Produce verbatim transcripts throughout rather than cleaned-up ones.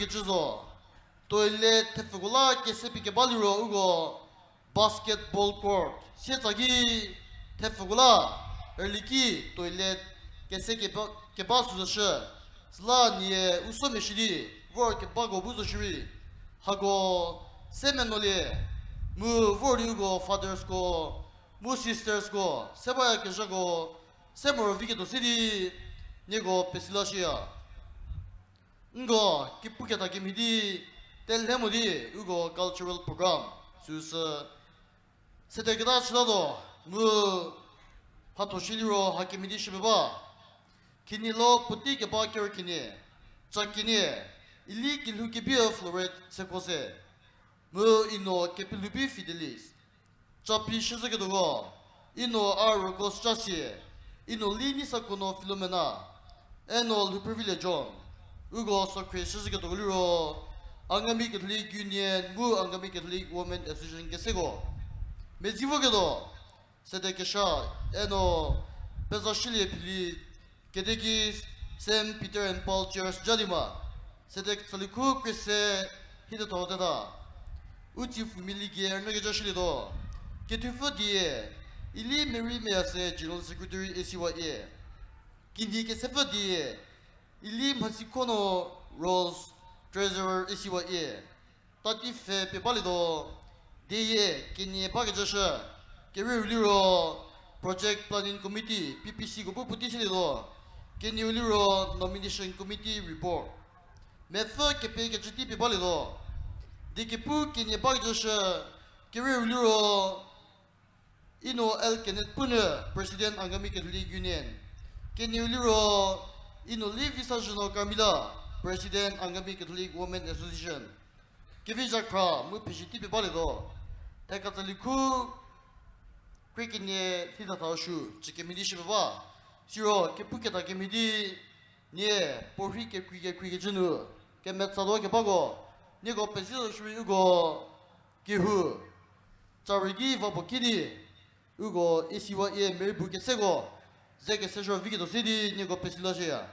kecü zo. Toilet thepfüko la kese pie keba liro uko basketball court sietsa ki thepfüko la rüli ki toilet kese keba, keba süzoshü. Süla nie u somia shi di vor kebako bu zo shierei, hako se menuolie, mu vor di uko fathersko mu sistersko se bayakezhako se morovi ketuo se di nieko pesi la shüya. Nko kepuketa kemhie di telhe mo di uko cultural program süsü sede keta chütatuo, mu mhatho shi liro hakemhie di shüpie ba. Kenielo puotei keba kerü kenie, ca kenie, Ili Kelhou Kebie Floret Sekhose, mu Ino Kepelhoubi Fidelis. Capi shüzhüketuoko, Ino a Rokos Casie, Ino Li Nisakono Philomena, Eno Lhouprevile John. Uko sokhrie shüzhüketuoko liro Angami Catholic Union mu Angami Catholic Women Association keseko. Medzi voketuo, sede kesha, Eno Pezashülie Phili, Catechist, Saint Peter and Paul Church Jalima, sede tsali khu krie se hiethetho teta. U tsie pfumia ligie rünyükecü shülietuo. Kethupfü die, Ili Mary Meyase General Secretary A C Y A. Kinyi kesepfü die, Ili Mhasikhono Rose Treasurer A C Y A. Tati pfhe pie balietuo, dieyie kenie bakecü shü, kerieu liro Project Planning Committee, P P C ko bu puotei silietuo, kenieu liro Nomination Committee Report. Mepfü kepekecü tei pie balietuo, die kepu kenie bakecü shü, kerieu liro Ino L Kenneth Punyü, President Angami Catholic Union. Kenieu liro Ino Li Visazhüno Carmela, President Angami Catholic Women Association. Kevi zhakhra mu phezhie tei pie balietuo. Theka tsali khu krie kenie lhithathau shu chükemhie di shüpie ba. Siro kepuketa kemhie di nie puorhi kekrei kekreikecü nu kemetsatuo kebako, nieko pezie zo shierei uko kehou ca rei ki va puo ki di, uko A C Y A merei bu keseko ze kese zho viketuo se di nieko pesi la shüya.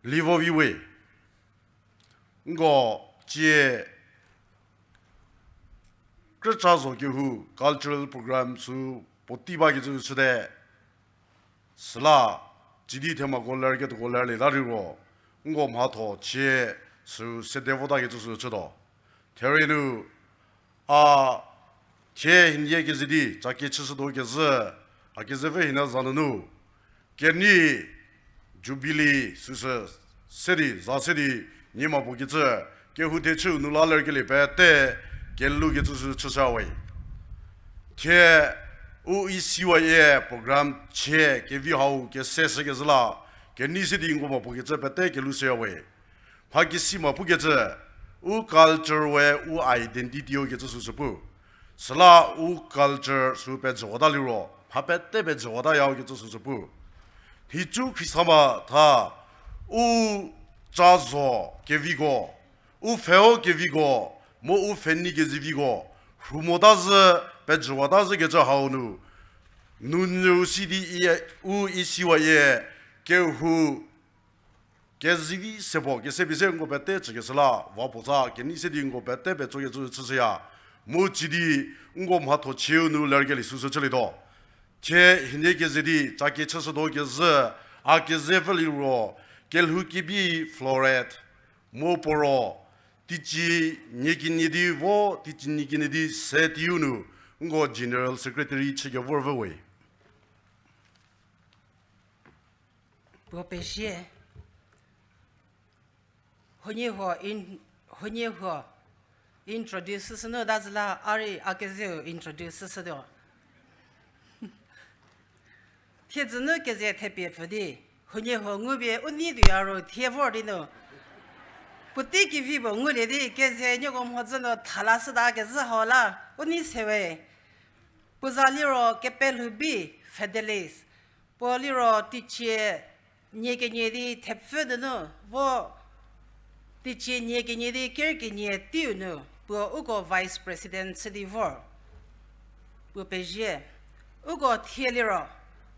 Livo viwe, nko cie krücha zo kehou cultural program sü puotei bakecü chüte, süla cidi themako lerketuoko lerlieta liro, nko mhatho chie sü sede votakecü sü chütuo. Therie nu, a thie hienie keze di caki chüshütuo kezhü, a kezepfü hienie za nunu, kenei Jubilee süsü se di, za se di, niema puo kecü, kehou thechüu nu la lerkelie pete, kelhoukecü sü chüshüwe. Thie, u E C Y A program chie kevi hau kese shükezhü la, kenei se di nko ma puo kecü pete kelhou shüyawe. Mha kesi ma pukecü, u culture we u identity-o kecü süsü pu. Süla u culture sü pejüwata liro, mha pete pejüwatayau kecü süsü pu. Nhicu Khristama tha, u ca zo keviko, u pfhe-o keviko, mu u pfhenei keziviko, rhu mota zhü, pejüwata zhükecü hau nu, nunyü si di, u E C Y A kehou kezivi se puo, kese pie se nko pete chükeshü la, va puo tsa, kenei se di nko pete petsokecü chüshüya. Mu cidi, nko mhatho chieu nu lerkelie süsü chülietuo. Thie hienie keze di caki chüshütuo kezhü, a kezepfü liro, kelhou kebi Floret, mu puo ro, teicie nie kenie di vo, teicie nie kenie di se teiu nu, nko General Secretary chükevor vüwe. Puo pezie. Huoniehuo in-, huoniehuo introduce süsü nu da zhü la a rei a kezeu introduce süsütuo. Thiedzü nu keze thepie pfü di, huoniehuo ngupie u nei tuoya ro thie vor di nu, puotei kevi puo ngulie di keze nieko mhodzü nu thala shüta kezhü hau la, u nei sewe. Puo za liro Kepelhoubi Fidelis, puo liro teicie nie kenie di thepfü nunu vo, teicie nie kenie di ker kenie teiu nu puo uko Vice President chü di vor. Puo pezie. Uko thie liro,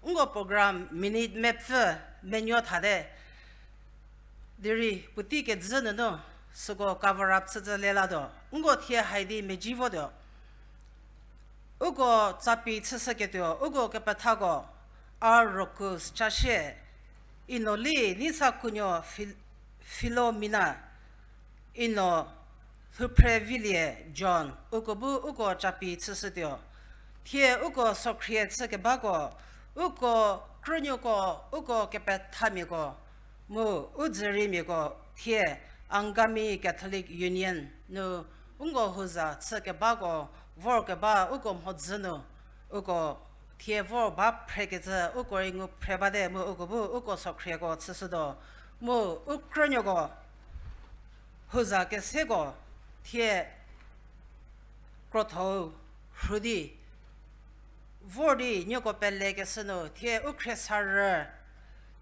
nko program minute mepfü menuo thate. Derei puotei kejü nunu süko cover up chüzhü lelatuo. Nko thie hai di meji votuo. Uko capi chüshüketuo, uko kepethako, R Rokus Chashie, Ino Li, Nisa Kunuo Phil-, Philomena, Ino Lhouphrevilie John, uko bu uko capi chüshütuo. Thie uko sokhrie chükebako, uko krünuoko, uko kepethamiako, mu u dzüriemiako thie Angami Catholic Union nu nko huza chükebako vorkeba uko mhodzü nu, uko thie vor ba phrekecü uko rei ngu phre bate mu uko bu uko sokhrieko chüshütuo, mu u krünuoko huza keseko thie krotho-u rhu di vor di nieko pelekeshü nu thie u khriesarü,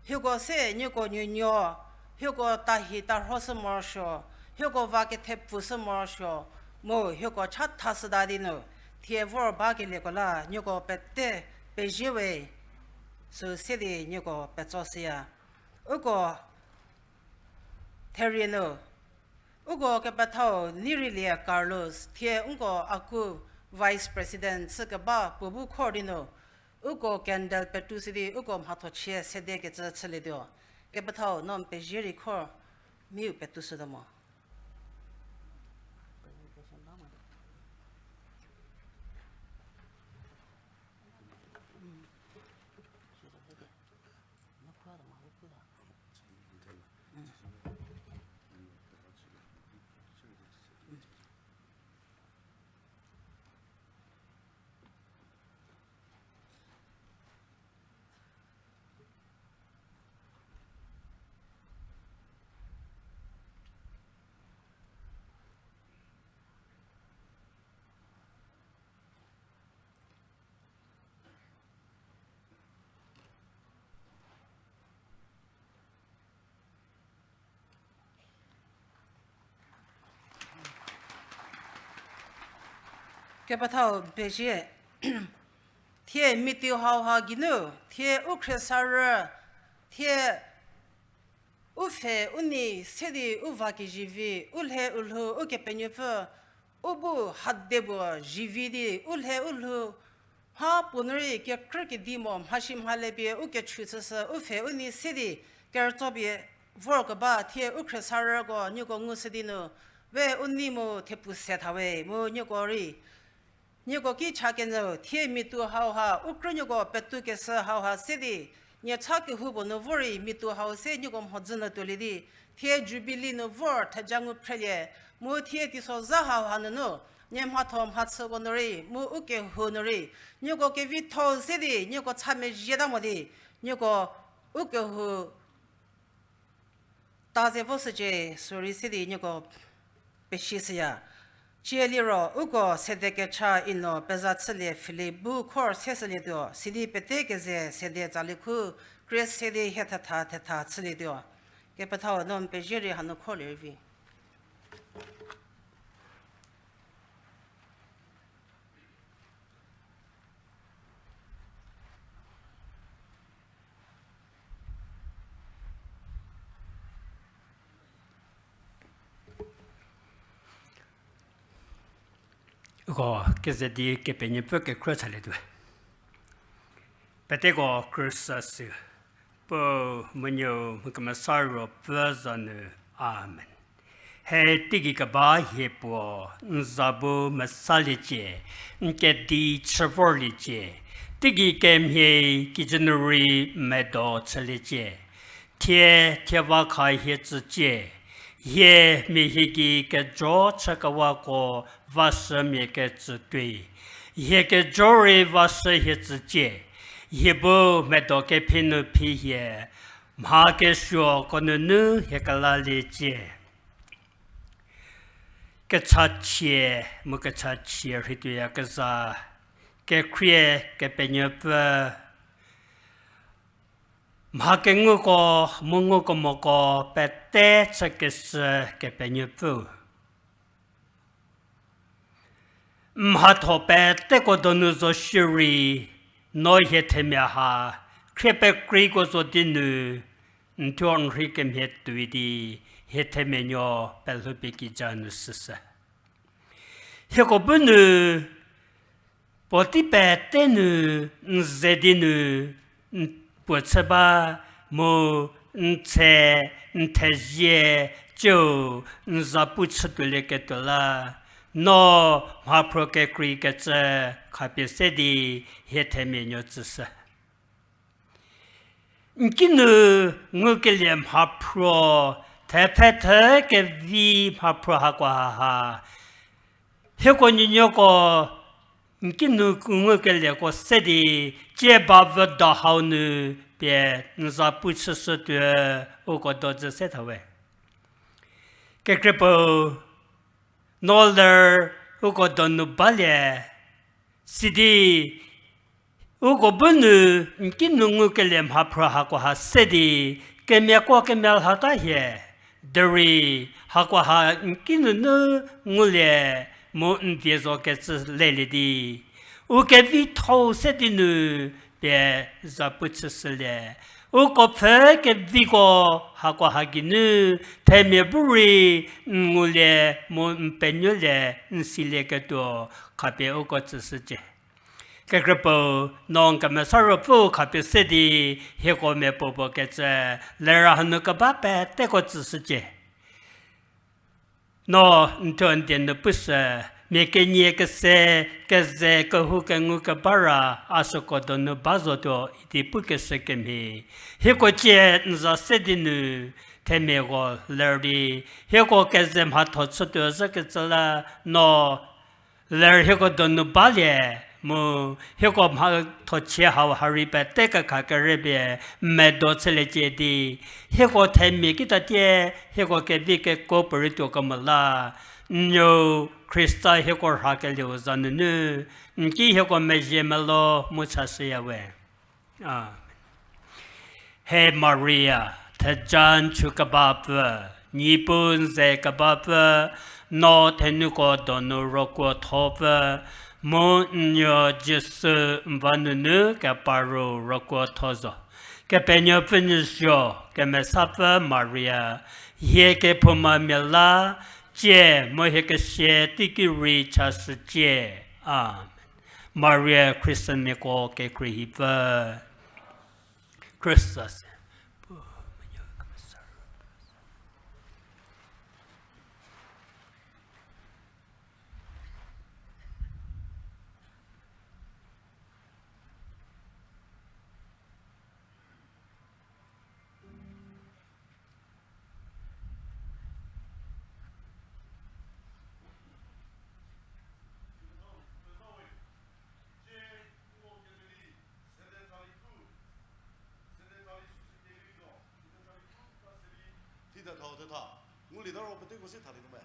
hieko se nieko nuonuo, hieko tahi tarhoshü morosuo, hieko va kethepfushü morosuo, mu hieko chathashüta di nu thie vor bakelieko la nieko pete pezie we, sü se di nieko petsoshüya. Uko therie nu, uko kepethau Neireilie Carlos thie nko a ku Vice President chükeba puo bu khor di nu, uko candle petushü di uko mhathochie sedekecü chülietuo. Kepethau no n pezie rei khor, miu petushütuo mo. Kepethau pezie. Thie mitiu hauha geinu thie u khriesarü, thie U pfhe u nei se di u va kezivi, u lhe u lhou Ukepenuopfü, u bu hade puo zivi di u lhe u lhou, mha puo nu rei kekrü kedi mo mhasi mhale pie u kechu chüshü, u pfhe u nei se di kerütso pie vorkeba thie u khriesarüko nieko ngushü di nu, we u nei mu thepfu se thawe mu nieko rei nieko ki cha kenyü thie miatu hauha, u krünuoko petu keshü hauha se di, nie cha kehoupuo nu vor rei miatu hau se nieko mhodzü nu tuolie di, thie Jubilee nu vor theja ngu phrelie, mu thie teisozha hauha nunu, nie mhatho mhachüko nu rei, mu u kehou nu rei, nieko kevitho se di, nieko cha mezhie ta mo di, nieko u kehou ta ze voshücie, sürei se di nieko pesishüya. Cie liro, uko sede kecha ino peza chülie Philip bu khor seshülietuo, sidi pete keze sede tsali khu, krie se di hie thetha thetha chülietuo. Kepethau no n pezie rei hanu kholie rei vi. Uko keze di Kepenuopfü kekhro chalietuo. Peteko krüsa sü, Puo, Monyü, mu Kemesa Ruopfü za nu. Amen. Hie teigei keba hie puo, n za bu mesaliecie, n kedi chü vorliecie, teigei kemhie kijü nu rei n medo chüliecie. Thie, thie va kha hie tsücie, hie mia hie gei kejo chükewako vashümia kecü tuoi. Hie kejo rei vashü hie tsücie, hie bu medo kephi nu phi hie, mha kesuoko nunu hie kelaliecie. Kechachie, mu kechachie rheituoyakezha, kekhrie Kepenuopfü, mha kenguko, mu ngukemoko pete chükeshü Kepenuopfü. Mhatho peteko donu zo shierei, no hie themia ha, khrie pekreiko zo di nu, n thuo n rhei kemhie tuoi di, hie themia nuo pelhoupie kija nu süshü. Hieko bu nu, puotei pete nu, n ze di nu, n puo chü ba, mu n tse, n thezie, ciu, n za pu chütuolieketuo la, no mhaphruo kekreikecü khapie se di hie themia nuo tsüshü. N kinu ngukelie mhaphruo, thepfhe thü kevi mhaphruo hakoha ha, hieko nuonuoko n kinu ngukelieko se di, cie ba vüdo hau nu pie n za pu chüshütuo, uko do zü se thawe. Kekreipuo, no ler uko donu balie, sidi uko bu nu n kinu ngukelie mhaphruo hakoha se di, kemiako kemia lhata hie, derei hakoha n kinunu ngulie mu n vie zokecü lelie di, u kevitho-u se di nu pie za pu chüshülie. Uko pfhü keviko hakoha geinu themia bu rei n ngulie mu n penuolie n silieketuo khapie uko tsüshücie. Kekreipuo, no n Kemesa Ruopfü khapie se di hieko mia puopuo kecü, lera hanu keba peteko tsüshücie. No n thuo n die nu pushü, mia kenie kese, keze kehou kengu keba ra a süko donu ba zotuo idi pukeshü kemhie, hieko cie n za se di nu themiako ler di, hieko keze mhatho chütuo zhükecü la, no ler hieko donu balie, mu hieko mhathochie hau ha rei pete kekha kerepie n medo chüliecie di, hieko themia kitatie hieko kevi kekuo puorei tuo kemo la, n nuo Khrista hieko rhakelieu za nunu n ki hieko mezhie melo mu chashüyawe. Amen. He Maria, theja n chükebapfü, Niepuu n ze kebapfü, no thenuko donu rokuothopfü, mu n nuo Jisu n va nunu kepar ru rokuotho zo. Kepenuopfü nu zuo, kemesapfü Maria, hie kephoumamia la, cie mu hie kesia teiki rei chashücie. Amen. Maria Christianmiako kekhrie hipfü. Khrista se. Thita thau thetha, ngulie ta ro peteko se thalietuo me.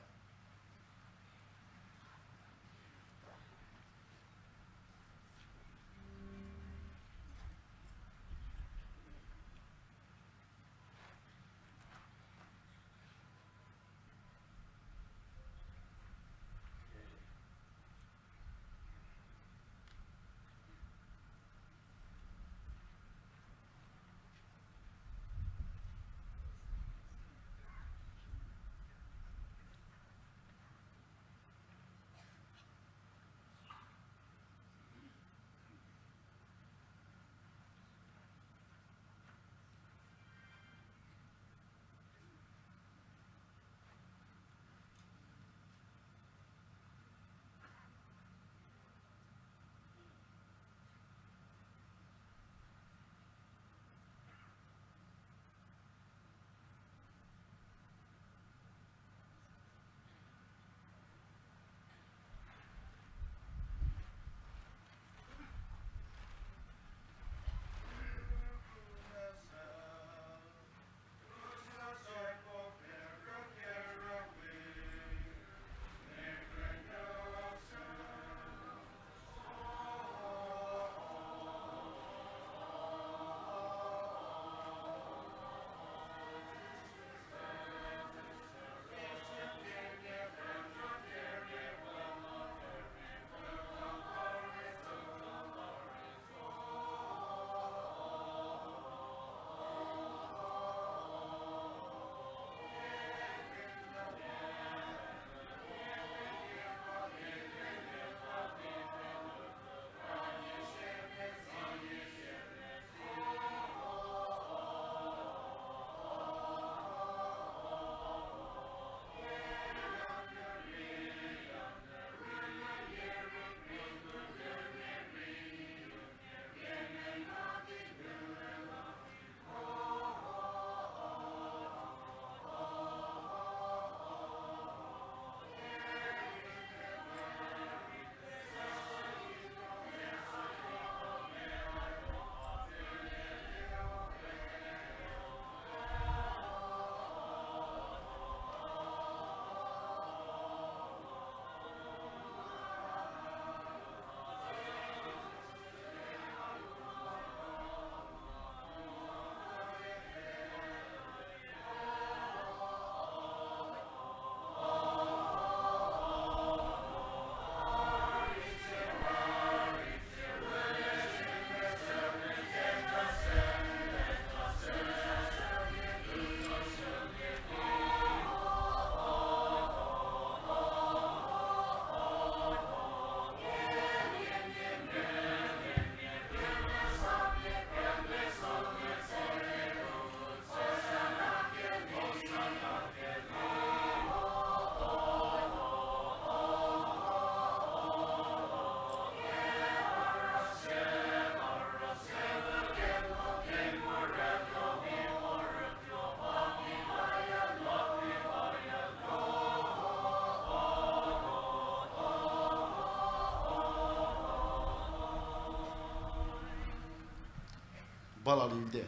Bala lite.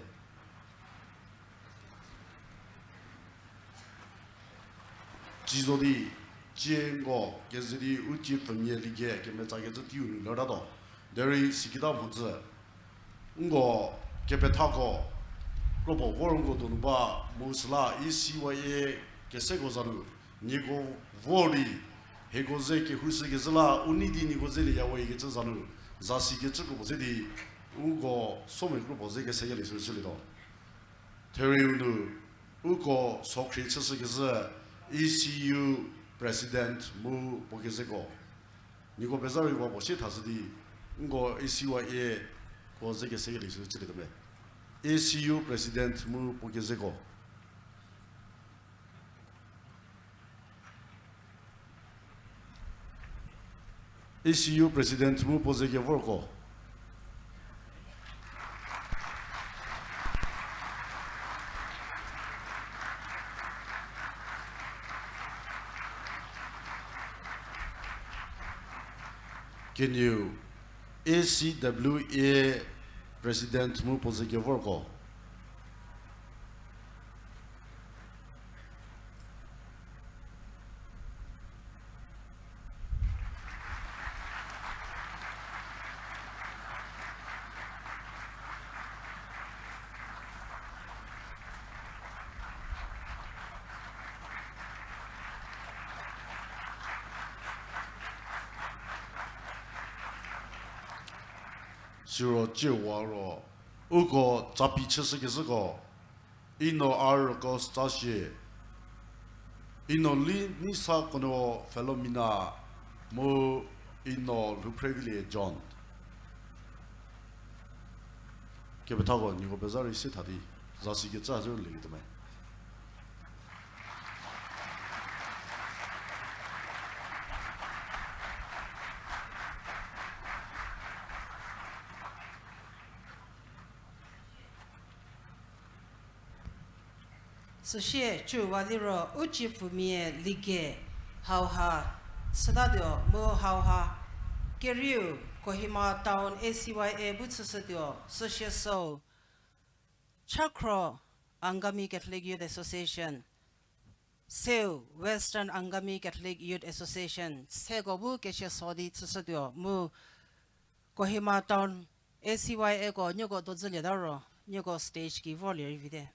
Tsie zo di, tsie nko keze di u tsie pfümia lie kemetsakecü teiu nu lertatuo. Derei sikita mhodzü, nko kepethako kropuo vor nko donu ba mu süla E C Y A keseko za nu, nieko vor di, hieko ze kehoushükezhü la u nei di nieko zelieyawe ikecü za nu, zasikecü kropuo se di, Uko somia kropuo ze kesekelie sü chülietuo. Theriu nu uko sokhrie chüshükezhü E C U President mu puo kezeko. Nieko peza rei va puo sie thashü di, nko E C Y A ko ze kesekelie sü chülietuo me. E C U President mu puo kezeko. E C U President mu puo ze kevorko. Kenieu, A C W A President mu puo ze kevorko. Siro ciewa ro, uko capi chüshükezhüko, Eno R Rokos Tsasie, Eno Li Nisa Konuo Philomena, mu Eno Lhouphrevilie John. Kepethako nieko peza rei sie tha di, zasi kecü hazü lelietuo me. Süsie cüwa liro u ciepfumia Lige hauha chütatuo mu hauha kerieu Kohima Town A C Y A bu chüshütuo, süsie süu Chakhro Angami Catholic Youth Association, seu Western Angami Catholic Youth Association, seko bu kesie so di chüshütuo mu Kohima Town A C Y A ko nieko dodzülieta ro, nieko stage ki vorlie rei vite.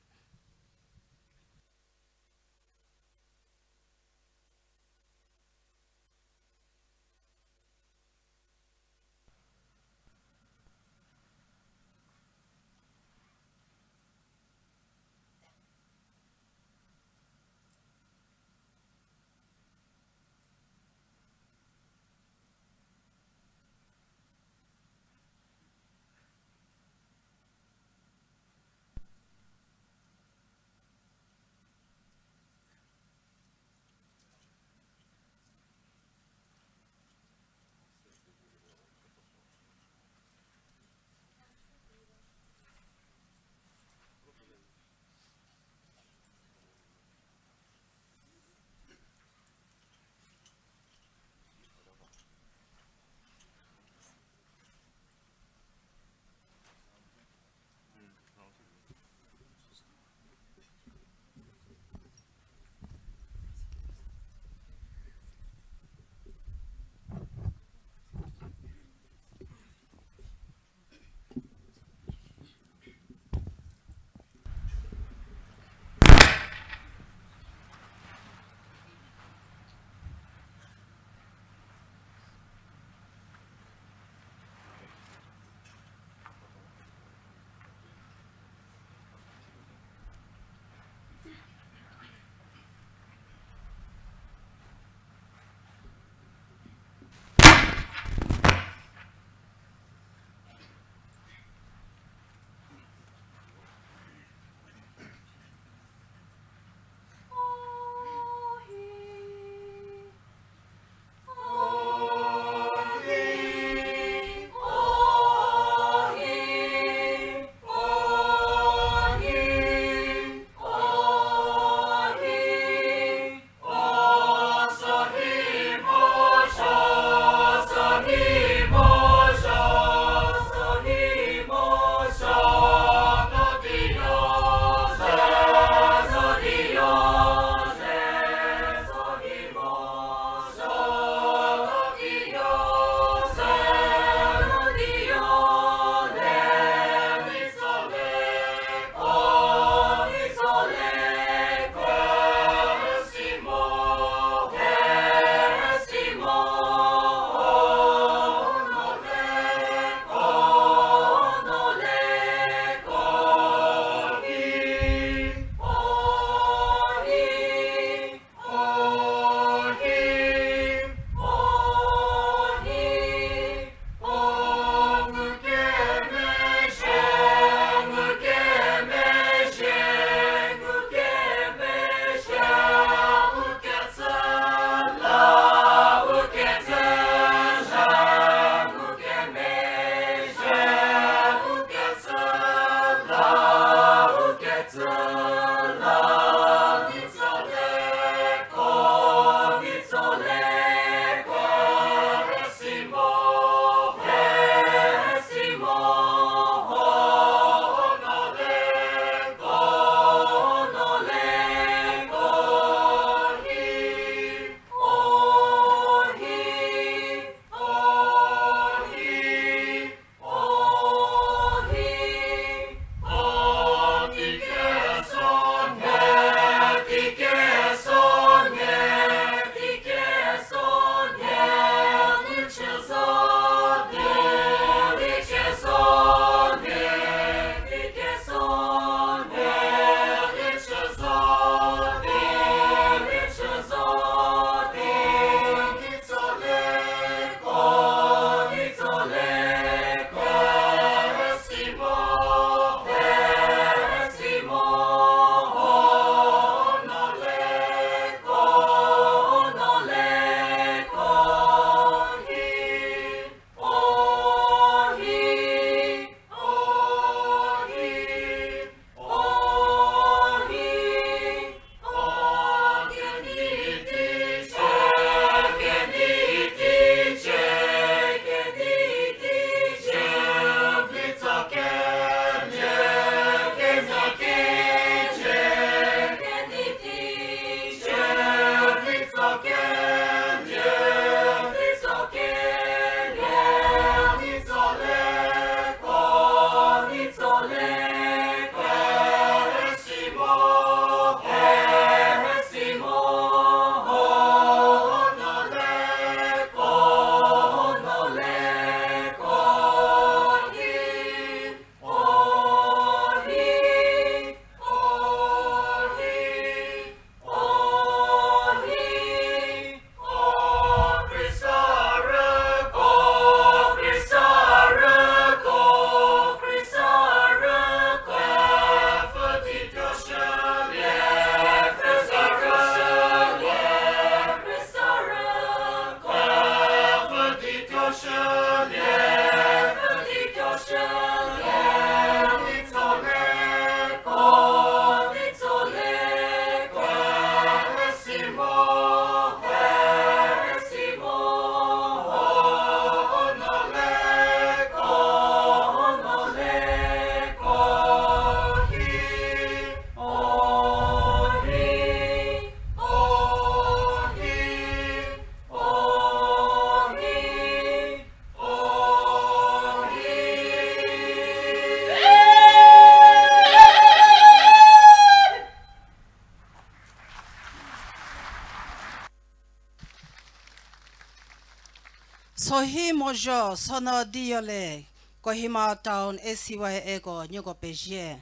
Sohi mozho, sono diyo le, Kohima Town A C Y A ko nieko pezie.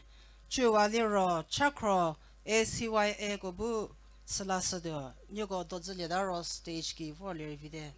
Cüwa liro chakhro A C Y A ko bu chülashütuo, nieko dodzülieta ro stage ki vorlie rei vite.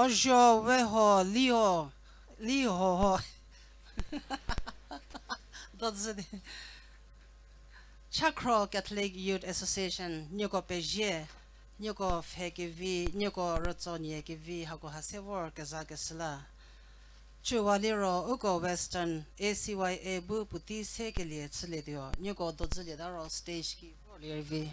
Zho we ho, li ho, li ho ho. Dozü di. Chakhro Catholic Youth Association, nieko pezie, nieko pfhe kevi, nieko rütso nie kevi, hako ha se vor kezakeshü la. Cüwa liro uko Western A C Y A bu puotei se kelie chülietuo, nieko dozülieta ro stage ki vorlie rei vi.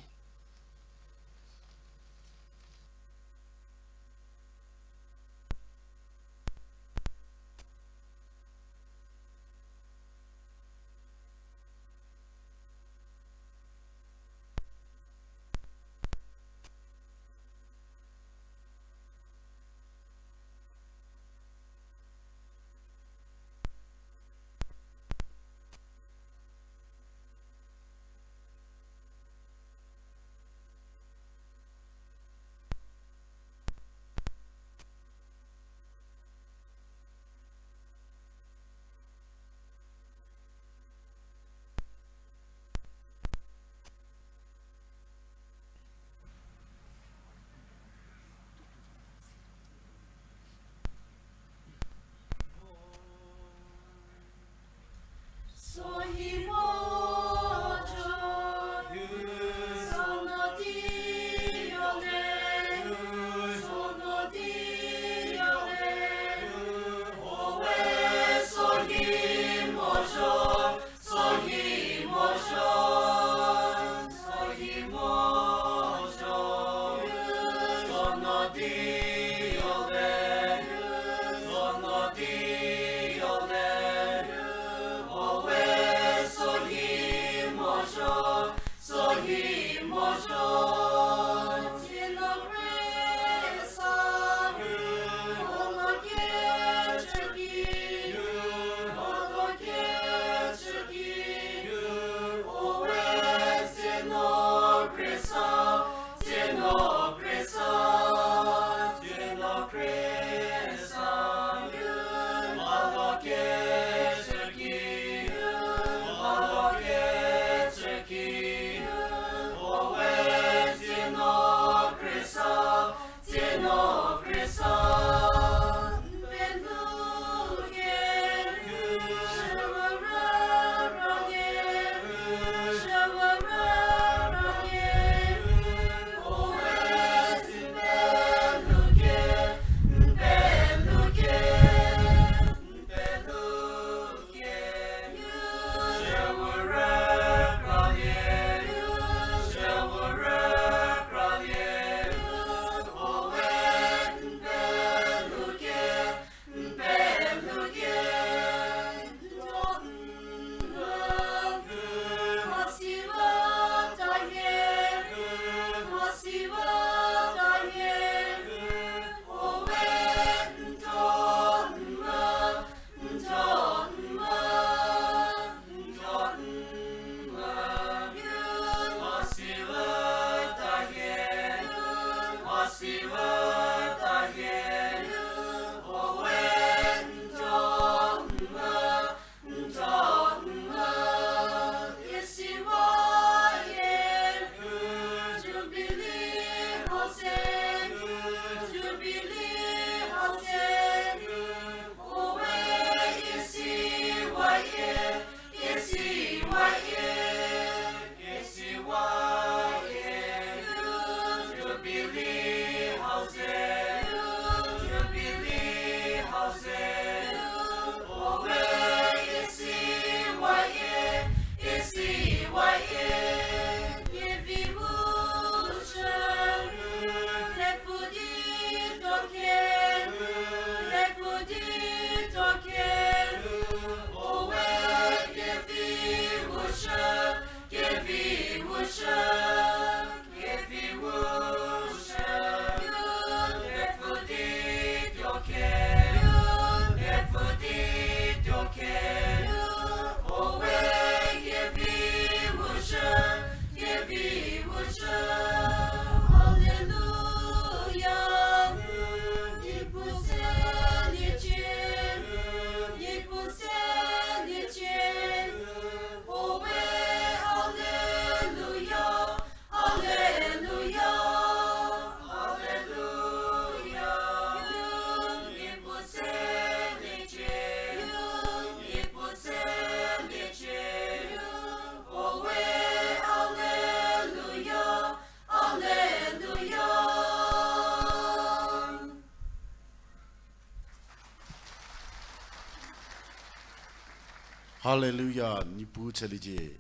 Hallelujah, Niepuu tseliecie.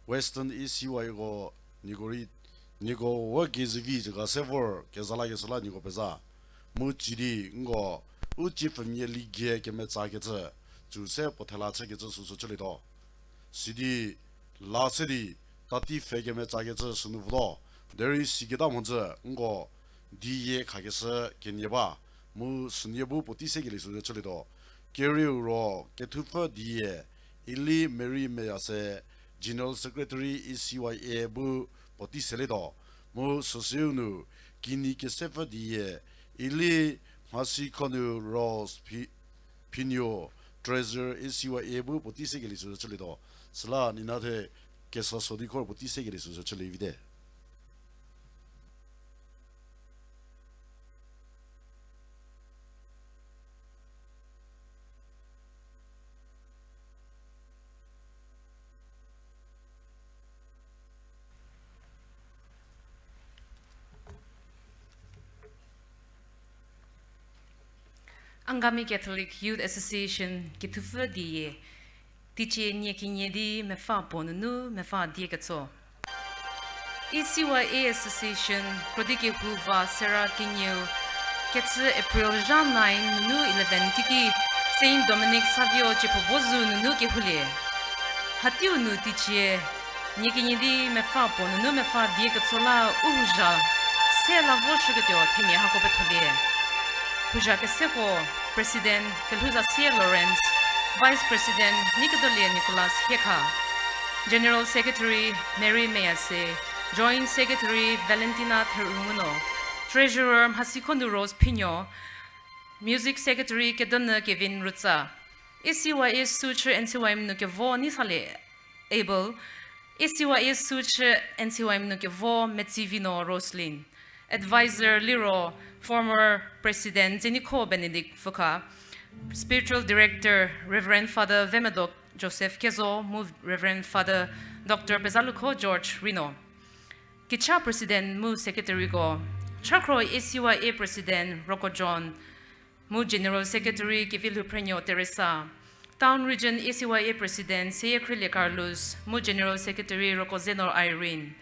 Western E C Y ko, nieko rei, nieko we kezevi züka se vor keza lakeshü la nieko peza. Mu cidi nko, u cie pfümia ligie kemetsakecü, tsü se puo thela chükecü süsü chülietuo. Sidi, la se di, tati pfhe kemetsakecü sünu votuo. Derei siketa mhodzü, nko, diyie khakeshü kenie ba, mu sünie bu puotei sekelie süsü chülietuo. Kerieu ro, kethupfü diyie, Eli Mary Meyase, General Secretary E C Y A bu puotei selietuo. Mu süsiu nu, kinyi kesepfü diyie, Eli Mhasikhonu Rose Phi-, Phinuo, Treasurer E C Y A bu puotei sekelie süsü chülietuo. Süla nina the kesa so di khor puotei sekelie süsü chülie vite. Angami Catholic Youth Association kethupfü diyie, teicie nie kenie di mepfü puo nunu mepfü die ketso. E C Y A Association, krodi kehou va sera kenieu, kecü April zha nine nunu eleven teiki Saint Dominic Savio Chiephobozou nunu kehoulie. Hateiu nu teicie, nie kenie di mepfü puo nunu mepfü die ketso la u houzha se la voshüketuo themia hako petholie. Houzha keseko, President Kelhouzasie Lawrence, Vice President Nikedolie Nicholas Hiekha, General Secretary Mary Meyase, Joint Secretary Valentina Therunguno, Treasurer Mhasikhonu Rose Phinuo, Music Secretary Kedonü Kevin Rutsa, E C Y A süu chü N C Y M nu kevo Nisalie Abel, E C Y A süu chü N C Y M nu kevo Metsivino Roslyn, Advisor liro former President Zenikho Benedict Pfükha, Spiritual Director Reverend Father Vemedok Joseph Kezo mu Reverend Father Doctor Pezalukho George Rino. Kicha President mu Secretaryko, Chakhro A C Y A President Roko John, mu General Secretary Kevilhouphrenuo Teresa, Town Region A C Y A President Seyiekhrilie Carlos, mu General Secretary Rokozeno Irene,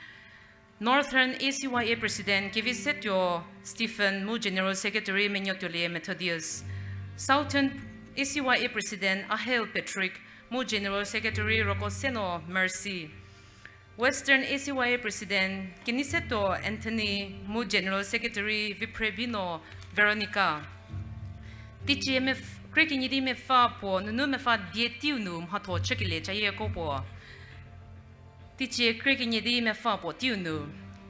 Northern A C Y A President Kevisetuo Stephen, mu General Secretary Menuotuolie Methodius, Southern A C Y A President Ahel Patrick, mu General Secretary Rokoseno Mercy, Western A C Y A President Kenisetuo Anthony, mu General Secretary Viphrevino Veronica. Teicie mepf-, krie kenie di mepfü puo nunu mepfü die teiu nu mhatho chükelie cayieko puo. Teicie krie kenie di mepfü puo teiu nu,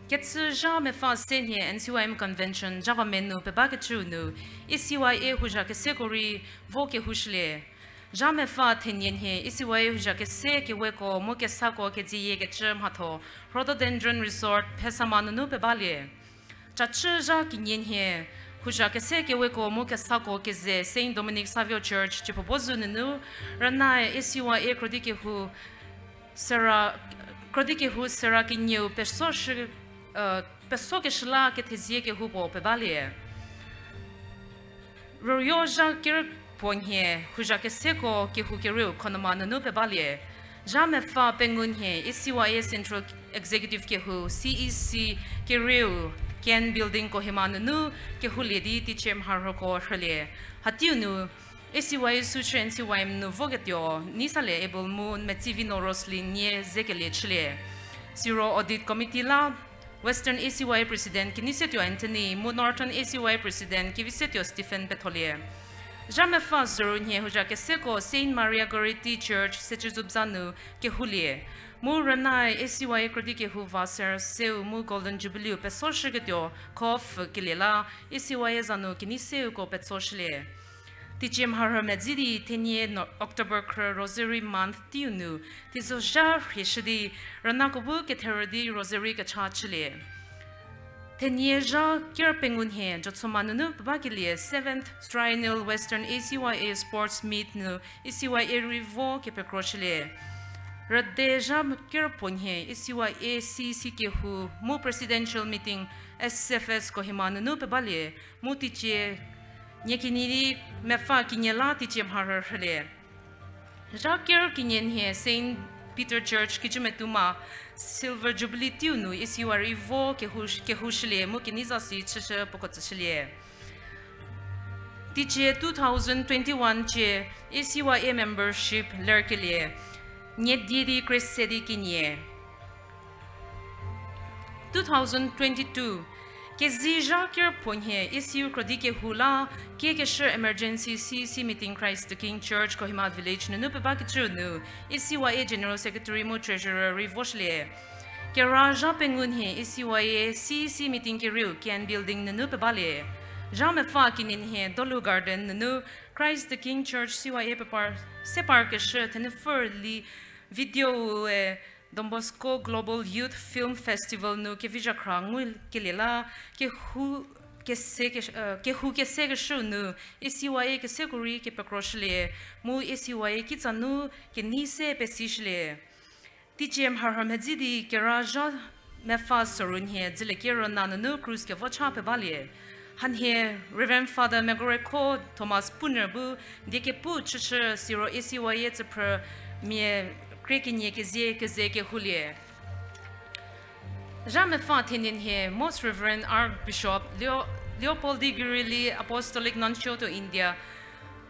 kechü zha mepfü se nhie N C Y M Convention Java menu pebakecüu nu, A C Y A houzha keseko rei vo kehoushülie. Zha mepfü thenie nhie A C Y A houzha kese keweko mu kesako kedzieyie kecü mhatho, Rhododendron Resort Phesama nunu pebalie. Cachü zha kenie nhie, houzha kese keweko mu kesako keze Saint Dominic Savio Church Chiephobozou nunu, rüna A C Y A krodi kehou sera, krodi kehou sera kenieu peso shü, eh, pesokeshü la kethezie kehoupuo pebalie. Rüyo zha ker puo nhie, houzha keseko kehou kerieu Khonoma nunu pebalie. Zha mepfü pengou nhie A C Y A Central Executive kehou, C E C kerieu, Ken Building Kohima nunu kehoulie di teicie mharhoko rhülie. Hateiu nu, A C Y A süu chü N C Y M nu voketuo, Nisalie Abel mu Metsivino Roslyn nie zekelie chülie. Siro Audit Committee la, Western A C Y A President Kenisetuo Anthony, mu Northern A C Y A President Kevisetuo Stephen petholie. Zha mepfü zhüru nhie houzha keseko Saint Maria Goretti Church Sechüzubza nu kehoulie. Mu rüna A C Y A krodi kehou va ser seu mu Golden Jubilee pesoshüketuo khopfü kelie la A C Y A za nu kenei seuko petsoshülie. Teicie mharhü medzi di thenie no-, October khrü Rosary Month teiu nu, teizozha rhieshü di, rünako bu ketherü di Rosary kecha chülie. Thenie zha ker pengou nhie Jotsoma nunu pebakelie Seventh Triennial Western A C Y A Sports Meet nu A C Y A rei vo kepekroshülie. Rüde zha ker puo nhie A C Y A C C kehou mu Presidential Meeting S F S Kohima nunu pebalie, mu teicie nie kenie di mepfü kenie la teicie mharhü rhülie. Zha ker kenie nhie Saint Peter Church Kijümetuma Silver Jubilee teiu nu A C Y A rei vo kehou, kehoushülie mu kenei zasi chüshü puoko tsüshülie. Teicie two thousand twenty-one cie A C Y A membership lerkelie, nie die di kre se di kenie. Two thousand twenty-two, kezi zha ker puo nhie A C U krodi kehou la, kiekeshü emergency C E C meeting Christ the King Church Kohima Village nunu pebakecüu nu, A C Y A General Secretary mu Treasurer rei voshülie. Kera zha pengou nhie A C Y A C E C meeting kerieu Ken Building nunu pebalie. Zha mepfü kenie nhie Dolu Garden nunu Christ the King Church C Y A pepar, se parkeshü thenupfü rüli video-u e Don Bosco Global Youth Film Festival nu kevizhakhra ngukelie la, kehou kese, eh, kehou kesekeshüu nu A C Y A keseko rei kepekroshülie, mu A C Y A kitsa nu kenei se pesishülie. Teicie mharhü mhedzi di kera zha mepfü soru nhie Dzüliekerie na nunu krus kevocha pebalie. Hanhie Reverend Father Megorekho Thomas Puner bu die kepu chüshü siro A C Y A tsüphrü mia krie kenie kezie keze kehoulie. Zha mepfü thenie nhie Most Reverend Archbishop Leo-, Leopold Di Girili Apostolic Nuncio to India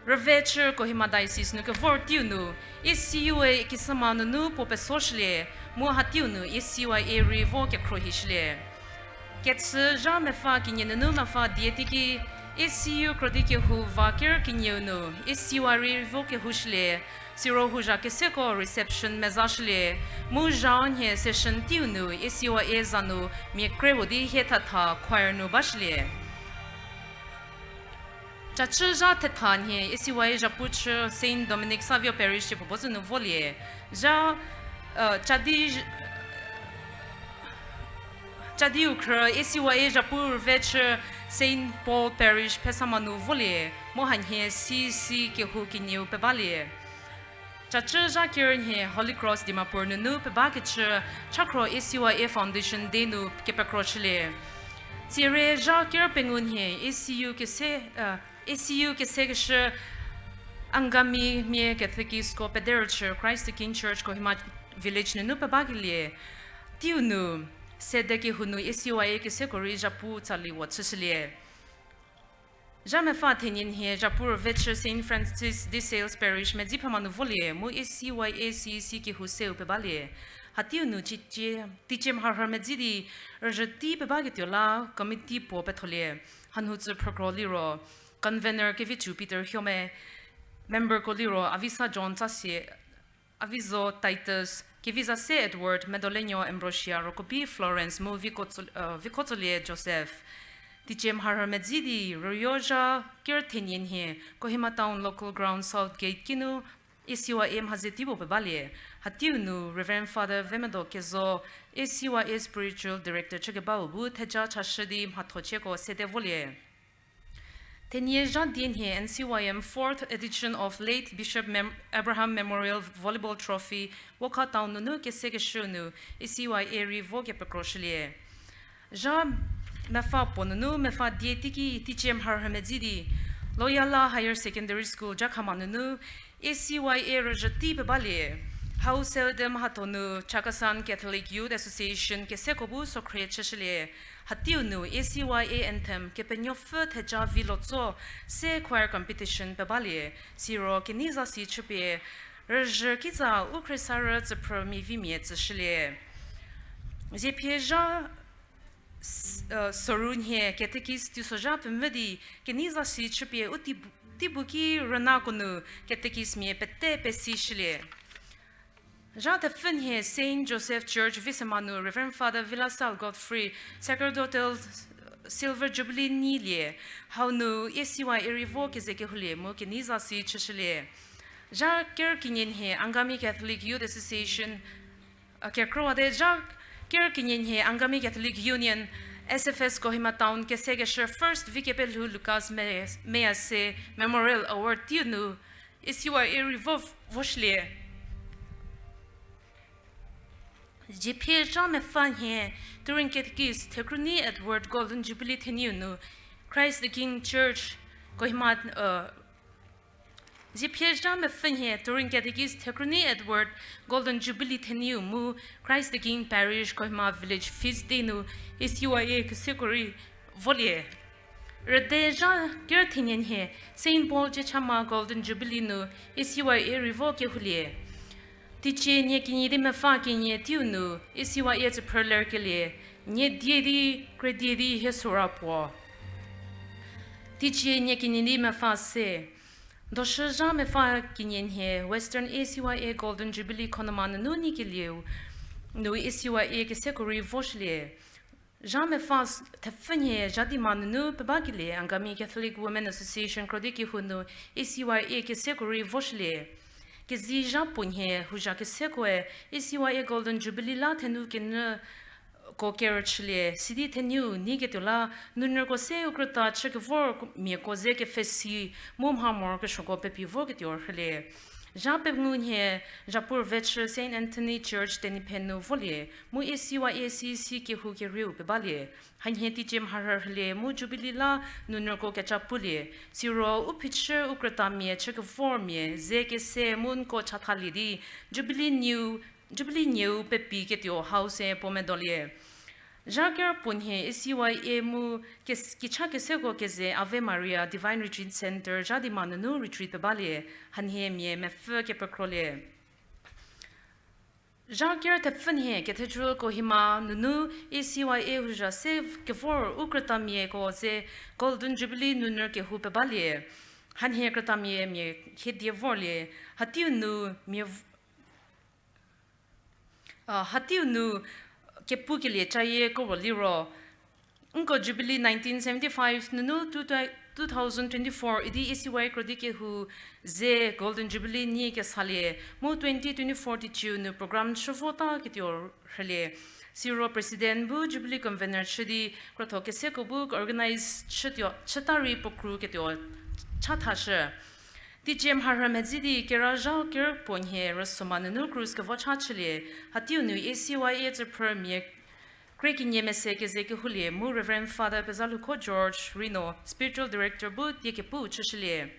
rüve chü Kohima Diocese nu kevor teiu nu, A C U A Kisama nunu puo pesoshülie, mu hateiu nu A C Y A rei vo kekhruohishülie. Kechü zha mepfü kenie nunu mepfü die teiki, A C U krodi kehou va ker kenieu nu, A C Y A rei vo kehoushülie, siro houzha keseko reception mezashülie, mu zha nhie session teiu nu, A C Y A za nu, mia kre huo di hie thatha choir nu bashülie. Cachü zha thetha nhie A C Y A zhapu chü Saint Dominic Savio Parish chü puo bozü nu volie. Zha, eh, Chadi, Chadiu khrü A C Y A zhapu rüve chü Saint Paul Parish Phesama nu volie, mu hanhie C C kehou kenieu pebalie. Cachü zha ker nhie Holy Cross Dimapur nunu pebakecü chakhro A C Y A Foundation Day nu kepekroshülie. Tsiere zha ker pengou nhie A C U kese, eh, A C U kesekeshü Angami mia Catechisko pederüchü Christ the King Church Kohima Village nunu pebakelie. Teiu nu, sede kehou nu A C Y A keseko rei zhapu tsali wo chüshülie. Zha mepfü thenie nhie zhapu rüve chü Saint Francis de Sales Parish Medziphema nu volie, mu A C Y A C E C kehou seu pebalie. Hateiu nu teicie, teicie mharhü medzi di rüzhü tei pebaketuo la committee puo petholie. Hanhutsu phrükro liro, convener Kevichu Peter Hiome, memberko liro Avisa John Tsasie, Avizo Titus, Kevizase Edward, Medolenyo Ambrosia, Rokobi Florence mu Vikotso-, eh, Vikotsolie Joseph. Teicie mharhü medzi di rüyo zha ker thenie nhie Kohima Town Local Ground South Gate kinu A C Y A mhaze tei puo pebalie. Hateiu nu Reverend Father Vemedo Kezo, A C Y A Spiritual Director chükebau bu theja chashü di mhatho chieko sede volie. Thenie zha die nhie N C Y M fourth edition of Late Bishop Mem-, Abraham Memorial Volleyball Trophy, Wokha Town nunu kesekeshü nu A C Y A rei vo kepekroshülie. Zha mepfü puo nunu mepfü die teiki teicie mharhü medzi di, Loyola Higher Secondary School Jakhama nunu A C Y A rüzhü tei pebalie. Hau sede mhatho nu Chakhesang Catholic Youth Association keseko bu sokhrie chüshülie. Hateiu nu A C Y A anthem Kepenuopfü Theja Vilotso se choir competition pebalie. Siro kenei zasi chüpie rüzhü kitsa u khriesarü tsüphrü mia vimia tsüshülie. Ziepie zha s-, eh, soru nhie Catechist Teisozha Pemvü di kenei zasi chüpie u tei bu-, tei bu ki rünako nu Catechist mia pete pesishülie. Zha thepfü nhie Saint Joseph Church Viswema nu Reverend Father Villasal Godfrey, sacerdotal Silver Jubilee nyilie, hau nu A C Y A rei vo keze kehoulie mu kenei zasi chüshülie. Zha ker kenie nhie Angami Catholic Youth Association, a, kerkrüwate zha ker kenie nhie Angami Catholic Union, S F S Kohima Town kesekeshü First Vikepelhou Lucas Me-, Meyase Memorial Award teiu nu A C Y A rei vo, voshülie. Ziepie zha mepfü nhie Touring Catechist Thekruni Edward Golden Jubilee thenieu nu Christ the King Church Kohima, uh, Ziephie zha mepfü nhie Turin Catechist Thekruni Edward Golden Jubilee thenieu mu Christ the King Parish Kohima Village Feast Day nu A C Y A keseko rei volie. Rüde zha ker thenie nhie Saint Paul Chechama Golden Jubilee nu A C Y A rei vo kehoulie. Teicie nie kenie di mepfü kenie teiu nu A C Y A tsüphrü lerkelie, nie die di, kredie di hie sora puo. Teicie nie kenie di mepfü se. Doshü zha mepfü kenie nhie Western A C Y A Golden Jubilee Kohima nunu nyikelieu nu A C Y A keseko rei voshülie. Zha mepfü s-, thepfü nhie Zhadima nunu pebakelie Angami Catholic Women Association krodi kehou nu A C Y A keseko rei voshülie. Kezi zha puo nhie houzha kesekoe A C Y A Golden Jubilee la thenu kenyü ko kerüchülie, sidi theniu nyiketuo la nunyüko se u krüta chü kevor miako ze kepfhesi mu mha morokesuoko pepi vorketuo rhülie. Zha pengou nhie Zhapu Rüvechü Saint Anthony Church Tenyiphe nu volie, mu A C Y A C C kehou kerieu pebalie. Hanhie teicie mharhü rhülie mu Jubilee la nunyüko kecha pulie. Siro u phichü u krütamia chü kevormia ze kese mu nko chathalie di Jubilee nieu, Jubilee nieu pepiketuo hau se puo medolie. Zha ker puo nhie A C Y A mu kes-, kicha keseko keze Ave Maria Divine Retreat Center Zhadima nunu retreat pebalie, hanhie mia mepfü kepekrolie. Zha ker thepfü nhie Cathedral Kohima nunu A C Y A houzha se kevor u krütamiako ze Golden Jubilee nunyü kehou pebalie. Hanhie krütamia mia hiedie vorlie. Hateiu nu mia v-, a, hateiu nu kepukelie cayie koro liro nko Jubilee nineteen seventy-five nunu two thousand twenty-four idi A C Y krodi kehou ze Golden Jubilee nyi kesalie, mu twenty twenty-four teiciu nu program chü vota ketuo rhülie. Siro President bu Jubilee Convener chü di krotho keseko bu organize chütuo, chüta rei puo kru ketuo chathashü. Teicie mharhü medzi di kera zha ker puo nhie Rüsoma nunu krus kevo cha chülie, hateiu nu A C Y A tsüphrümia krie kenie mese keze kehoulie mu Reverend Father Pezalhouko George Rino, Spiritual Director bu tie kepu chüshülie.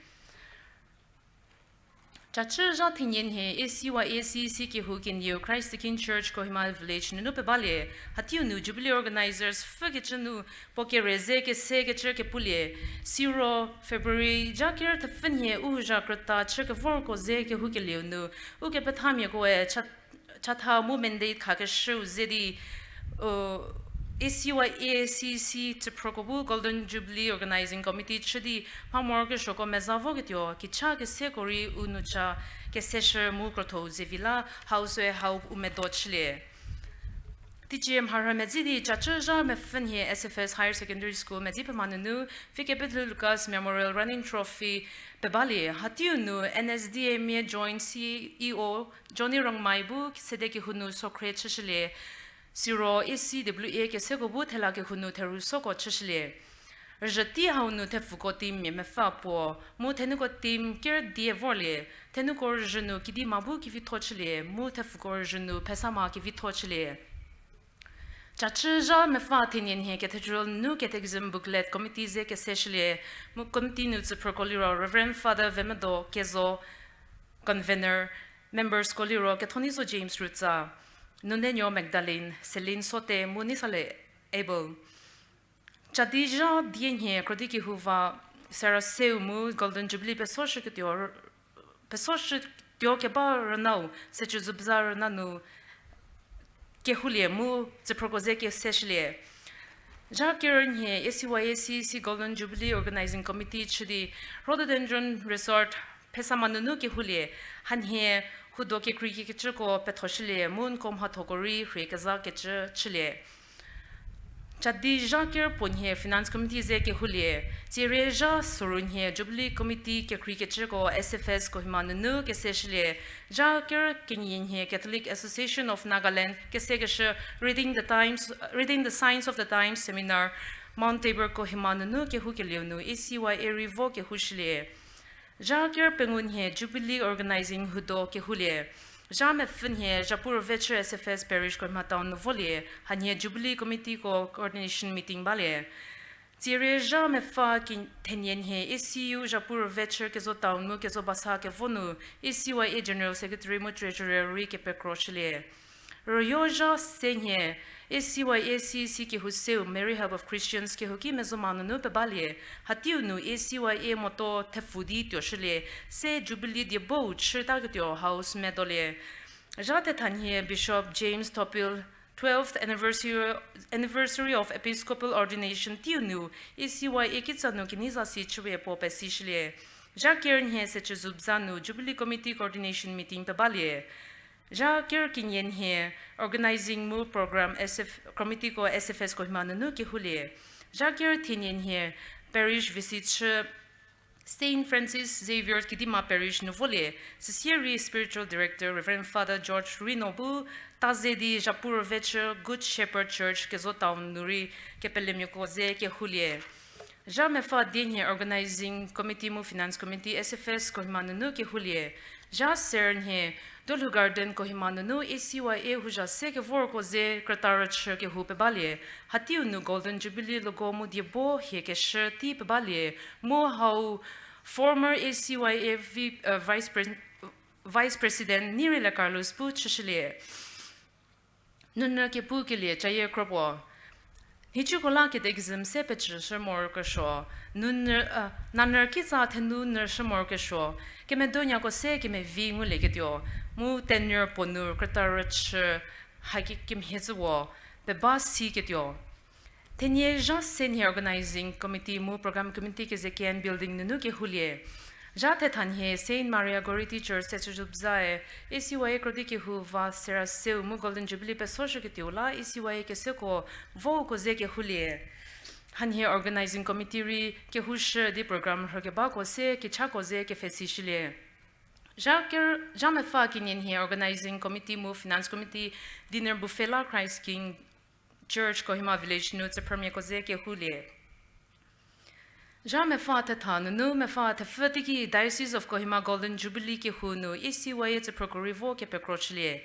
Cachü zha thenie nhie A C Y A C C kehou kenieu Christ the King Church Kohima Village nunu pebalie, hateiu nu Jubilee Organizers pfhükecü nu puo kere ze kese kecü kepulie, siro February zha ker thepfü nhie u houzha krüta chü kevorko ze kehoukelieu nu, ukepethamiakoe cha-, chatha mu mandate khakeshüu ze di, u, A C Y A C C tsüphrüko bu Golden Jubilee Organizing Committee chü di mha morokesuoko meza voketuo kicha keseko rei u nu cha keseshü mu krotho-u zevi la hau süe hau u medo chülie. Teicie mharhü medzi di cachü zha mepfü nhie S F S Higher Secondary School Medzipema nunu Fikepedu Lucas Memorial Running Trophy pebalie, hateiu nu N S D M A Joint C E O Johnny Rongmei bu sede kehou nu sokhrie chüshülie, siro A C W A keseko bu thela kehou nu theru soko chüshülie. Rüzhü tei hau nu thepfuko team mia mepfü puo, mu thenuko team ker die vorlie, thenuko rüzhü nu kidi ma bu kevitho chülie, mu thepfuko rüzhü nu phesama kevitho chülie. Cachü zha mepfü thenie nhie Cathedral nu Catechism Booklet Committee ze keseshülie, mu committee nu tsüphrüko liro Reverend Father Vemedo Kezo, Convener, membersko liro Kethonizo James Rutsa, Nunenuo Magdalene, Celine Sote, mu Nisale Abel. Cadi zha die nhie krodi kehou va Sarah Seu mu Golden Jubilee pesoshüketuo, pesoshütuo keba rünau, Secü Zubza rüna nu kehoulie mu tsüphrüko ze keseshülie. Zha ker nhie A C Y A C C Golden Jubilee Organizing Committee chü di Rhododendron Resort Phesama nunu kehoulie, hanhie hudo kekrei kekecüko pethoshülie mu nko mhathoko rei rhie kezakecü chülie. Cadi zha ker puo nhie Finance Committee ze kehoulie, tsierie zha soru nhie Jubilee Committee kekrei kecüko S F S Kohima nunu keseshülie, zha ker kenie nhie Catholic Association of Nagaland kesekeshü Reading the Times, Reading the Signs of the Times Seminar, Mount Tabor Kohima nunu kehoukelieu nu A C Y A rei vo kehoushülie. Zha ker pengou nhie Jubilee Organizing hudo kehoulie. Zha mepfü nhie Zhapu Rüvechü S F S Parish Kohima Town nu volie, hanhie Jubilee Committeeko coordination meeting balie. Sierei zha mepfü ki-, thenie nhie A C U Zhapu Rüvechü Kezo Town mu Kezo Basa kevo nu A C Y A General Secretary mu Treasurer rei kepekroshülie. Rüyo zha se nhie, A C Y A C C kehou seu Mary Help of Christians kehouki Mezoma nunu pebalie, hateiu nu A C Y A motto thepfu di tuoshülie, se Jubilee diebou chütaketuo hau sü medolie. Zha thetha nhie Bishop James Topil, twelfth anniversary, anniversary of Episcopal Ordination teiu nu, A C Y A kitsa nu kenei zasi chüwe puo pesishülie. Zha ker nhie Secü Zubza nu Jubilee Committee Coordination Meeting pebalie. Zha ker kenie nhie Organizing mu Program S F, Committeeko S F S Kohima nunu kehoulie. Zha ker thenie nhie Parish visit chü Saint Francis Xavier Kidima Parish nu volie, süsie rei Spiritual Director Reverend Father George Rino bu ta ze di Zhapu Rüvechü Good Shepherd Church Kezo Town nu rei kepelemiako ze kehoulie. Zha mepfü die nhie Organizing Committee mu Finance Committee S F S Kohima nunu kehoulie. Zha ser nhie Dolhu Garden Kohima nunu A C Y A houzha se kevorko ze krüta rüchü kehou pebalie. Hateiu nu Golden Jubilee logo mu diebo hie keshü tei pebalie. Mu hau former A C Y A vi-, uh, Vice Pres-, Vice President Nirila Carlos bu chüshülie. Nunü kepu kelie cayie kro puo. Nhicuko la catechism se pecüshü morokesuo. Nunü, uh, nanü kitsa thenu nyüshü morokesuo. Kemedo nyako se kemevi ngulieketuo. Mu tenor puo nu krüta rüchü haki kemhie tsüwo. Peba siketuo. Thenie zha se nhie Organizing Committee mu Program Committee keze Ken Building nunu kehoulie. Zha thetha nhie Saint Maria Goretti Church Secü Zubzae, A C Y A krodi kehou va sera seu mu Golden Jubilee pesoshüketuo la A C Y A keseko vouko ze kehoulie. Hanhie Organizing Committee rei kehoushü di program rhükebako se kichako ze kepfhesishülie. Zha ker, zha mepfü kenie nhie Organizing Committee mu Finance Committee dinner buffet la Christ King Church Kohima Village nu tsüphrümiako ze kehoulie. Zha mepfü thetha nunu mepfü thepfü teiki Diocese of Kohima Golden Jubilee kehou nu A C Y A tsüphrüko rei vo kepekroshülie.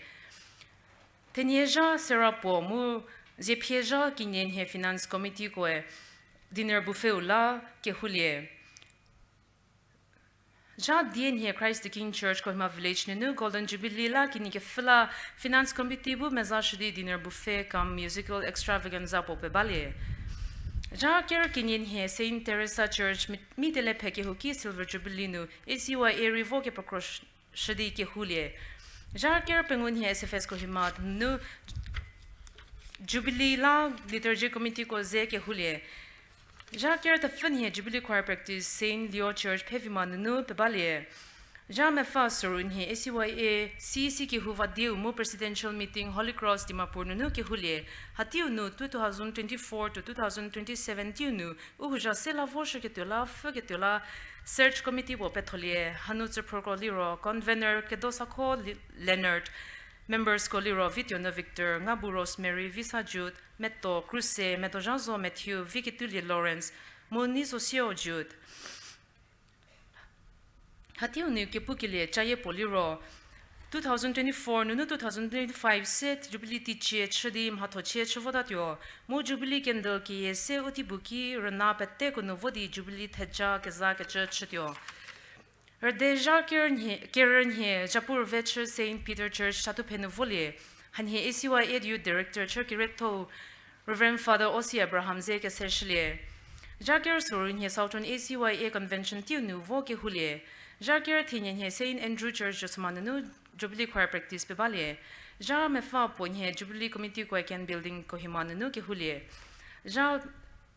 Thenie zha sera puo mu ziephie zha kenie nhie Finance Committeekoe dinner buffet-u la kehoulie. Zha die nhie Christ the King Church Kohima Village nunu Golden Jubilee la kenie kepfhü la Finance Committee bu mezashü di dinner buffet cum musical extravaganza puo pebalie. Zha ker kenie nhie Saint Teresa Church mi, Mitelephe kehouki Silver Jubilee nu A C Y A rei vo kepekro sh-, shü di kehoulie. Zha ker pengou nhie S F S Kohima nu Jubilee la Liturgy Committeeko ze kehoulie. Zha ker thepfü nhie Jubilee Choir Practice Saint Leo Church Phevima nunu pebalie. Zha mepfü soru nhie A C Y A C E C kehou va dieu mu Presidential Meeting Holy Cross Dimapur nunu kehoulie. Hateiu nu two thousand twenty-four to two thousand twenty-seven teiu nu u houzha se la voshüketuo la pfhüketuo la Search Committee puo petholie. Hanu tsüphrüko liro Convenor Kedosakho Li-, Leonard, Membersko liro Vituonuo Victor, Ngabou Rosemary, Visa Jude, Meto Kruse, Metozhazo Matthew, Viketulie Lawrence, mu Nizosieu Jude. Hateiu nu kepukelie cayie puo liro, two thousand twenty-four nunu two thousand twenty-five se Jubilee teicie chü di mhathochie chü votatuo, mu Jubilee candle keyie se u teibu ki rüna peteko nu vo di Jubilee theja kezakecü chütuo. Rüde zha ker nhie, kerü nhie Zhapu Rüvechü Saint Peter Church Chatuphenu volie, hanhie A C Y A Youth Director chü Kiretho Reverend Father O C Abraham ze keseshülie. Zha ker soru nhie Southern A C Y A Convention teiu nu vo kehoulie. Zha ker thenie nhie Saint Andrew Church Jotsoma nunu Jubilee Choir Practice pebalie. Zha mepfü puo nhie Jubilee Committee Choir Ken Building Kohima nunu kehoulie. Zha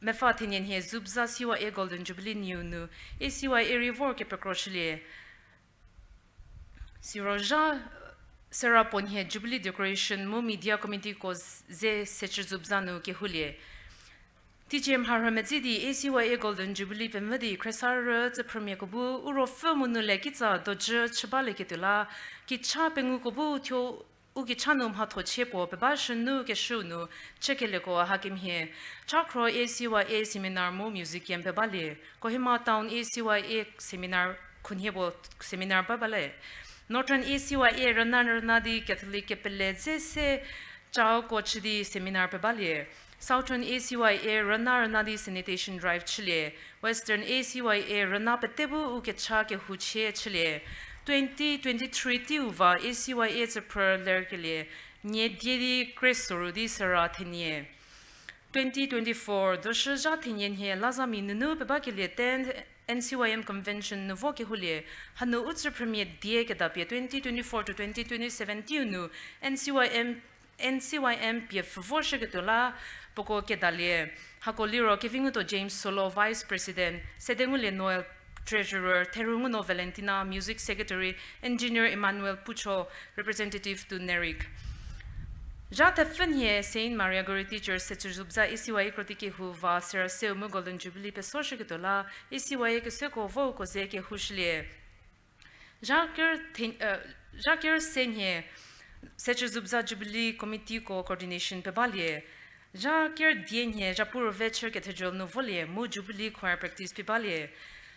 mepfü thenie nhie Zubza C Y A Golden Jubilee New nu A C Y A rei vor kepekroshülie. Siro zha sera puo nhie Jubilee Decoration mu Media Committeeko ze Secü Zubza nu kehoulie. Teicie mharhümedzi di A C Y A Golden Jubilee pemvü di khriesarü tsüphrümiako bu u ruopfü mu nu le kitsa dojü chü balieketuo la, kicha penguko bu thuo u kicha nu mhathochie puo pebashü nu keshüu nu chükelieko hakemhie, Chakhro A C Y A seminar mu music camp pebalie, Kohima Town A C Y A seminar khunhie puo seminar ba bale, Northern A C Y A rüna rüna di Catholic kepele dze se chauko chü di seminar pebalie. Southern A C Y A rüna rüna di sanitation drive chülie. Western A C Y A rüna pete bu u kecha kehouchie chülie. Twenty twenty-three teiu va A C Y A tsüphrü lerkelie nie die di kre soru di sera thenie. Twenty twenty-four doshü zha thenie nhie Lazami nunu pebakelie tenth N C Y M Convention nu vo kehoulie. Hanu u tsüphrümia die kedapie twenty twenty-four to twenty twenty-seven teiu nu N C Y M, N C Y M pie pfhü voshüketuo la puoko kedalie. Hako liro Kevinguto James Solo, Vice President, Sedengulie Noel, Treasurer, Therunguno Valentina, Music Secretary, Engineer Emmanuel Pucho, Representative to NERIC. Zha thepfü nhie Saint Maria Goretti Church Sechüzubza A C Y A krodi kehou va seraseu mu Golden Jubilee pesoshüketuo la, A C Y A keseko vouko ze kehoushülie. Zha ker the-, zha ker se nhie Sechüzubza Jubilee Committeeko coordination pebalie. Zha ker die nhie zhapu rüve chü cathedral nu volie mu Jubilee choir practice pebalie.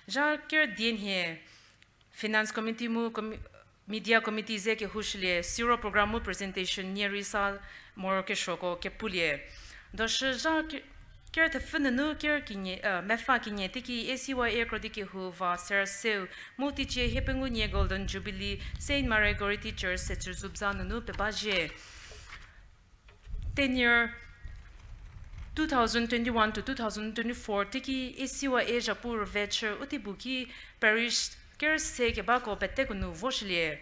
Zha ker die nhie Finance Committee mu com-, Media Committee ze kehoushülie, siro program mu presentation nie rei sa morokesuoko kepulie. Doshü zha ke-, ker thepfü nunu ker kenie, mepfü kenie teiki A C Y A krodi kehou va seraseu mu teicie hiepengou nie Golden Jubilee Saint Maria Goretti Church Sechüzubza nunu pebazhie. Tenure two thousand twenty-one to two thousand twenty-four teiki A C Y A zhapu rüve chü u teibu ki parish ker se kebako peteko nu voshülie.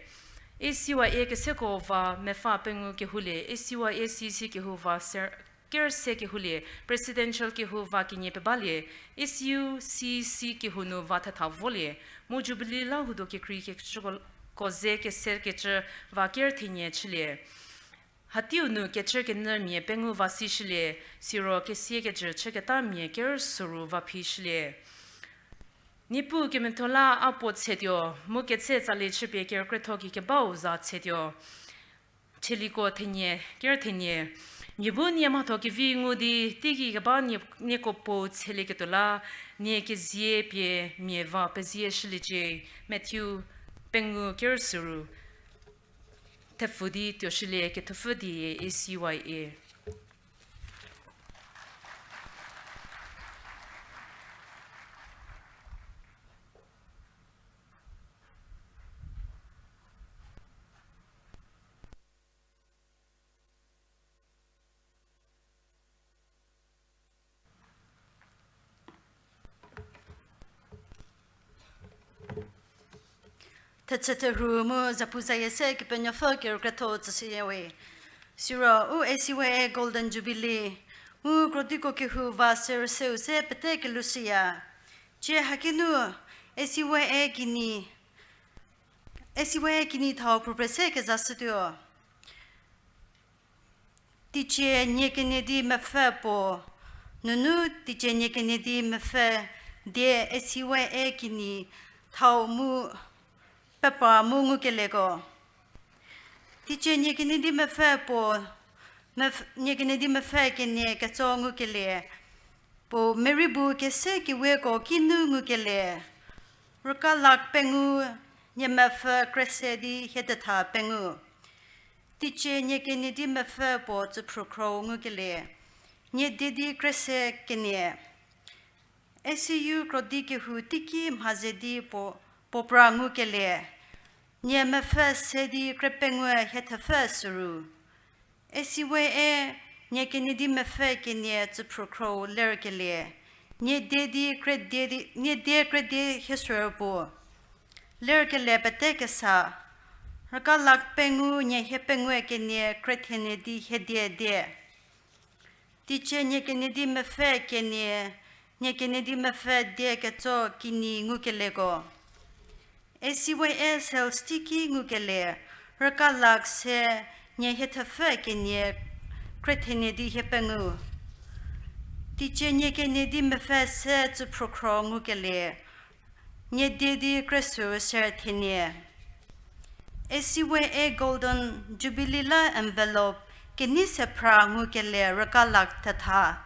A C Y A keseko va mepfü pengou kehoulie, A C Y A C C kehou va ser-, ker se kehoulie, presidential kehou va kenie pebalie, A C U C C kehou nu va thetha volie, mu Jubilee la hudo kekrei kecüko ze kesekecü va ker thenie chülie. Hateiu nu kecü kenyümia pengou va sishülie, siro kesie kejü chüketamia ker soru va phishülie. Niepuu kemethuo la a puo tsetuo, mu ketse tsali chüpie kerükrietho ki kebau za tsetuo. Tsaliko thenie, ker thenie. Mia bu nie mhatho kevi ngu di, teigei keba nie, nieko puo tselieketuo la, nie kezie pie mia va pezie shüliecie, Matthew pengou ker soru. Thepfü di tuoshülie kethupfü die A C Y A. Thetse therhu mu zapuzayie se Kepenuopfü kerükrietho tsüshüyawe. Siro u A C Y A Golden Jubilee mu krodiko kehou va serüseu se pete kelushüya. Tsie haki nu A C Y A kini, A C Y A kini thau phrüpre se kezashütuo. Teicie nie kenie di mepfü puo, nunu teicie nie kenie di mepfü die A C Y A kini thau mu pepa mu ngukelieko. Teicie nie kenie di mepfü puo, mepf-, nie kenie di mepfü kenie ketso ngukelie puo, merei bu kese keweko kinu ngukelie. Rüka lakh pengou, nie mepfü krese di hie tetha pengou. Teicie nie kenie di mepfü puo tsüphrü khrou ngukelie. Nie die di krese kenie. A C U krodi kehou teiki mha ze di puo, puo pra ngukelie. Nie mepfü se di kre pengou hie thepfü soru. A C Y A nie kenie di mepfü kenie tsüphrü khrou lerkelie. Nie die di kre die di, nie die kre die hie soru puo. Lerkelie pete kesa. Rüka lakh pengou nie hie pengou kenie kre thenie di hie die die. Teicie nie kenie di mepfü kenie, nie kenie di mepfü die ketso kini ngukelieko. A C Y A sales teiki ngukelie, rüka lakh se nie hie thepfü kenie kre thenie di hie pengou. Teicie nie kenie di mepfü se tsüphrü khrou ngukelie, nie die di kre soru ser thenie. A C Y A Golden Jubilee la envelope kenei se phra ngukelie rüka lakh thetha.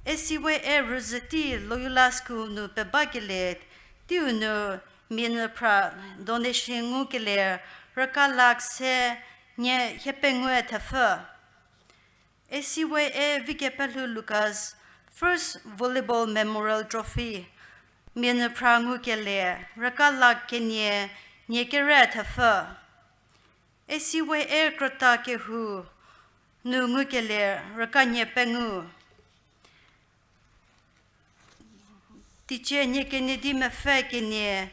A C Y A rüzhütei Loyola School nu pebakelie teiu nu mia nyü phra donation ngukelie rüka lakh se nie hie pengou thepfü. A C Y A Vikepelhou Lucas First Volleyball Memorial Trophy mia nyü phra ngukelie, rüka lakh kenie nie kere thepfü. A C Y A krüta kehou nu ngukelie rüka nie pengou. Teicie nie kenie di mepfü kenie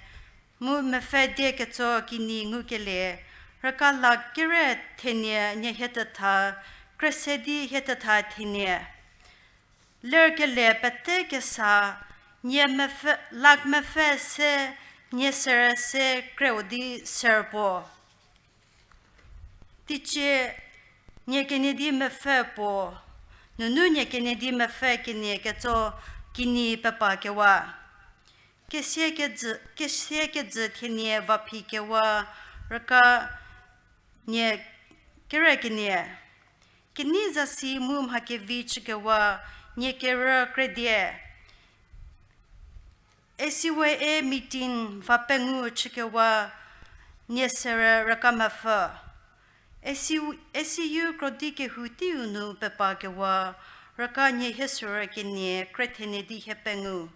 mu mepfü die ketso kinyi ngukelie, rüka lakh kere thenie nie hie tetha, krese di hie tetha thenie. Lerkelie pete kesa, nie mepfü, lakh mepfü se, nie serü se kreu di ser puo. Teicie nie kenie di mepfü puo, nunu nie kenie di mepfü kenie ketso kinyi pepa kewa. Kesie kejü, kesie kejü thenie vaphi kewa rüka nie kere kenie. Kenei zasi mu mha kevi chükewa nie kerü kredie. A C Y A meeting va pengou chükewa nie serü rüka mepfü. A C U, A C U krodi kehou teiu nu pepa kewa rüka nie hie serü kenie kre thenie di hie pengou.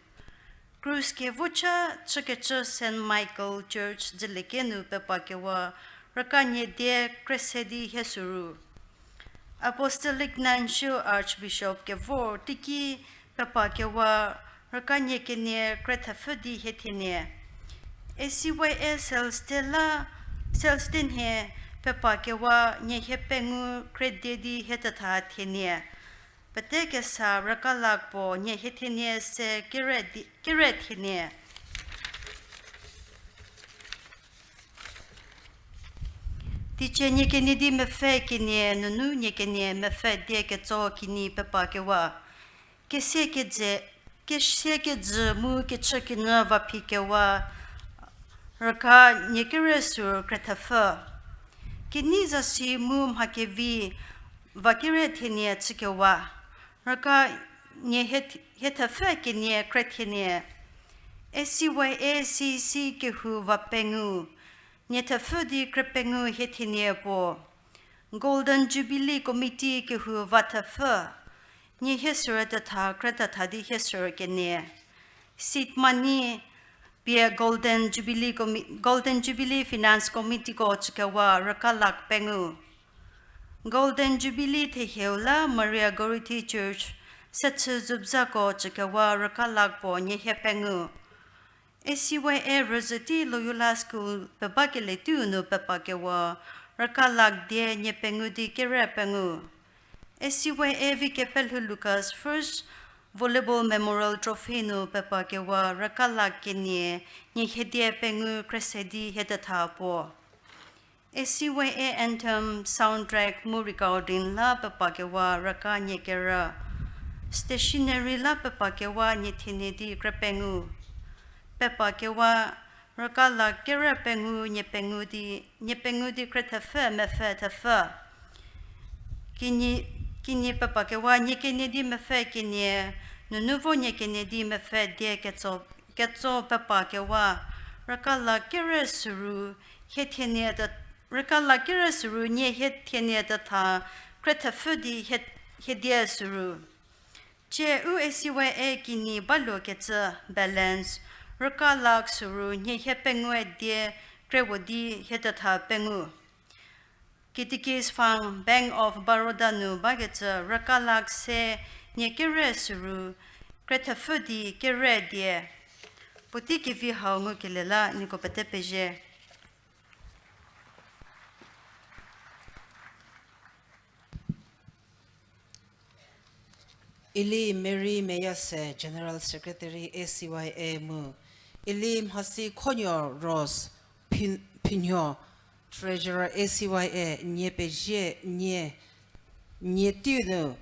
Krus kevocha chükecü Saint Michael Church Dzülieki nu pepa kewa rüka nie die krese di hie süru. Apostolic Nuncio Archbishop kevor teiki pepa kewa rüka nie kenie kre thepfü di hie thenie. A C Y A sales de la, sales de nhie pepa kewa nie hie pengou kre die di hie tetha thenie. Pete kesa rüka lakh puo nie hie thenie se kere di, kere thenie. Teicie nie kenie di mepfü kenie nunu nie kenie mepfü die ketso kinyi pepa kewa. Kesie kejü, kesie kejü mu kechü kenyü vaphi kewa rüka nie kere süru kre thepfü. Kenei zasi mu mha kevi va kere thenie chükewa rüka nie hie, hie thepfü kenie kre thenie. A C Y A C C kehou va pengou, nie thepfü di kre pengou hie thenie puo. Golden Jubilee Committee kehou va thepfü, nie hie serü tetha kre tetha di hie serü kenie. Seed money pie Golden Jubilee Commi-, Golden Jubilee Finance Committeeko chükewa rüka lakh pengou. Golden Jubilee thehieu la Maria Goretti Church Sechü Zubzako chükewa rüka lakh puo nie hie pengou. A C Y A rüzhü tei Loyola School pebakelie teiu nu pepa kewa rüka lakh die nie pengou di kere pengou. A C Y A Vikepelhou Lucas First Volleyball Memorial Trophy nu pepa kewa rüka lakh kenie nie hie die pengou krese di hie tetha puo. A C Y A anthem, soundtrack mu recording la pepa kewa rüka nie kerü. Stationery la pepa kewa nie thenie di kre pengou. Pepa kewa rüka lakh kere pengou nie pengou di, nie pengou di kre thepfü mepfü thepfü. Kinyi, kinyi pepa kewa nie kenie di mepfü kenie, nunu vo nie kenie di mepfü die ketso, ketso pepa kewa rüka lakh kere süru, hie thenie te, rüka lakh kere süru nie hie thenie tetha kre thepfü di hie, hie die süru. Cie u A C Y A kinyi baluokecü balance rüka lakh süru nie hie pengou die kre puo di hie tetha pengou. Kitikis Fund, Bank of Baroda nu bakecü rüka lakh se nie kere süru kre thepfü di kere die. Puotei kevi hau ngukelie la nieko pete pezie. Ili Mary Meyase, General Secretary A C Y A mu, ili Mhasi Khonuo Rose Phi-, Phinuo, Treasurer A C Y A, nie pezie, nie, nie teiu nu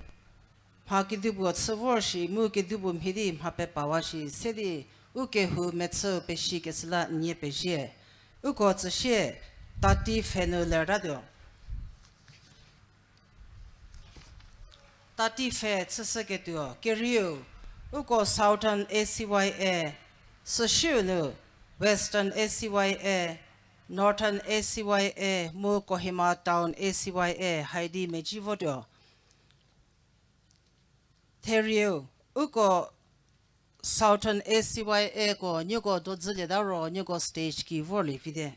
mha kedipuo chü vor shi mu kedipuo mhie di mha pepawa shi se di u kehou mechü pesikeshü la nie pezie. Uko tsüsie tati pfhe nu lertatuo. Tati pfhe chüshüketuo kerieu, uko Southern A C Y A, süsieu nu Western A C Y A, Northern A C Y A mu Kohima Town A C Y A haidi meji votuo. Therieu, uko Southern A C Y A ko nieko dodzülieta ro nieko stage ki vorlie vite.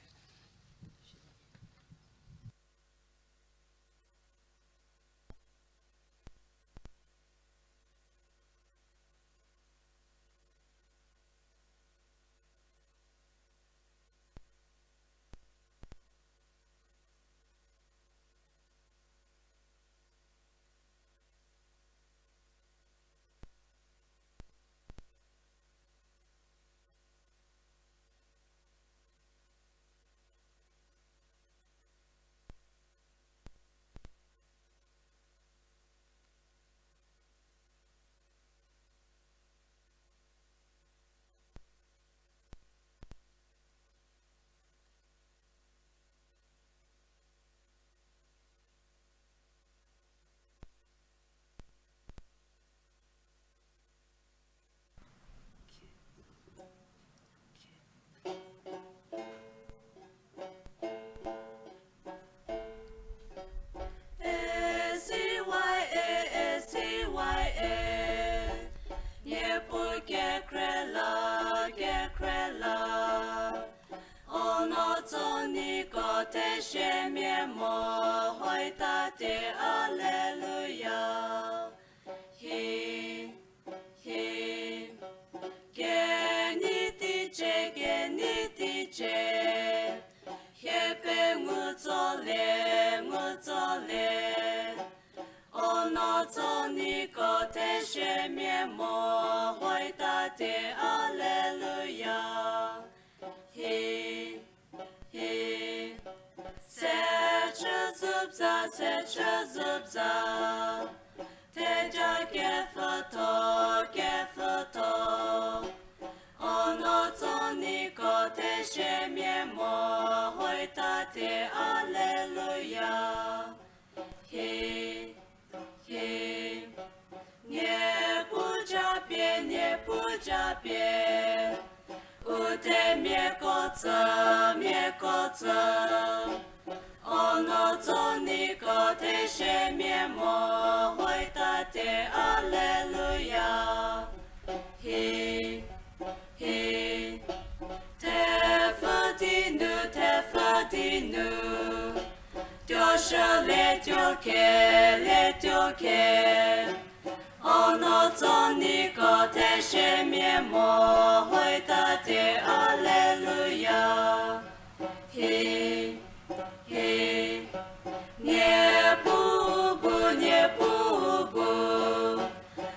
A C Y A, A C Y A, Niepuu kekreilamia, kekreilamia. O nuo tso nieko theshemia mo, hoitatie, Alleluia. Hi, hi, kenei teicie, kenei teicie, hie pengutsole, ngutsole. O nuo tso nieko theshemia mo, hoitatie, Alleluia. Hi, hi, se chü züpza, se chü züpza, theja kepfütho, kepfütho. O nuo tso nieko theshemia mo, hoitatie, Alleluia. Hi, hi, Niepuu japie, Niepuu japie, u themiako tsü, miako tsü. O nuo tso nieko theshemia mo, hoitatie, Alleluia. Hi, hi, thepfü di nu, thepfü di nu, tuoshülie tuo khe, le tuo khe. O nuo tso nieko theshemia mo, hoitatie, Alleluia. Hi, hi, Niepuu bu, Niepuu bu,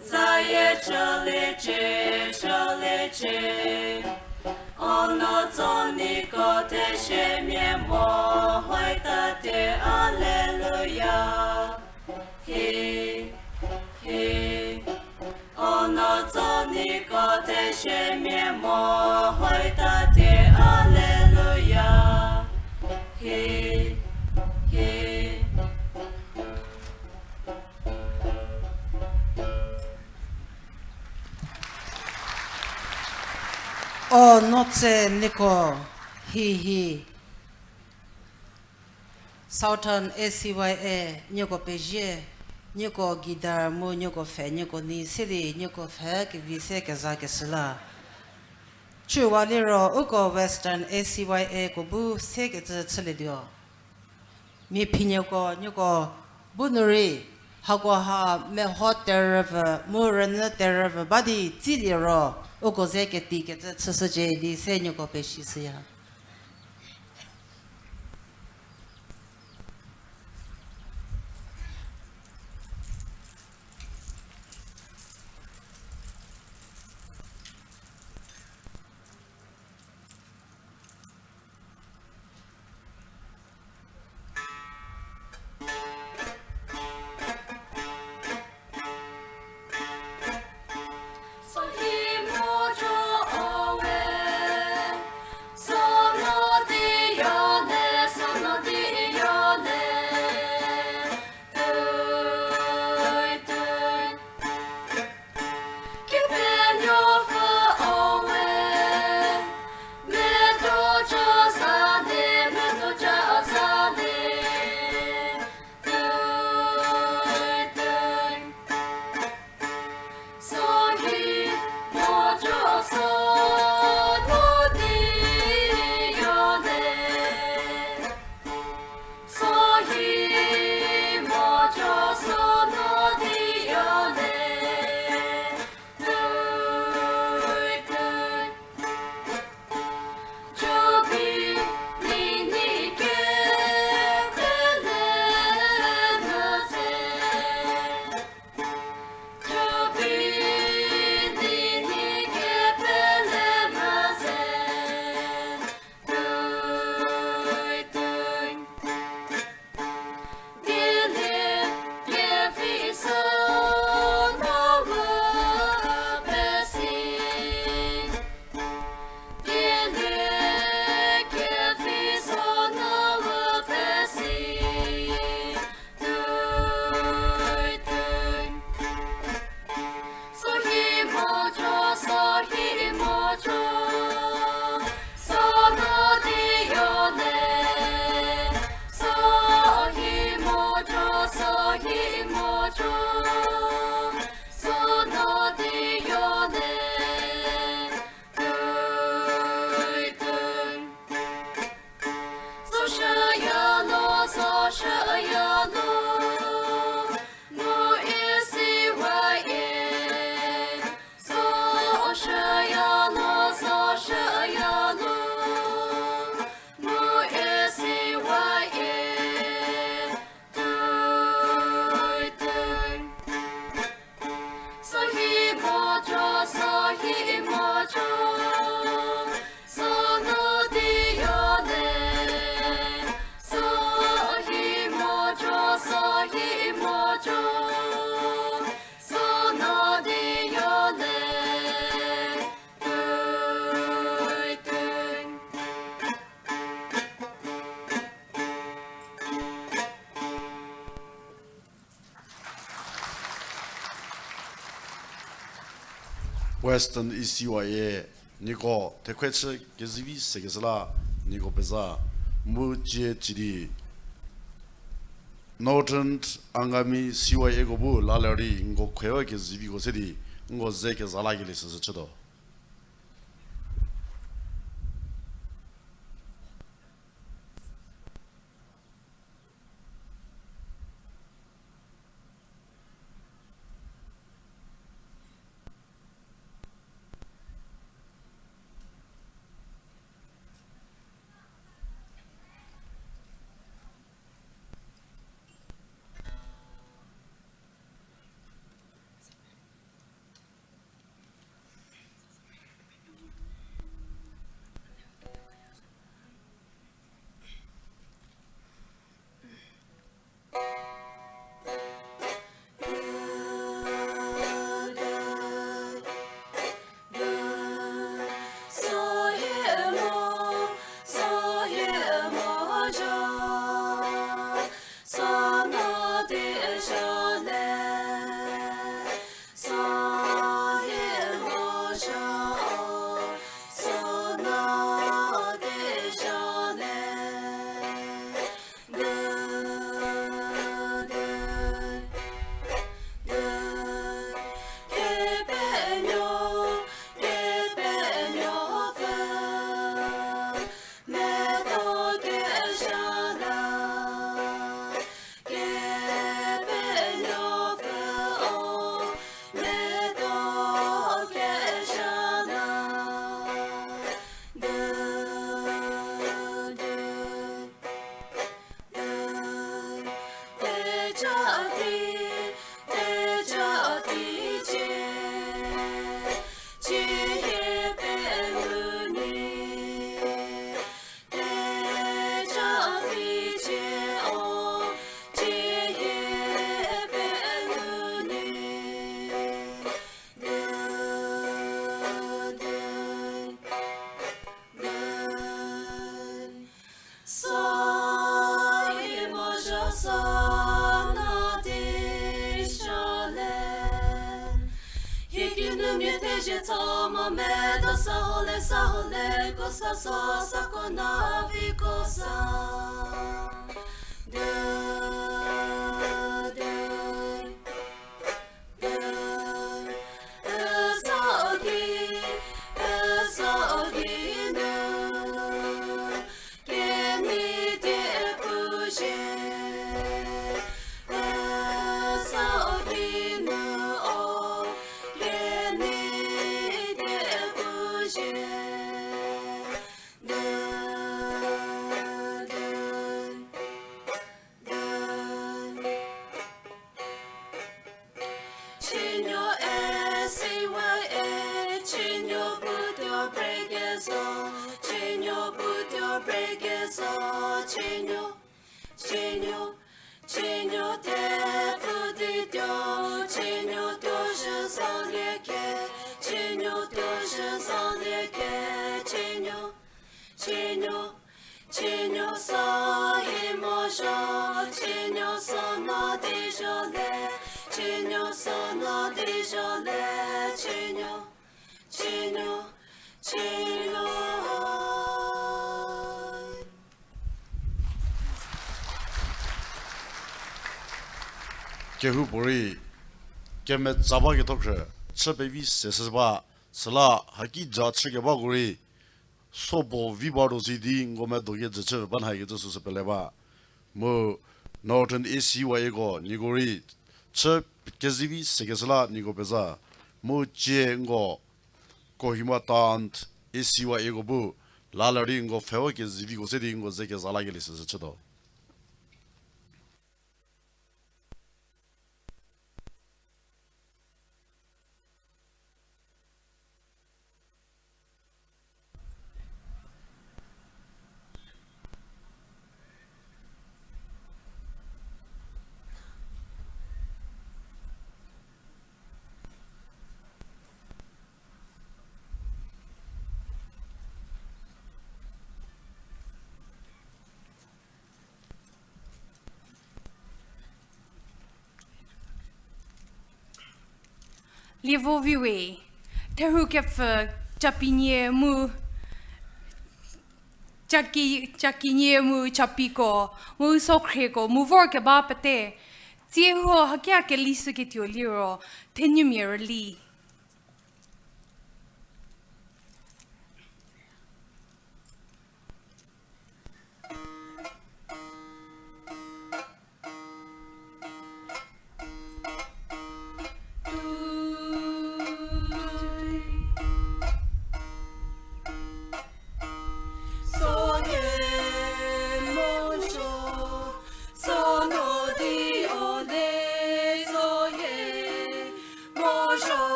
zayie chüliecie, chüliecie. O nuo tso nieko theshemia mo, hoitatie, Alleluia. Hi, hi, o nuo tso nieko theshemia mo, hoitatie, Alleluia. Hi, hi. O nuo tso nieko, hi, hi. Southern A C Y A, nieko pezie, nieko guitar mu nieko pfhe, nieko nei se di nieko pfhe kevi se kezakeshü la. Chüwa liro uko Western A C Y A ko bu sekecü chülietuo. Mia phinieko nieko bu nu rei, hako ha meho terüpfü mu rünyü terüpfü ba di tsilie ro, uko ze ketikecü chüshücie di se nieko pesishüya. Western E C Y A, nieko thekhwe chü kezivi sekeshü la, nieko peza, mu cie cidi Northern Angami C Y A ko bu la lerei nko khwewa keziviko se di, nko ze keza lakelie süsü chütuo. Sa i mo zha sa na di sha le. Hie kinu mia thezie tso mo medo sa ho le, sa ho le, ko sa so, sa ko na vi ko sa. Du, du. Chienuo e, siwa e, chienuo putuo break e zo, chienuo putuo break e zo, chienuo, chienuo, chienuo te pfü di tuo, chienuo tuo zhü zo lie ke, chienuo tuo zhü zo lie ke, chienuo, chienuo, chienuo so hi mo zho, chienuo so no di zho le, chienuo so no di zho le, chienuo, chienuo, chienuo. Kehoupuorei, kemetsa ba ketho khrü, chü pevi se shü ba, süla haki ja chü kebako rei, sobo vi ba ro si di nko medo kejü chü ba nha kecü süsü pele ba. Mu Northern A C Y A ko nieko rei chü kezivi sekeshü la nieko peza. Mu cie nko Kohima Town A C Y A ko bu la lerei nko pfhewa keziviko se di nko ze keza lakelie süsü chütuo. Lievo viwe, Therhu kepfü, Capinie mu, Caki, Cakinie mu Capiko, mu Sokhrieko, mu vorkeba pete. Tsie huo hakia kelishüketuo liro, thenumia rüli.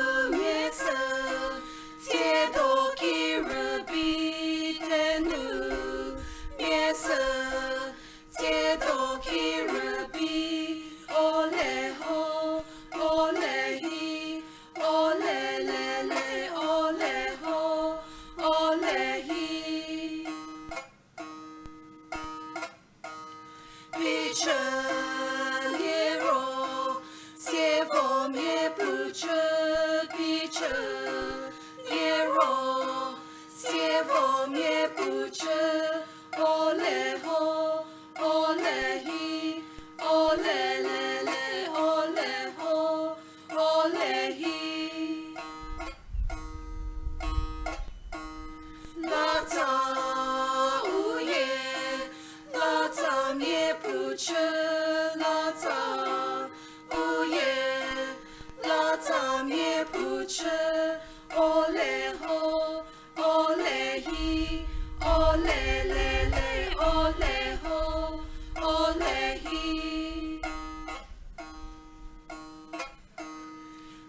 Thenumiasü, tsiedo ki rübei, thenumiasü, tsiedo ki rübei, o le ho, o le hi, o le le le, o le ho, o le hi. Phichü liro, sievomia puchü, phichü liro, sievomia puchü, o le ho, o le hi, o le le le, o le ho, o le hi. Latsa u ye, latsamia puchü, latsa u ye, latsamia puchü, o le ho, o le hi, o le le le, o le ho, o le hi.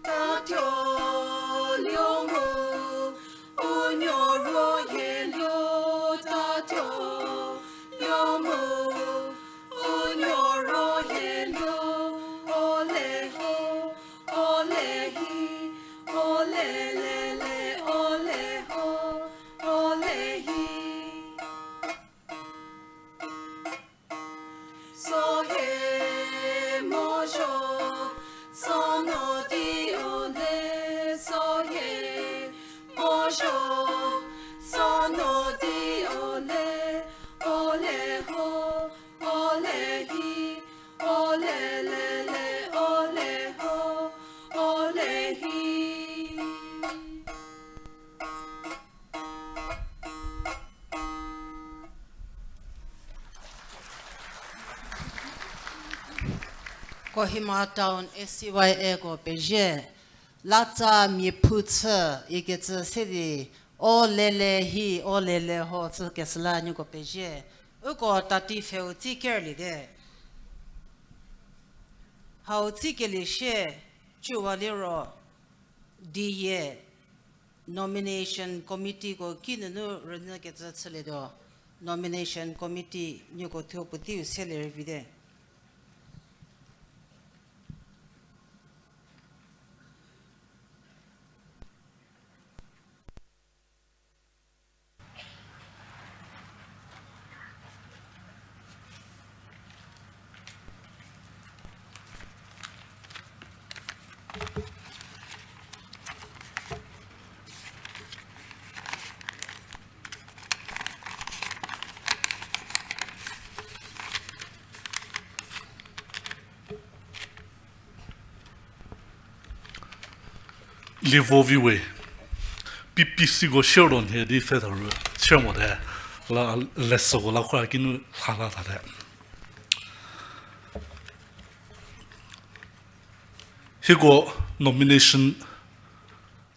Tatuo luo mu, u nuo ro hie luo, tatuo luo mu, u nuo ro hie luo, o le ho, o le hi, o le le le, o le ho, o le hi. Sohie mo zho, sono di o le, sohie mo zho, sono di o le, o le ho, o le hi, o le le le, o le ho, o le hi. Kohima Town A C Y A ko pezie, latsa mia phu chü ikecü se di, o le le hi, o le le ho chü kesüla nieko pezie. Uko tati pfheu tsi kerlie te. Hau tsi kelie sie, cüwa liro, diye, nomination committeeko kinunu rünyükecü chülietuo, nomination committee nieko thuo puoteiu selie rei vite. Lievo viwe, P P Cko sier ro nhie di pfhe tha ru sier mote, la lesoko la khora kinu lha la thate. Hieko nomination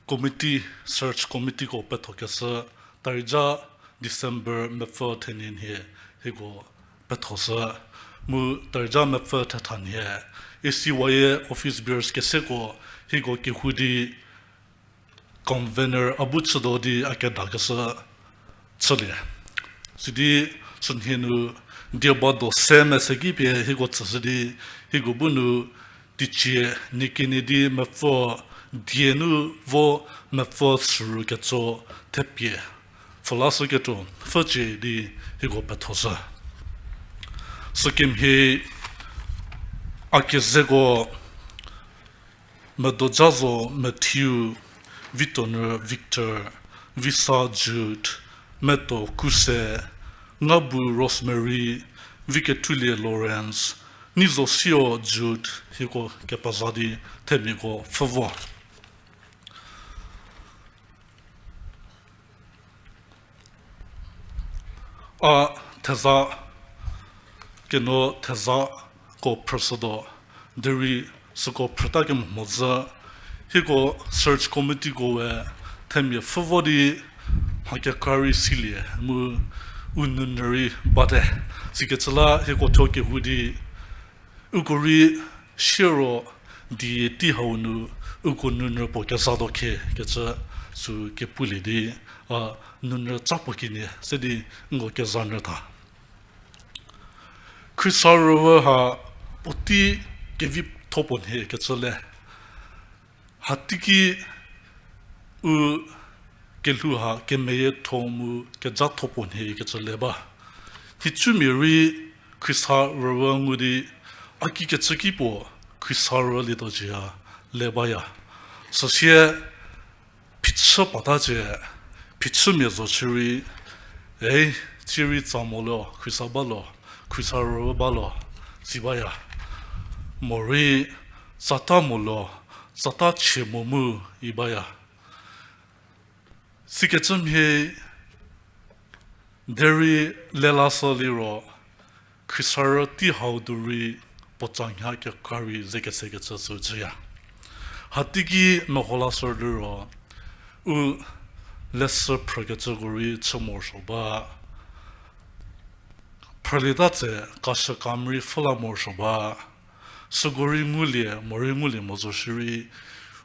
committee, search committeeko pethokeshü tarija December mepfü thenie nhie hieko pethoshü, mu tarija mepfü thetha nhie A C Y A office bearers keseko hieko kehou di convener a bu chütuo di a kedakeshü chülie. Sidi sünhie nu dieba do se mese ki pie hieko tsüshü di hieko bu nu Teicie nie kenie di mepfü die nu vo mepfü süru ketso thepie pfhü lashüketuo pfhücie di hieko pethoshü. Sükemhie a kezeko Medojazo Matthew, Vitonü Victor, Visa Jude, Meto Kuse, Ngabu Rosemary, Vikethulie Lawrence, Nizosio Jude, hieko kepeza di themiako pfhü vo. A theza keno thezako phrüshütuo, derei süko phrüta kemo mhodzü, hieko search committeeko we themia pfhü vo di mha kekra rei silie mu u nounyü rei bate. Sikecü la hieko thuo kehou di uko rei siero die tei hau nu uko nounyü puo kezatuo khe kecü sü kepulie di, a, nounyü ca puo kenie se di nko kezanyü tha. Khrista rüwe ha puotei kevitho puo nhie kecü le. Hateiki u kelhou ha kemeyietho mu kezatho puo nhie kecü le ba. Nhicumia rei Khrista rüwe ngu di a kikecü ki puo Khrista rülietuo cü ya le baya. Süsie phichü pata cie, phichümia zo chü rei, ei, cie rei tsa mo lo, Khrista ba lo, Khrista rüwe ba lo, si baya. Morei tsata mo lo, tsata chie mo mu i baya. Sikecü mhie derei lelashü liro, Khrista rü tei hau du rei puo tsa nha kekra rei ze kesekecü sü chüya. Hateiki meho lashü liro, u leshü phrükecüko rei chü morosuo ba. Phrülieta tse kashükam rei pfhü la morosuo ba. Süko rei ngulie, morei ngulie mo zo shierei,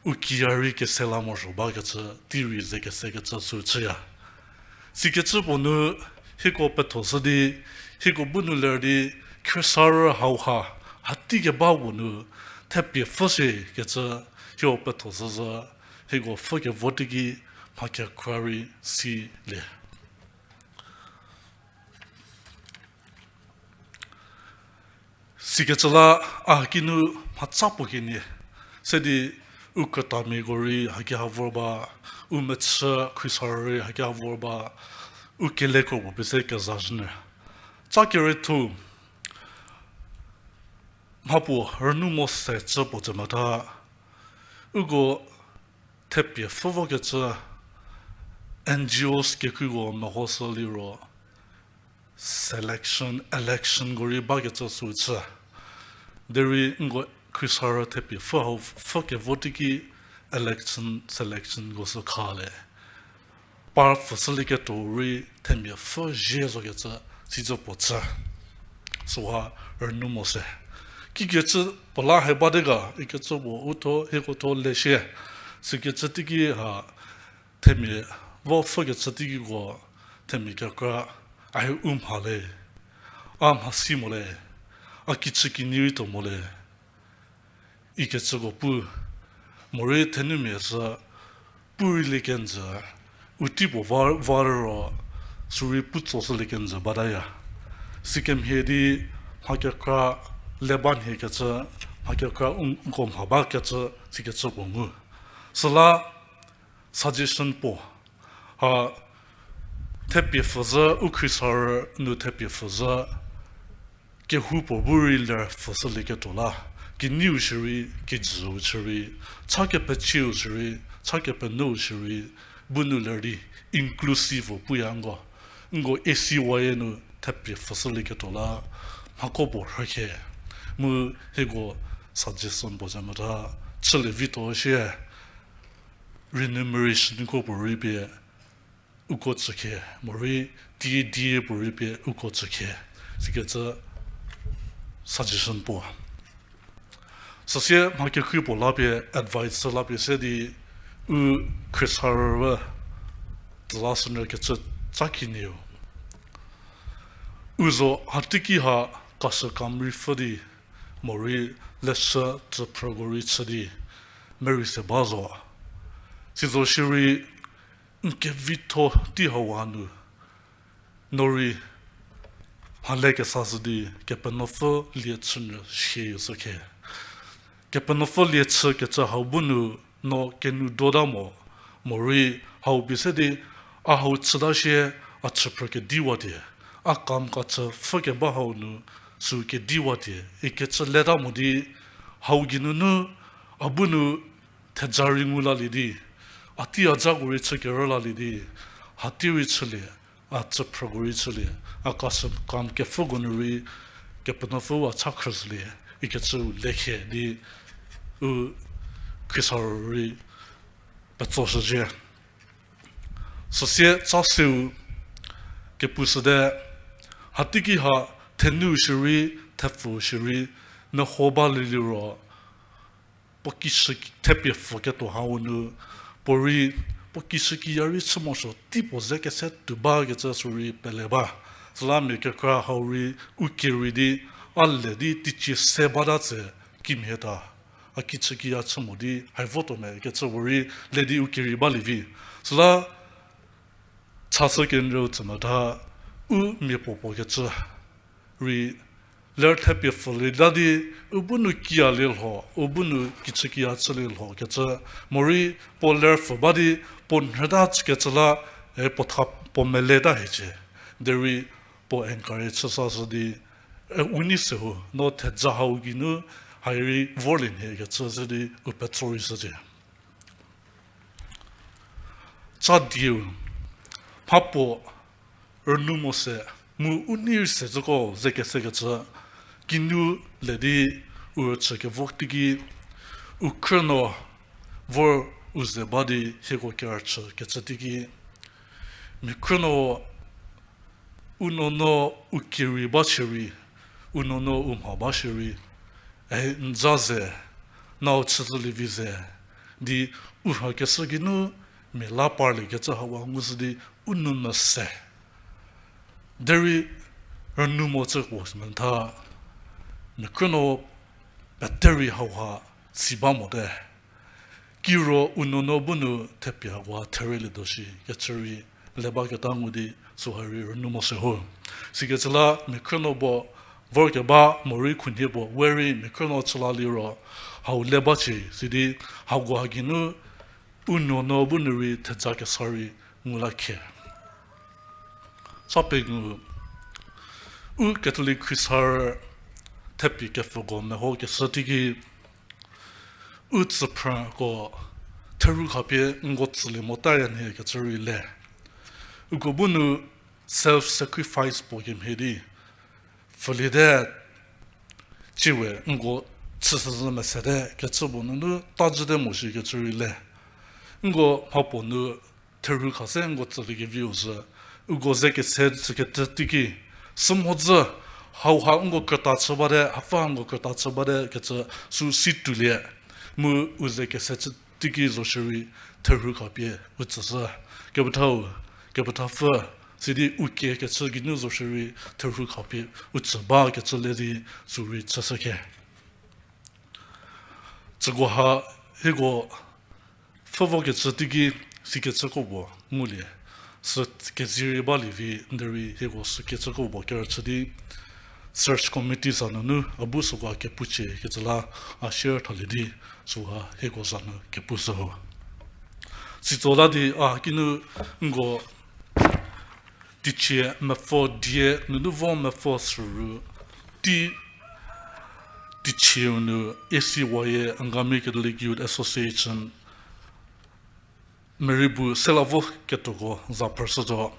u kiya rei kese la morosuo bakecü tei rei ze kesekecü sü chüya. Sikecü puo nu hieko pethoshü di, hieko bu nu ler di, Khrista rü hauha, hatei keba puo nu, thepie pfhü shie kecü, hieko pethoshü zü, hieko pfhü kevo teiki mha kekra rei silie. Sikecü la a kinu mhatsa puo kenie, se di u krütamiako rei haki ha vor ba, u mechü Khrista rei haki ha vor ba, u keleko puo pie se kezashünyü. Ca kerietho, mhapuo rünu mo se cü puo tse metha, uko thepie pfhü vokecü N G Os kekreiko mehoshü liro, selection, electionko rei bakecü sü chü. Derei nko Khrista rü thepie pfhü hau pfhü kevo teiki election, selectionko sü kha le. Par pfhüshülieketuo rei themia pfhü zhie zokecü, sicü puo chü. Süha rünu mo se. Kikecü puo la he bate ga, ikecü puo u tho, hieko tho le shie. Sikecü teiki ha, themia vo pfhükecü teikiko, themia kekra, a hi u mha le, a mhasi mo le, a kichü kinyi rei tuo mo le. Ikecüko pu, morei thenumia sü, pu rei lie kenjü, u tei puo va, va ro, sürei pu tsoshülie kenjü bataya. Sikemhie di mha kekra le ba nhiekecü, mha kekra u nko mha bakecü, sikecü puo ngu. Süla suggestion puo, ha, thepie pfhü zhü, u Khrista rü nu thepie pfhü zhü, kehoupuo bu rei ler pfhüshülieketuo la, kenieu shierei, kijüu shierei, cha kepecieu shierei, cha kepenuou shierei, bu nu ler di inclusive puo puya nko, nko A C Y A nu thepie pfhüshülieketuo la, mhako puo rhükhe, mu hieko suggestion puo ze metha, chülie vituo shie, remuneration ko puo rei pie, uko tsükhe, morei T D A puo rei pie uko tsükhe, sikecü suggestion puo. Süsie mha kekrei puo la pie advice la pie se di u Khrista rüwe tsüla sünyü kecü ca kinieu. U zo hateiki ha kashükam rei pfhü di morei leshü tsüphrüko rei chü di merei se ba zo. Sizo shierei n kevitho tei hau a nu, no rei mhale kesa shü di Kepenuopfü lie chünyü shie shü khe. Kepenuopfü lie chükecü hau bu nu no kenu dota mo, morei hau pie se di a hau chüta shie, a chüphrü kediwa tie, a kam kachü pfhükeba hau nu sü kediwa tie ikecü leta mo di, hau geinunu a bu nu theja rei ngu lalie di, a tei a zako rei chü kerü lalie di, hatei rei chülie, a chüphrüko rei chülie, a kashü kam kepfhüko nu rei Kepenuopfü a cha khrüshülie ikecü lekhe di u khriesarü rei petsoshücie. Süsie cha seu kepushüte, hateiki ha thenu shierei, thepfu shierei, meho balie liro, puo kishü thepie pfhüketuo hau nu, puorei, puo kishükiya rei chü morosuo, tei puo ze kese tuo bakecü sürei pele ba. Süla mia kekra hau rei u kerei di, a le di teicie se bata tse kimhie ta, a kichükiya chü mo di hai votuo me kecü puorei le di u kerei balie vi. Süla chashü kenjü tsü metha, u mia puopuo kecü rei ler thepie pfhülie la di, u bu nu kiyalie lho, u bu nu kichükiya chülie lho kecü, morei puo ler pfhü ba di, puo nhüta chükecü la, e, puo tha, puo meleta hiecie. Derei puo encourage chü sashü di, e, u nei se ho, no theja hau geinu, hairei vorlie nhie kecü se di u petso rei shücie. Cha dieu, mhapuo rünu mo se, mu u nei rei se züko ze kesekecü, kinu le di u rüchü kevo teiki, u khrünuo vor u ze ba di hieko kerüchü kecü teiki, mia khrünuo u nuonuo u kerei ba shierei, u nuonuo u mha ba shierei, e, n za ze, nau chüzhülie vi ze, di u rhakeshü geinu mia la parliekecü hauha ngushü di u nou mese. Derei rünu mo cü puo metha, mia khrünuo peterei hauha si ba mote. Kiro u nuonuo bu nu thepie hakoha therelie tuo shi kecü rei le baketa ngu di süha rei rünu mo se ho. Sikecü la mia khrünuo puo vorkeba morei khunhie puo we rei mia khrünuo chü la liro hau le ba shi, sidi hakoha geinu u nuonuo bu nu rei theja kesa rei ngu la khe. Sa pengou, u Catholic khriesarü thepie kepfüko mehokeshü teiki, u tsüphrüko therhu khapie nko tsülie motaya nhie kecü rei le. Uko bu nu self sacrifice puo kemhie di pfüliete, ciewe nko chüshüzhü mesete kecü puo nunu tajüte mo shi kecü rei le. Nko mhapuo nu therhu kha se nko tsüliekeviu sü, uko ze kese tsükecü teiki, sü mhodzü, hauha nko krüta chü bate, hapfü nko krüta chü bate kecü sü si tuolie, mu u ze kese chü teiki zo shierei therhu khapie u tsüshü. Kepethau, kepethapfü, sidi u kie kecü geinu zo shierei therhu khapie u tsü ba kecü le di sü rei chüshü khe. Tsüko ha hieko pfhü vokecü teiki sikecüko puo ngulie, sü kezie rei balie vi, derei hieko sükecüko puo kerüchü di search committee za nunu a bu süko kepucie kecü la a share thalie di süha hieko za nu kepushü ho. Sitso la di a kinu nko teicie mepfü die nunu vo mepfü sürü tei, teicieu nu A C Y A, Angami Catholic Youth Association, meri bu se la vo ketuoko za phrüshütuo.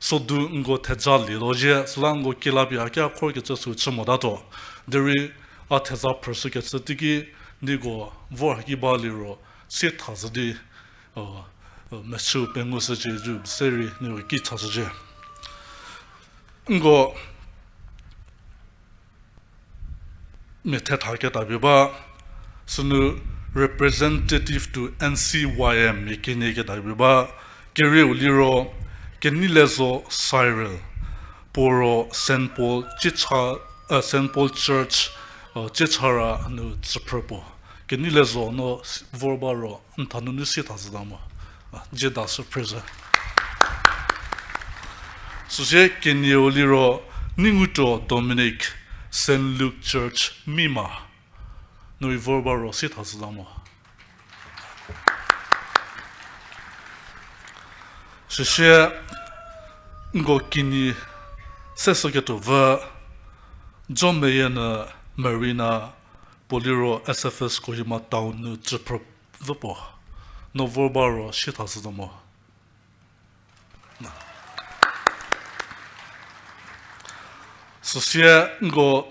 Sodu nko theja lietuo zhie, süla nko kelapie a ki a khor kecü sü chü motatuo. Derei a theza phrüshükecü teiki, nieko vor haki ba liro, sie thazhü di, mechü pengou shücie, ju se rei nieko ki thashücie. Nko mia thetha ketapie ba, sünu representative to N C Y M mia kenie ketapie ba, kerieu liro, Keneilezo Cyril, puo ro Saint Paul Church, O, Ciechara nu tsüphrü puo. Kenei le zo no s-, vor ba ro, n tha nunu sie tha zhüta mo. A, dzie da sü phrüzhü. Süsie kenieu liro, Neingutuo Dominic, Saint Luke Church, Mima. No rei vor ba ro sie tha zhüta mo. Süsie, nko kinyi se süketuo vü, Jomeyie nu Marina, puo liro S F S Kohima Town nu tsüphrü vü puo. No vor ba ro sie tha zhüta mo. Süsie nko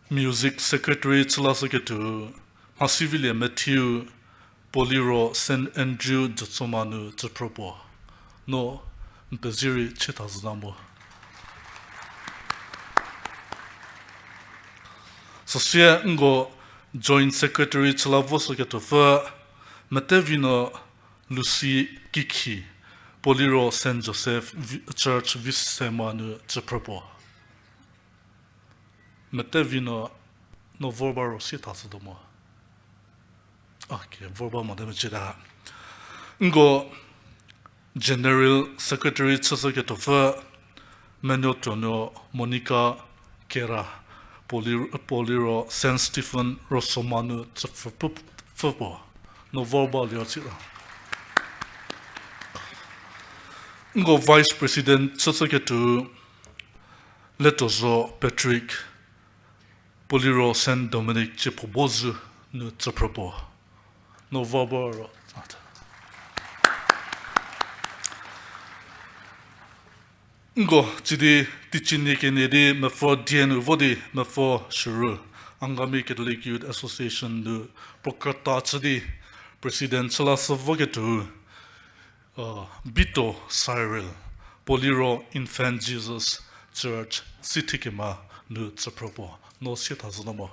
music secretary chü lashüketuo, Mhasivilie Matthew, puo liro Saint Andrew Jotsoma nu tsüphrü puo. No n pezie rei chie tha zhüta mo. Süsie nko joint secretary chü la voshüketuopfü, Metevino Lucy Kikhi, puo liro Saint Joseph Vi-, Church Viswema nu tsüphrü puo. Metevino, no vor ba ro sie tha zhüta mo. Okay, vor ba mote mecüta. Nko General Secretary chüshüketuopfü, Menuotuonuo Monica Kera, puo li-, puo liro Saint Stephen Rosoma nu tsüphrü pfü puo. No vor ba liro chita. Nko Vice President chüshüketuo, Letozo Patrick, puo liro Saint Dominic Ciephoubozü nu tsüphrü puo. No vor ba ro. Nko, sidi teicie nie kenie di mepfü die nu vo di mepfü shürü, Angami Catholic Youth Association nu puo krüta chü di President chü lashü voketuo, uh, Bito Cyril, puo liro Infant Jesus Church Sithikema nu tsüphrü puo. No sie tha zhüta mo.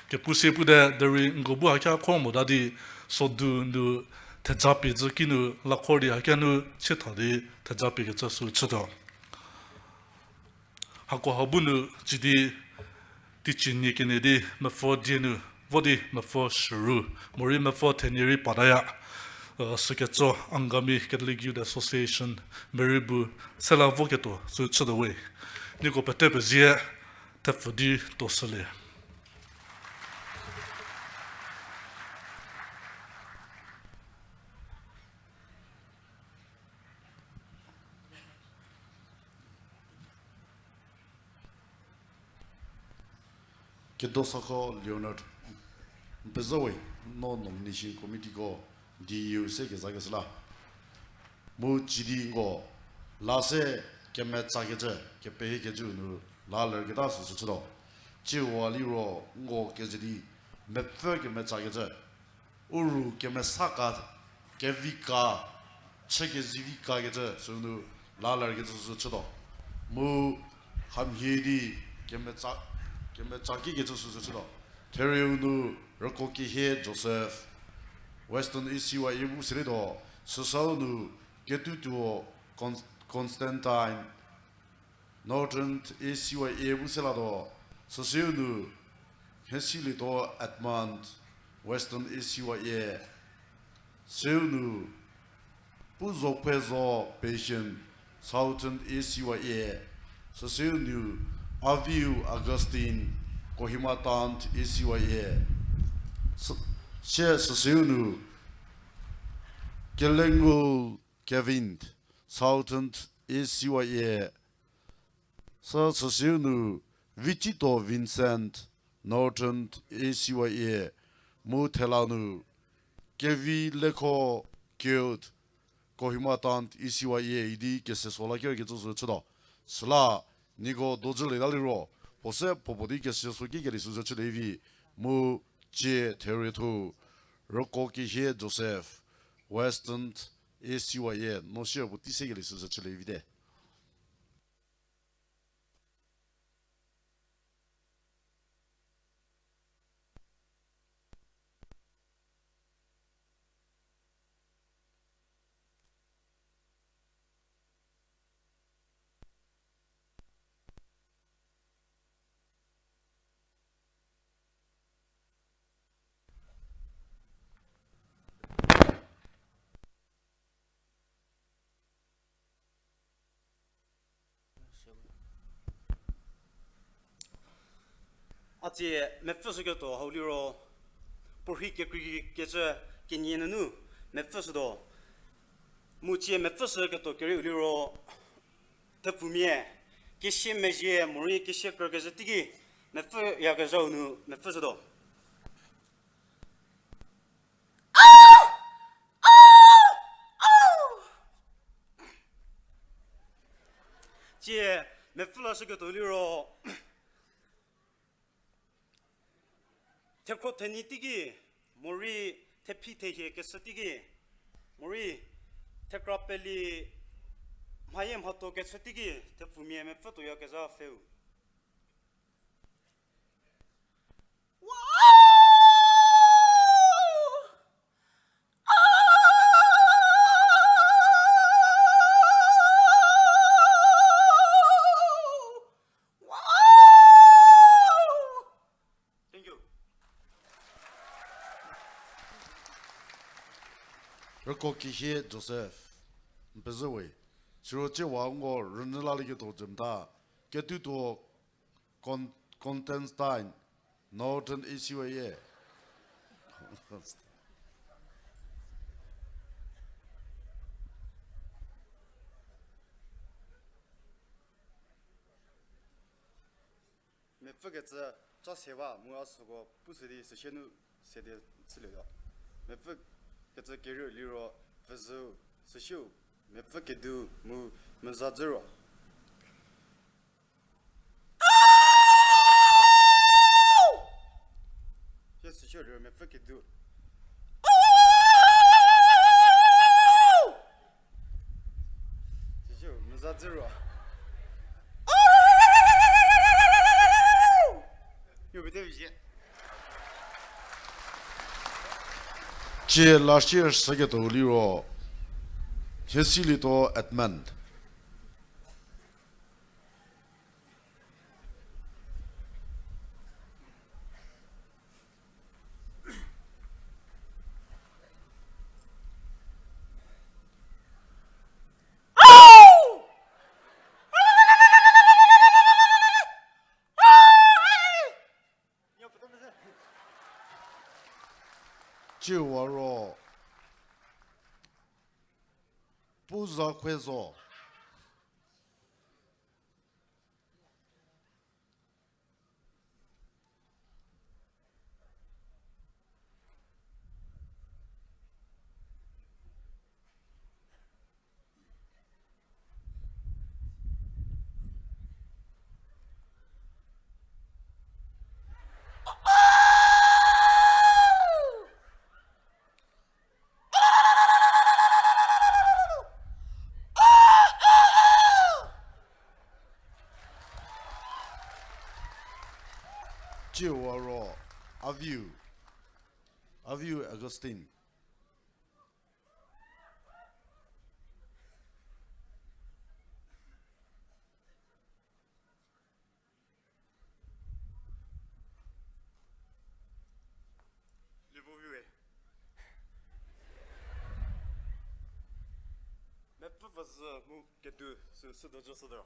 Kepu sie pute derei nko bu hakia khor mota di sodu nu theja pie zhü kinu lakhor di hakia nu sie tha di theja pie kecü sü chütuo. Hakoha bu nu sidi teicie nie kenie di mepfü die nu vo di mepfü shürü, morei mepfü thenie rei pataya, uh, süketso Angami Catholic Youth Association merei bu se la voketuo sü chütuo we. Nieko pete pezie, thepfü di tuo shülie. Kedosako Leonard, n pezie we, no nomination committeeko D U se kezakeshü la. Mu sidi nko la se kemetsakecü, kepehiekecü nu la lerketa süsü chütuo. Tsiewa liro nko keze di mepfü kemetsakecü, u ru kemesaka, kevika, chü kezivikakecü sünu la lerkecü süsü chütuo. Mu hamhie di kemetsa, kemetsakikecü süsü chütuo. Therieu nu Rükokehie Joseph, Western A C Y A bu selietuo, süsau nu Ketutuo Con-, Constantine, Northern A C Y A bu selatuo, süseu nu Mhesielietuo Edmund, Western A C Y A, süu nu Puzopfhezo Patient, Southern A C Y A, süseu nu Aviu Augustine, Kohima Town A C Y A, sü-, sie süseu nu Kelengul Kevin, Southern A C Y A, sü süseu nu Vicito Vincent, Northern A C Y A, mu thela nu Kevi Lekho Cute, Kohima Town A C Y A idi kese so la kerkecü sü chütuo. Süla nieko dojülieta liro, puo se puo puo di kese so kikelie süsü chülie vi, mu tsie therietho, Rükokehie Joseph, Western A C Y A, no sier puo tei se kelie süsü chülie vite. A tsie mepfü shüketuo hau liro, puorhi kekreikecü kenie nunu mepfü shütuo. Mu tsie mepfü shüketuo kerieu liro, thepfumia kesia mezhie morei kesia krükezhü teiki mepfü yakezhau nu mepfü shütuo. Tsie mepfü la shüketuo liro, thekhro thenyi teiki, morei thephi thehie keshü teiki, morei thekra peli mhayie mhatho kechü teiki, thepfumia mepfü tuoyakezha pfheu. Thank you. Rüko kehie Joseph, n pezhü we, siro tsiewa nko rünyü lalieketuo jümta, ketutuo Con-, Constantine, Northern Asia ye. Mepfükecü ca se ba mu a süko pushü di süsie nu se di chülietuo. Mepfükecü kerieu liro pfüzhüu, süsieu mepfü kediu mu meza dzüro. Sie süsieu liro mepfü kediu. Süsieu meza dzüro. Yo, bete vizie. Tsie last year shüketuo liro, Hiesilietuo Edmund. Tsiewa ro, Pu Zakhuezo. Tsiewa ro, Aviu, Aviu Augustine. Lievo viwe. Mepfü pfüzhü mu kediu sü, sü do, sü do.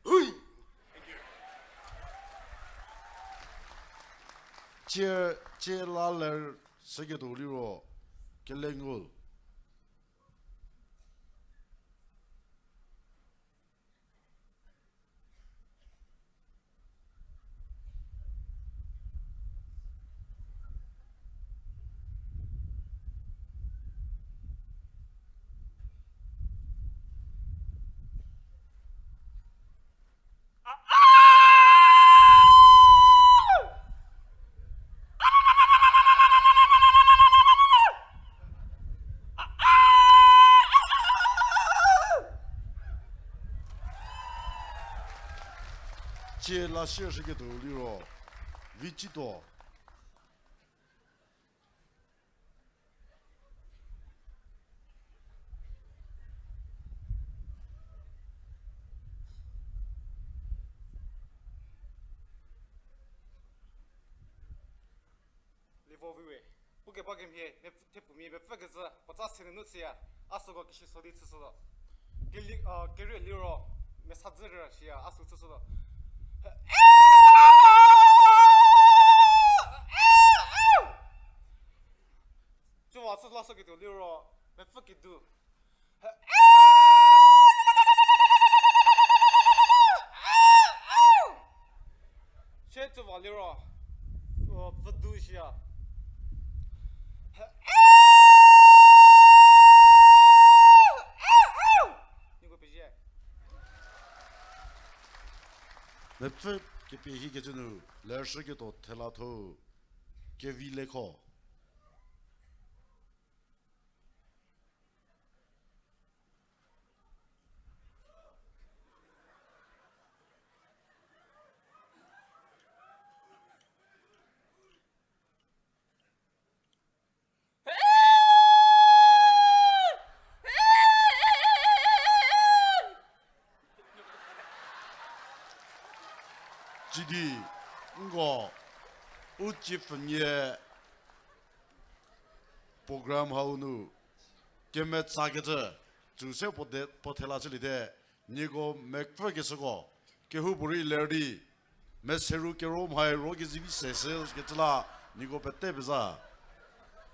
Hui! Thank you. Tsie, tsie la ler shüketuo liro, Kelengul. Tsie la sie shüketuo liro, Vicito. Lievo viwe, pu Keba kemhie, mepfü, thepfumia mepfü kezhü, puotsa se nunu chüya, a süko kishüso di chüshütuo. Keli, uh, kerieu liro, mesadzü rüra shiya, a sü chüshütuo. Tsuwa chü laso ketuo liro, mepfü kedu. Shie tsuwa liro, uh, pfüdu shiya. Nieko pezie. Mepfü kepie hikecü nu, lershüketuo thelatho, Kevilekho. Sidi, nko, u chief nie program hau nu kemetsakecü, tsü se puo de, puo thela chüliete, nieko mepfü keshüko, kehoupuorei ler di, meseru kero mhai ro kezivi se se kecü la, nieko pete peza.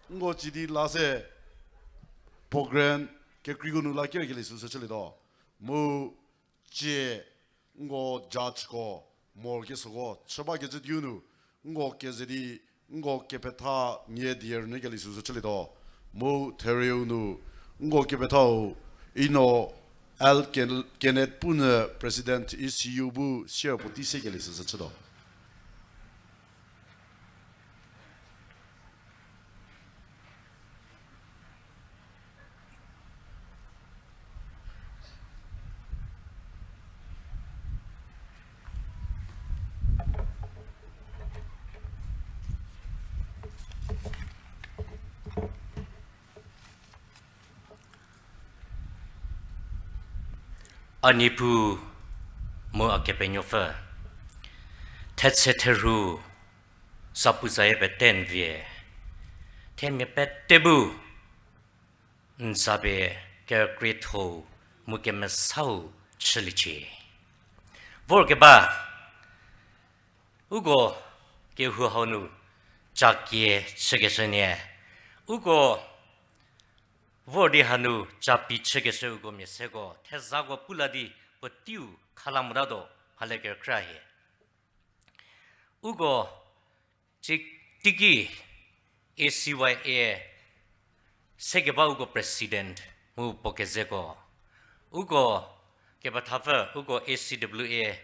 Nko sidi la se, program kekreiko nu la kerkelie süsü chülietuo. Mu cie nko judgeko mor kesüko chü bakecü diu nu, nko keze di, nko kepetha nie die rünyükelie süsü chülietuo. Mu therieu nu, nko kepethau, Eno L. Ken-, Kenneth Punyü, President E C U bu sier puotei sekelie süsü chütuo. A Niepuu mu a Kepenuopfü, thetse therhu, zapuzayie pete n vie, themia pete bu n za pie kekriethou mu kemesau chüliecie. Vorkeba, uko kehou hau nu cakie chükeshü nie, uko vor di hanu capi chükeshü uko mia seko thezako pu la di puoteiu khala motatuo, hale kerükra hie. Uko, ci, teiki A C Y A sekeba uko president mu puo kezeko. Uko kepethapfü uko A C W A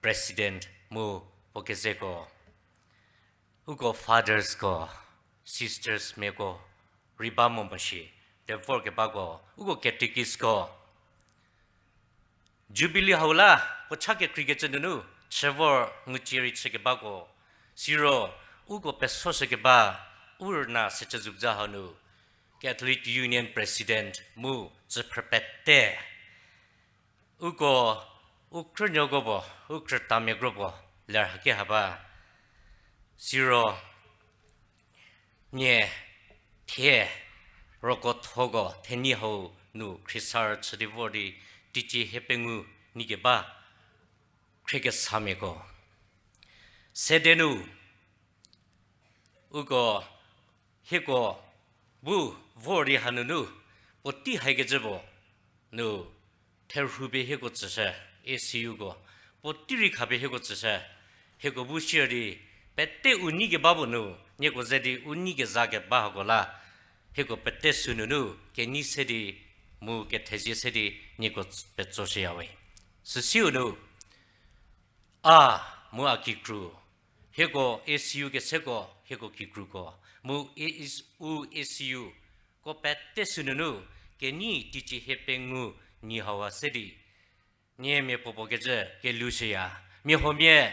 president mu puo kezeko. Uko fathersko, sistersmiako, rei ba mo moshi, de vorkebako, uko catechistko. Jubilee hau la puo cha kekreikecü nunu chü vor ngucie rei chükebako, siro uko pesoshükeba u rüna secü zubza hau nu Catholic Union President mu tsüphrü pete, uko u krünuoko puo, u krütamia kro puo ler haki ha ba. Siro nie thie rokothoko thenyi hau nu khriesarü chü di vor di teicie hiepengou nyikeba khriekesamiako. Sede nu uko hieko bu vor di hanunu puotei haikecü puo nu therhu pie hieko tsüshü, A C U ko, puotei rei khapie hieko tsüshü, hieko bu sier di pete u nyi keba puo nu, nieko ze di u nyi kezha keba hako la, hieko pete sünunu kenei se di mu kethezie se di nieko petsoshüyawe. Süsiu nu a mu a kikru, hieko A C U keseko, hieko kikruko, mu u A C U ko pete sünunu kenei teicie hiepengou nyi hawa se di nie mia puopuo kecü kelushüya. Mia huomia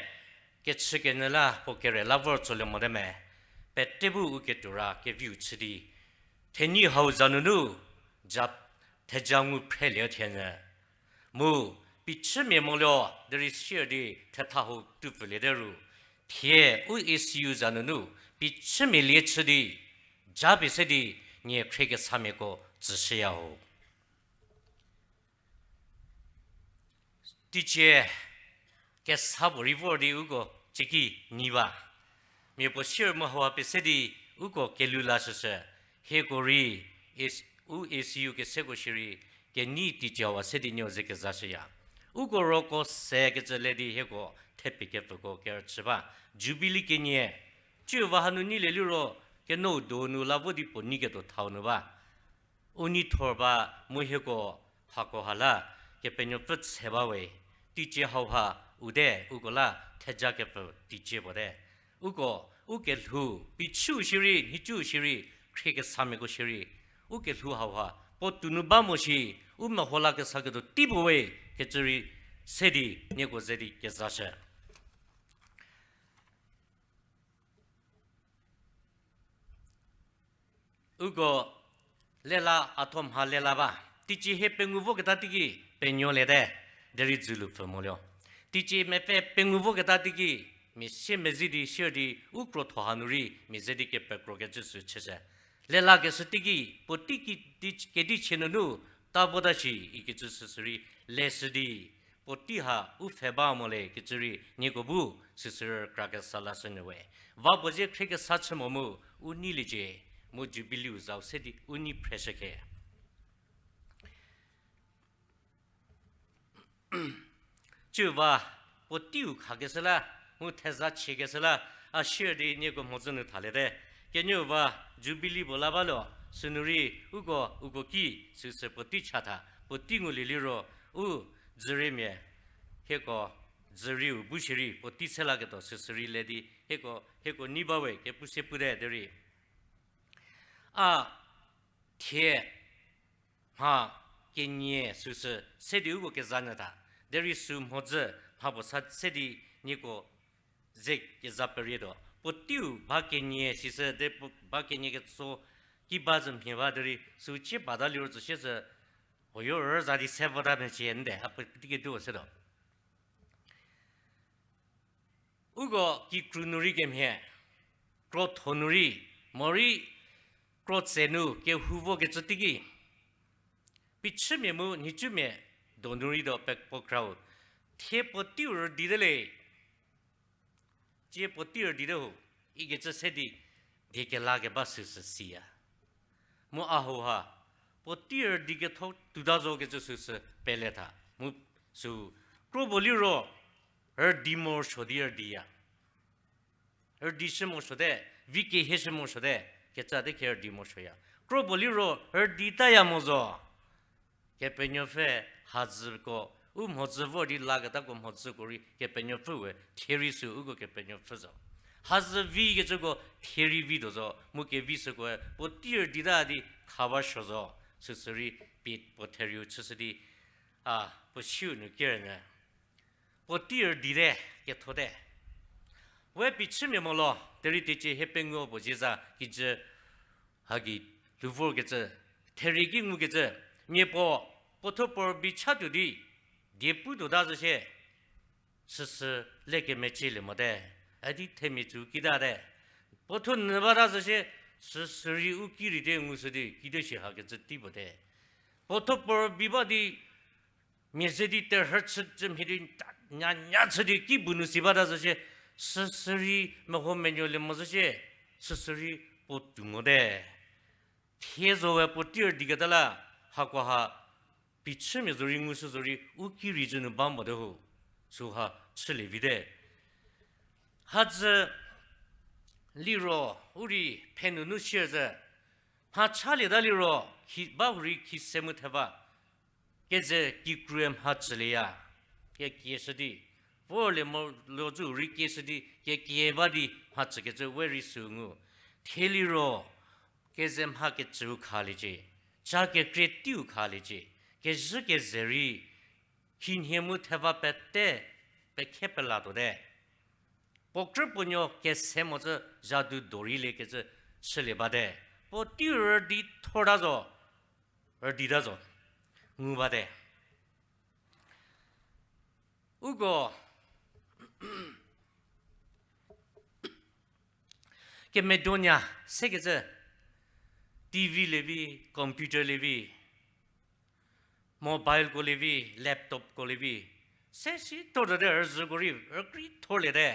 kechükenyü la puo kere la vor tsolie mote me, pete bu u ketuo ra keviu chü di thenyi hau za nunu ja, theja ngu phrelie thienyü. Mu pichümia moluo derei sier di thetha hau tupfüliete ru, thie u A C U za nunu pichümia lie chü di Japie se di nie khriekesamiako tsüshüya ho. Teicie kesa puo rei vor di uko cieki nyi ba. Mia puo sier mu hauha pie se di uko kelhou lashüshü. Hieko rei is-, u A C U keseko shierei kenyi teicie hauha se di nieu ze kezashüya. Uko roko se kecü le di hieko thepie kepfüko kerüchü ba. Jubilee kenie, ciu va hanu nyi le liro, keno donu la vo di puo nyiketuo thau nu ba. U neithor ba mu hieko hako ha la, Kepenuopfü tse ba we, teicie hauha u te uko la theja kepfü teicie puo te. Uko, u kelhou, pichüu shierei, nhicuu shierei, khriekesamiako shierei, u kelhou hauha puo tou nu ba mo shi, u meho la kesaketuo tei puo we, kecü rei se di nieko ze di kezashü. Uko lela a tho mha lela ba. Teicie hie pengou voketa teiki penuoliete, derei dzülu pfü mo lio. Teicie mepfü pengou voketa teiki, mia sie mezi di sier di u krotho hanu rei mia ze di kepekrokecü sü chüshü. Lelakeshü teiki puotei ki-, di-, kedichie nunu ta vota shi ikecü süsü rei leshü di, puotei ha u pfhe ba mo le kecü rei nieko bu süsü rükra kesa lashü nyü we. Va puo zie khriekesa chü mo mu u neiliecie, mu Jubilee u zau se di u nei phreshü khe. Ciu va puoteiu khakeshü la, mu theza chiekeshü la, a sier di nieko mhodzü nu thaliete. Kenieu va Jubilee puo la ba lo, sünu rei uko, uko ki süsü puotei chatha, puotei ngulie liro, u dzüriemia, hieko dzürieu bu shierei puotei se laketuo süsü rei le di, hieko, hieko nei ba we kepu se pute derei. A thie mha kenie süsü se di uko keza nyü tha, derei sü mhodzü mha puo sa se di nieko ze keza perietuo. Puoteiu ba kenie sisü de pu-, ba kenie ketso ki ba zü mhie ba derei sü cie bata liro tsü sie sü, huoyo rü za di se vota mecie nde, a puotei ketuo setuo. Uko kikru nu rei kemhie, krotho nu rei, morei krotse nu kehou vokecü teiki, pichümia mu nhicumia donu rei do pe puo krau, thie puoteiu rüdite le, cie puotei rüdite ho, ikecü se di die kelakeba süsü siya. Mu a hauha, puotei rüdi ketho tuota zo kecü süsü pele tha. Mu sü, kro puo liro, rüdi morosuo di rüdiya. Rüdishü morosuote, vi kehieshü morosuote, kecü te khe rüdi morosuoya. Kro puo liro, rüditaya mo zo. Kepenuopfü hazüko, u mhodzü vor di laketako mhodzüko rei Kepenuopfü we thie rei sü uko Kepenuopfü zo. Hazü vikecüko thie rei vituo zo, mu kevi sükoe puotei rüdita di khaba suo zo, süsü rei pie puo therieu chüshü di, a, puo siu nu kernyü. Puotei rüdite, kethote. We pichümia mo lo, derei teicie hie pengou puo zieza kijü haki lhou vorkecü, therie ki ngukecü, mia puo, puothuo puo rübei chatuo di, die pu tuota zo shie, süsü le kemecielie mote, a di themia tsü kitate. Puothuo nyü bata zo shie, süsü rei u ki rei te ngushü di, kite shi hakecü tei puote. Puothuo puo rübei ba di, mia ze di terhü chü, chü mhie di, nyanya chü di ki bu nu si bata zo shie, süsü rei meho menuolie mo zo shie, süsü rei puo tou mote. Thie zo we puotei rüdiketa la, hakoha, pichümia zorei ngushü zorei u ki rei cü nu ba mote ho, süha chülie vite. Hadzü liro, u rei phe nunu sier zü, mha chalieta liro, khi, ba hurei khi se mu theva, keze kikrue mha tsülieya, kekieshü di, vorlie mo lo zü rei kieshü di, kekie ba di mha tsükecü we rei sü ngu. Thie liro, keze mha kecüu khaliecie, ca kekrie teiu khaliecie, kezhü keze rei, khinhie mu theva pete, pekhe pelatuote. Puo krü puo nuo kese mo zü zhadu do rei liekecü chülie bate. Puotei rüdi thorta zo, rüdita zo, ngu bate. Uko kemedonya sekecü, T V le vi, computer le vi, mobileko le vi, laptopko le vi, se si thor tuote, rüzhüko rei rükrie thorliete.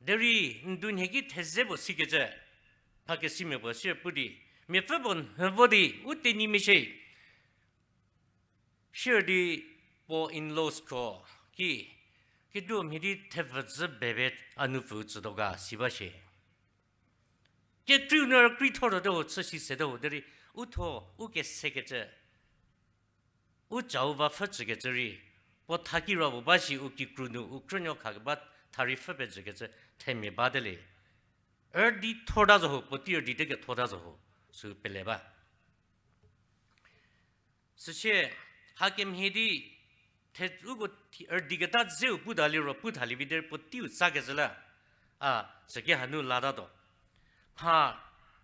Derei n du nhie ki theze puo sikecü, mhakesimia puo sie pu di, miapfü puo nhü vo di u tenyimia shie. Sier di puo in-lawsko ki, kediu mhie di thevüzhü bebe a nupfu tsütuo ga si ba shie. Kekreiu nu rükrie thor tuote ho, chü si sete ho derei, u tho, u kesekecü, u cau va pfhü chükecü rei, puo thaki ra puo ba shi u kikru nu, u krünuo khakeba tha rei pfhü pejükecü themia bate le. Rüdi thor ta zo ho, puotei rüdi te ketho ta zo ho, sü pele ba. Süsie, hakemhie di, the uko thi-, rüdi keta dzeu pu ta liro pu thalie vi derei puoteiu tsakecü la, a, süki hanu latatuo. Mha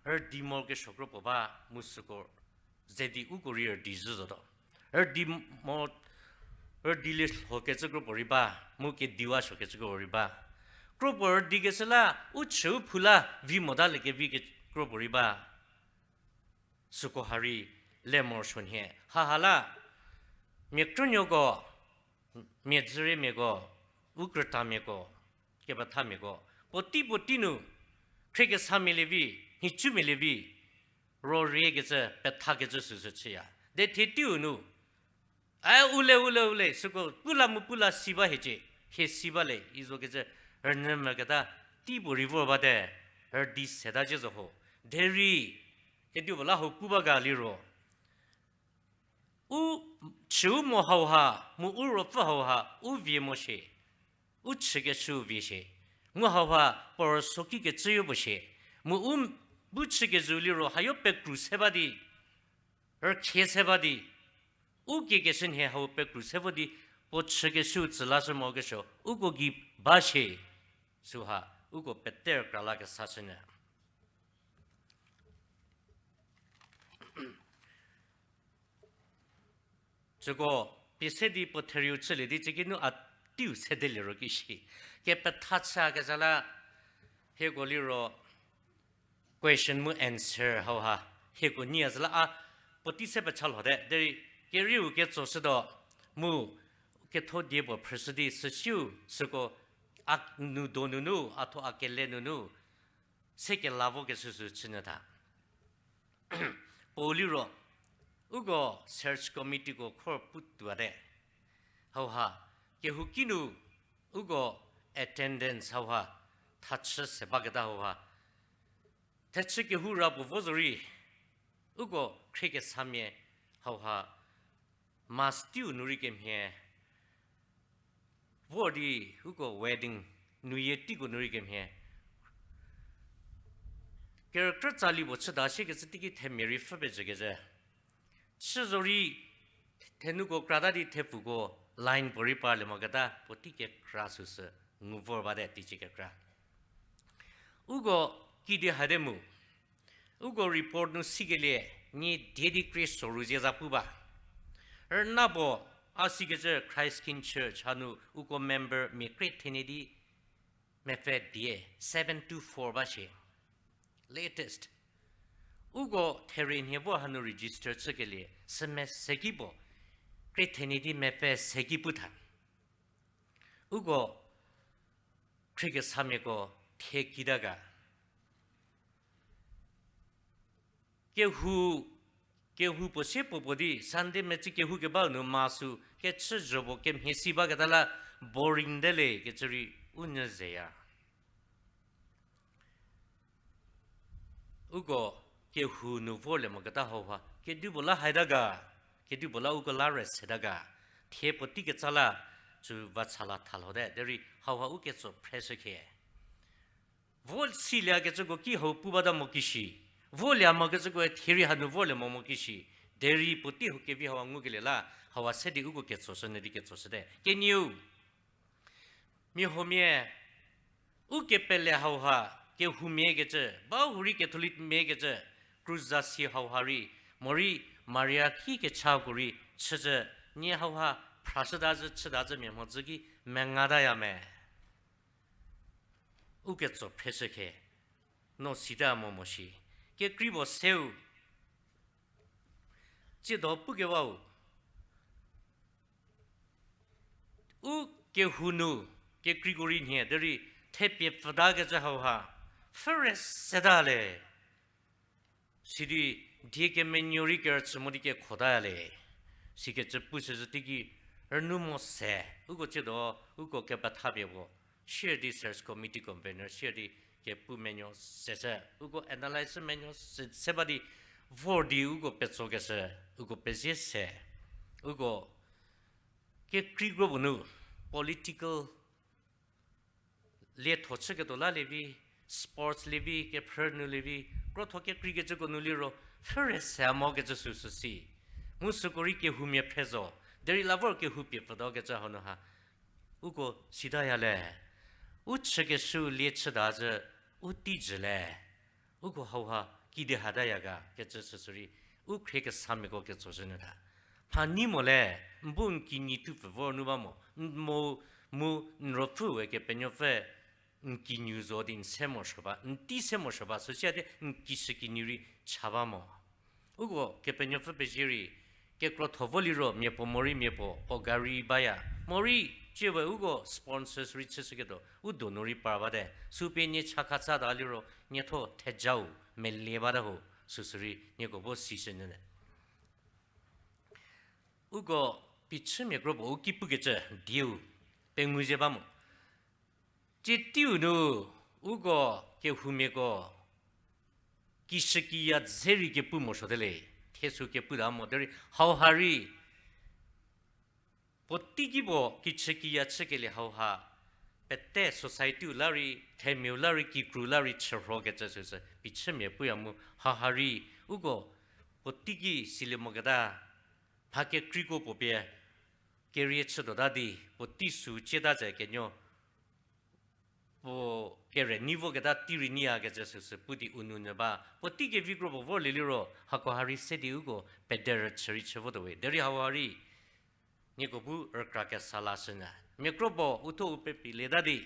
rüdi mo kesuo kropuo ba, mu süko ze di uko rei rüdi zhü zotuo. Rüdi mo, rüdi lie lhokecü kropuo rei ba, mu kediwa suokecü kropuo rei ba. Kropuo rüdikecü la, u chüu phu la vi mota lekevi ke kropuo rei ba. Süko ha rei le morosuo nhie. Haha la, mia krünuoko, mia dzüriemiako, u krütamiako, kepethamiako, puotei puotei nu, khriekesamia le vi, nhicumia le vi, roriekecü, pethakecü süsü chüya. De thie teiu nu, a, u le, u le, u le, süko pu la mu pu la si ba hiecie, hie si ba le, izokecü, rünyü müketa, teipuo rei vor bate, rüdi seta cie zo ho. Derei, kedipuo la ho pu ba ga liro, u chüu mo hauha, mu u ruopfü hauha, u vie mo shie, u chükeshüu vie shie, mu hauha puo rüsuoki kecüyo puo shie, mu u bu chükezhüu liro hayo pekru se ba di, rükhie se ba di, u kiekeshü nhie hau pekru se vo di, puo chükeshüu tsü lashü mokesuo, uko gei ba shie, süha, uko pete rükra lakesashünyü. Süko, pie se di puo therieu chülie di, cükinu a teiu sedelie ro ki shi. Kepetha chü kezha la, hieko liro, question mu answer hauha, hieko nyi a zü la a, puotei se pecha lhote, derei kerieu ketsoshütuo, mu ketho die puo phrüshü di süsiu, süko a nu do nunu, a tho a kele nunu, se kela vokeshü sü chünyü tha. Puou liro, uko search committeeko khor pu tuote. Hauha, kehouki nu, uko attendance hauha, thachü se baketa hauha. Thechü kehou ra puo vo zorei, uko khriekesamia hauha, mass teiu nu rei kemhie, vor di uko wedding, nuyie teiko nu rei kemhie. Kerükrü tsali puo chüta siekecü teiki themia rei pfhü pejükecü. Chü zorei thenuko krata di thepfuko line puorei parlie moketa puotei kekra süsü ngu vor bate teicie kekra. Uko kidi hate mu. Uko report nu sikelie, nie die di krie soru zie za pu ba. Rüna puo, a sikecü Christ King Church hanu uko member mia krie thenie di mepfü die, seven two four ba shie. Latest. Uko therie nhie vo hanu register chükelie, sü mese ki puo, krie thenie di mepfü se ki pu tha. Uko khriekesamiako thie kita ga. Kehou, kehou puo sie puo puo di Sunday metsü kehou keba nu ma sü kechü zho puo kemhie si baketa la boring te le kecü rei u nyü zeya. Uko kehou nu vorlie moketa hauha, kedipuo la haita ga, kedipuo la uko la rest seta ga, thie puotei ketsa la, cü va cha la thalhote, derei hauha u ketso phreshü khe. Vo silie kecüko ki hau pu bata mo kishi, volie mo kecüko thie rei hanu vorlie mo mo kishi, derei puotei hau kevi hauha ngukelie la, hauha se di uko ketsoshü nyü di ketsoshüte. Kenieu, mia huomia, u kepele hauha, kehoumia kecü, ba hurei Catholicmia kecü, krus zasi hauha rei, morei Maria ki kechako rei, chücü, nie hauha, phrashüta zhü, chüta zhü mia mhodzü ki, mengataya me. U ketso phreshü khe, no sita mo mo shi, kekrei puo seu, tsiedo pukewau, u kehou nu kekreiko rei nhie derei thepie pfütakecü hauha pfhüre seta le. Sidi die kemenuo rei kerüchü mo di kekhotaya le. Sikecü pushüzhü teiki rünu mo se, uko tsiedo, uko kepethapie puo sier di search committee convener sier di kepu menuo seshü, uko analyse menuo se, se ba di vor di uko petsokeshü, uko pezie se, uko kekreiko puo nu political lietho chüketuo la lievi, sports lievi, kephrü nu lievi, krotho kekreikecüko nu liro pfhüre se mokecü süsü si. Mu süko rei kehoumia phre zo, derei la vor kehou pie pfütuokecü hau nu ha uko sitaya le. U chükeshü lie chüta zhü u tei jü le. Uko hauha kidi hataya ga kecü süsü rei, u khriekesamiako ketso zhü nyü tha. Mha nei mo le, n bu n kinyi tu pfü vor nu ba mo, n mo, mu n ruopfüe Kepenuopfü n kinyi zo di n se morosuo ba, n tei se morosuo ba, süsia di n kishükinyi rei cha ba mo. Uko Kepenuopfü pezie rei, kekrotho vo liro mia puo morei mia puo, puo gari baya. Morei, tsiewe uko sponsors rei chüshüketuo, u donu rei par bate. Sü pie nie chakha chata liro, nietho thejau melie bate ho, süsü rei nieko bu sishünyü le. Uko phichümia kro puo u ki pukecü dieu pengou ze ba mo. Tsie teiu nu uko kehoumiako kishükiya dze rei kepu morosuote le, thie sü kepu ta mo derei hauha rei puotei ki puo kichükiya chükelie hauha, pete society-u la rei, themiau la rei, kikru la rei chürhokecü süsü phichümia puya mu hauha rei, uko puotei ki silie moketa, mha kekreiko puo pie kerie chütuota di, puotei sü cieta tse kenuo puo kere nei voketa tei rei neiyakecü süsü pu di u nou nyü ba. Puotei kevi kro puo vorlie liro, hakoha rei se di uko pederüchü rei chü votuo we. Derei hauha rei, nieko bu rükra kesa lashünyü. Mia kro puo u thuo u pepilieta di,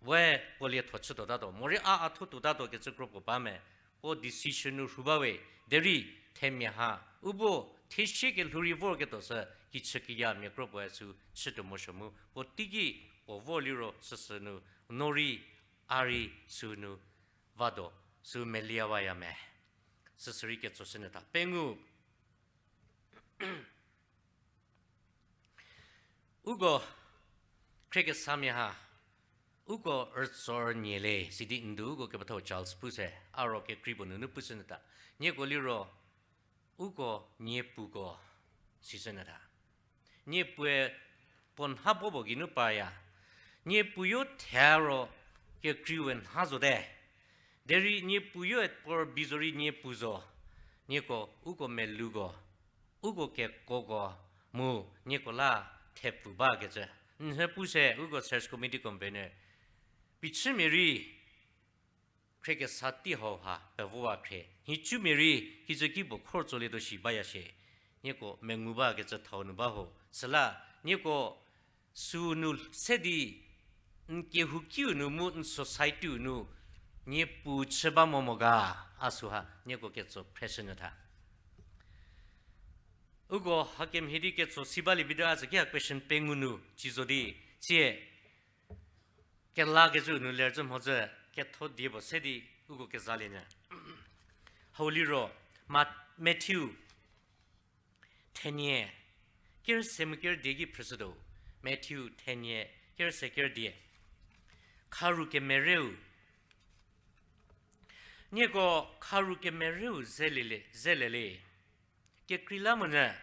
we puo lietho chütuotatuo, morei a a thuo tuotatuo kecü kro puo ba me, puo decision nu rhu ba we, derei themia ha, u bu thiesie kelhou rei vorketuo sü kichükiya mia kro puoe sü chütuo morosuo mu, puotei ki puo vor liro süsü nu, no rei, a rei sünu vatuo, sü meliawaya me. Süsü rei ketsoshünyü tha. Pengou. Uko, khriekesamia ha, uko rütso rünyie le, sidi ndu uko kepethau Charles pu se, a ro kekrei puo nunu pushünyü tha. Nieko liro, uko niepuko, sishünyü tha. Niepuoe puo nha bo puo geinu paya. Niepuo yo the ro kekreiwe nha zote. Derei niepuo yoe puo rübei zo rei niepu zo. Nieko uko meluko, uko kekoko mu nieko la thepfu bakecü. Nhie pu se uko church committee convener. Phichümia rei khriekesa tei hauha pevowa khrie. Nhicumia rei kijü ki puo khor tsolietuo shi baya shie. Nieko mengu bakecü thau nu ba ho. Süla nieko sünu se di n kehoukiu nu mu n society-u nu niepu chü ba mo mo ga, a süha nieko ketso phreshünyü tha. Uko hakemhie di ketso si balie vi di a tsü ki ha question pengou nu ci zo di, tsie kelakecü nu lercü mhodzü ketho die puo se di uko kezalie nyü. Hau liro, Ma-, Matthew thenie, kerüse mu kerüdie ki phrüshütuo. Matthew thenie, kerüse kerüdie. Kharu kemereu. Nieko kharu kemereu zelie le, zelie le. Kekreilamonyü,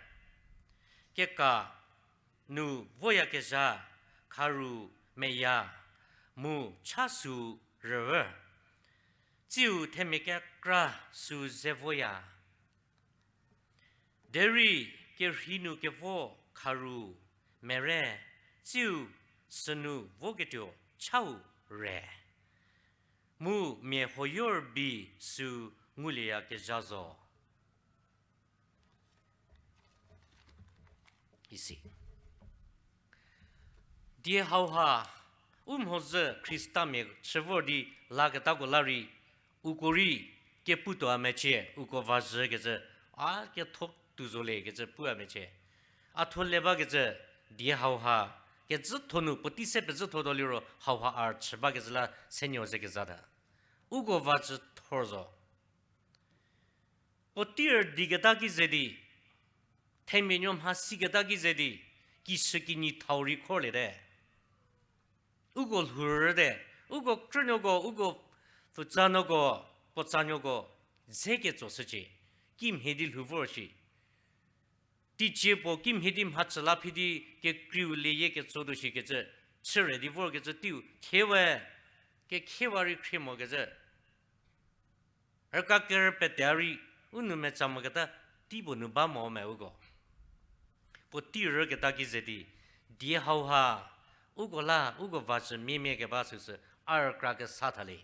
keka nu voyakezha kharu meya mu cha sü rüü. Tsiu themia kekra sü ze voya. Derei kerhei nu kevo kharu mere, tsiu sünu voketuo chau re. Mu mia huoyo rübei sü ngulieyakezha zo. Isi. Die hauha, u mhodzü Khristamia chü vor di laketako la rei, uko rei kepu tuo a mecie, uko vazhükecü, a ketho tuo zo lekecü pu a mecie. A tho le bakecü, die hauha, kezhütho nu, puotei se pezhütho tuo liro, hauha a rüchü bakecü la senuo ze kezata. Uko vazhü thor zo. Puotei rüdiketa ki ze di, themia nuo mha siketa ki ze di, kishükinyi thau rei khorliete. Uko lhourüte, uko krünuoko, uko pfutsanuoko, puotsanuoko, dze ketso shücie, kimhie di lhou vor shi. Teicie puo kimhie di mhachü la phi di kekreiu leyie ketso tuo shikecü, chüre di vorkecü teiu, thie we, kekhiewa rei khrie mokecü. Rüka kerü pete a rei, u nou meca moketa, tei puo nu ba mo me uko. Puotei rüketa ki ze di, die hauha, uko la, uko vazhü miemie keba süsü, a rükra kesa thalie.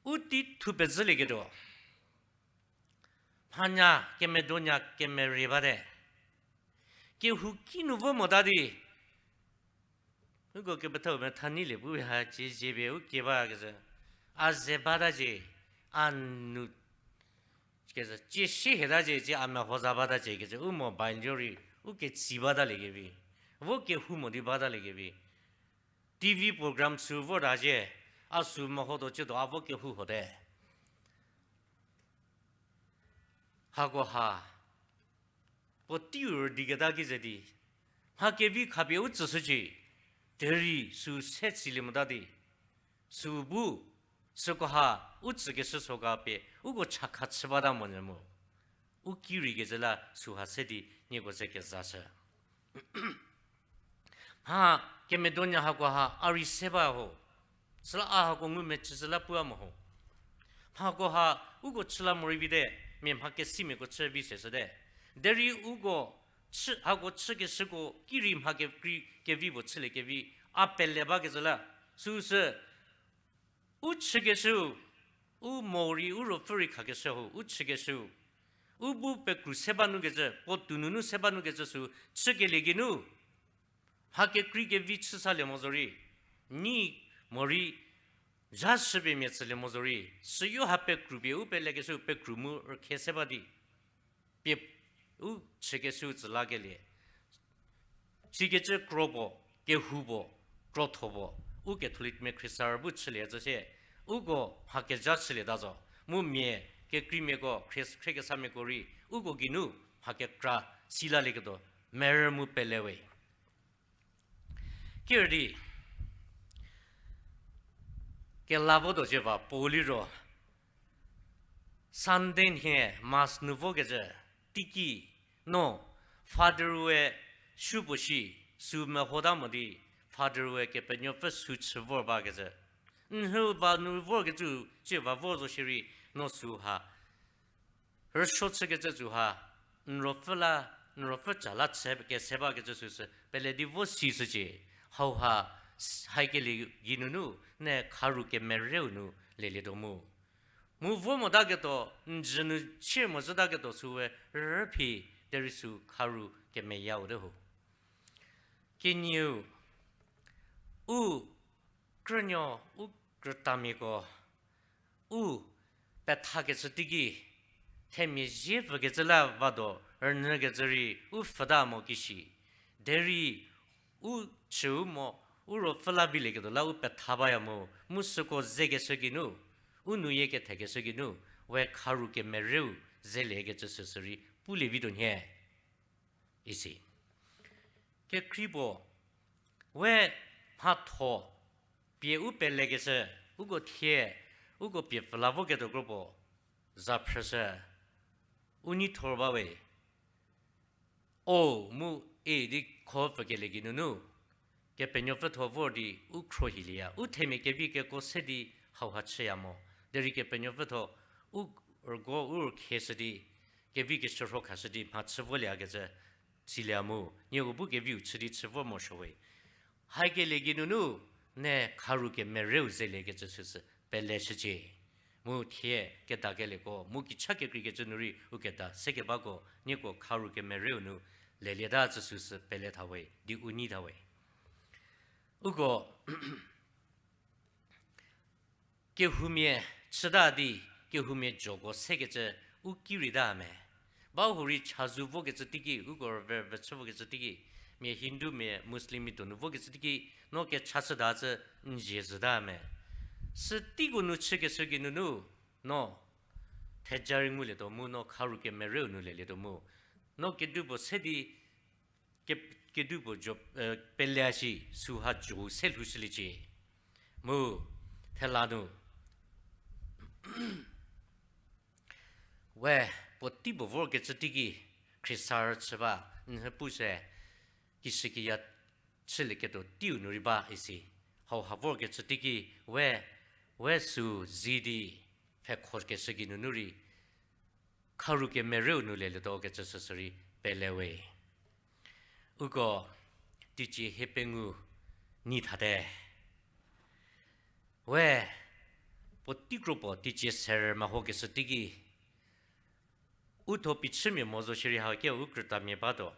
U tei thu pezhülieketuo. Mhanya, kemedonya, kemerie bate. Kehouki nu vo mota di. Uko kepethau methanei lie pu ha cie zie pie u kie bakecü. A ze batacie, a nu kecü, cie sie hietacie, cie a meho za batacie kecü, u mobile jo rei, u ketsi bataliekevi. Vo kehou mo di bataliekevi. T V program sü vortacie, a sü meho tuo cietuo a vo kehou hote. Hakoha, puoteiu rüdiketa ki ze di, mha kevi khapie u tsüshücie, derei sü se silie mota di, sü bu, sükoha, u tsükeshü soka pie, uko chakha chü bata monyü mu. U ki reikecü la süha se di nieko ze kezashü. Mha kemedonya hakoha a rei se ba ho. Süla a hako ngumecü süla puo a mo ho. Mhakoha uko chüla morei vite, mia mha kesimiako chü vi seshüte. Derei uko chü, hako chükeshüko ki rei mha kekrei kevi puo chüliekevi, a pele bakecü la. Süsü, u chükeshüu, u morei, u ruopfü rei khakeshü ho, u chükeshüu. U bu pekru se ba nukecü, puo toununu se ba nukecü sü, chükelie geinu. Mha kekrei kevi chü salie mo zorei, nyi morei, zha shüpie mia tsülie mo zorei, süyo ha pekru pie u pelekeshüu pekru mu rükhe se ba di. Pie u chükeshüu tsü lakelie. Sikecü kro puo, kehou puo, krotho puo, u Catholicmia Khrista rü bu chülie zü sie, uko mha kezha chülieta zo, mu mia kekreimiako, khrie, khriekesamiako rei, uko geinu mha kekra si lalieketuo, merü mu pele we. Kirdi, kela vo do cie va puo liro, Sunday nhie Mass nu vokecü, teiki, no, Father-e sü puo shi, sü mehota mo di, Father-e Kepenuopfü sü chü vor bakecü. Nhü va nu vorkecü, cie va vor zo shierei, no süha rüsuo chükecü süha, n ruopfü la, n ruopfü ca la chü kese bakecü süsü, pele di vo si shücie, hauha, s-, haikelie geinunu, ne kharu kemereu nu lelietuo mu. Mu vo motaketuo, n jü nu chie mo zhütaketuo süwe rüphi, derei sü kharu kemeyau te ho. Kenieu, u krünuo, u krütamiako, u pethakecü teiki, themia zie pfükecü la vado rünyükecü rei u pfhüta mo kishi. Derei u chüu mo, u ruopfü la vilieketuo la u petha baya mu, mu süko zekeshü geinu, u nuyie kethekeshü geinu, we kharu kemereu zeliekecü süsü rei pulie vituo nhie. Isi. Kekrei puo, we mhatho pie u pelekeshü, uko thie, uko pie pfüla voketuo kro puo, za phrüshü, u neithor ba we. O mu e di kho pfükelie geinunu, Kepenuopfü tho vor di u khrohilieya, u themia kevi keko se di hauha chüya mo, derei Kepenuopfü tho u rügo u rükheshü di, kevi keshürho khashü di mhachü volieyakecü silie mu, nieko bu keviu chü di chü vor morosuo we. Haikelie geinunu, ne kharu kemereu zeliekecü süsü peleshücie. Mu thie kedakelieko, mu kicha kekreikecü nu rei u keda sekebako, nieko kharu kemereu nu lelieta cü süsü pele tha we, di u nei tha we. Uko, Kehoumia chüta di, kehoumia joko sekecü u ki rei ta me. Ba hurei chazou vokecü teiki, uko rüve rüve chü vokecü teiki, mia Hindu, mia Muslim mi donu vokecü teiki, no kechashüta cü n zie zhüta me. Süteiko nu chükeshü geinunu, no theja rei ngulietuo mu, no kharu kemereu nu lelietuo mu. No kedipuo se di, ke-, kedipuo jo, eh, pele shi süha jo se lhoushüliecie. Mu, thela nu we, puotei puo vorkecü teiki, khriesarü chü ba, n hü pushü, kishükiya chülieketuo teiu nu rei ba isi. Hauha vorkecü teiki, we, we sü zi di, pfhekhokeshü geinunu rei, kharu kemereu nu lelietuo kecü süsü rei pele we. Uko, teicie hiepengou nyi thate. We, puotei kropuo teicie serü mehokeshü teiki, u tho phichümia mo zo shierei hau ke u krütamia batuo.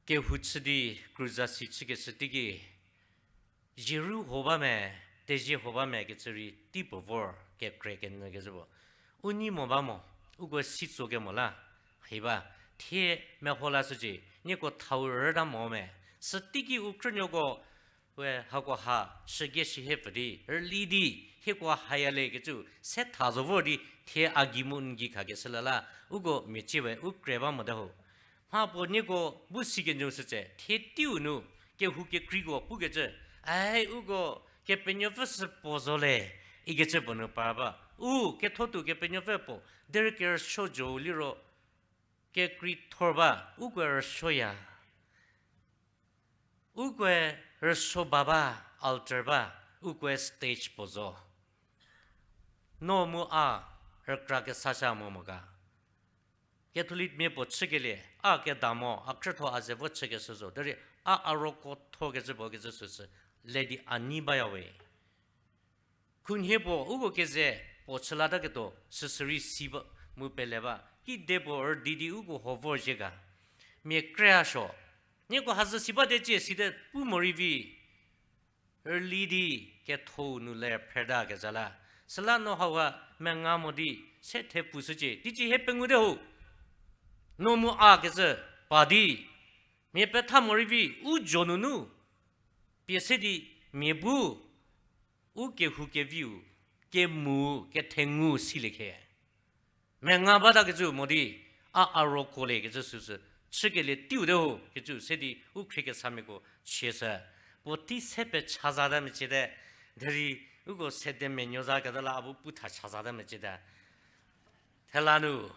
Kehou chü di, krüzasi chükeshü teiki, zieru huo ba me, tezie huo ba me kecü rei tei puo vor, kekre kenyü kecü puo. U nei mo ba mo, uko si tso kemo la, hi ba, thie meho lashücie, nieko thau rüta mo me, süteiki u krünuoko, we hako ha, shügie shihie pfü di, rüli di, hieko haya le kecü, se tha zo vor di, thie a gei mu n gei khakeshü la la, uko mecie we, u kre ba mote ho. Mha puo nieko bu si kenyü sü tse, thie teiu nu, kehou kekreiko pukecü, ai uko Kepenuopfü sü puo zo le, ikecü puo nu par ba. U ketho tuo Kepenuopfü puo, derei kerüsuo jo liro, kekrei thor ba, uko rüsuoya. Ukoe rüsuo ba ba, altar ba, ukoe stage puo zo. No mu a, rükra kesasha mo mo ga. Catholic mia puo chükelie, a keda mo, a khrütho a ze vo chükeshü zo, derei a a roko thokecü puo kecü süsü, le di a nei baya we. Khunhie puo, uko keze, puo chülataketuo, süsü rei si ba, mu pele ba, kide puo rüdi di uko huo vorzhie ga. Mia kre a suo. Nieko hazü si bate cie site pu morei vi. Rüli di kethou nu le phreta kezha la. Süla no hauha menga mo di se thepfu shücie, teicie hie pengou te ho. No mu a kecü pa di. Mia petha morei vi u jo nunu. Pie se di mia bu u kehou keviu, kemu, kethengu silie khe. Menga batakecü mo di, a a roko le kecü süsü, chükelie teiu te ho kecü se di u khriekesamiako chie sü, puotei se pechazata mecie te, derei uko sede menuo za keta la a bu pu tha chazata mecie te. Thela nu,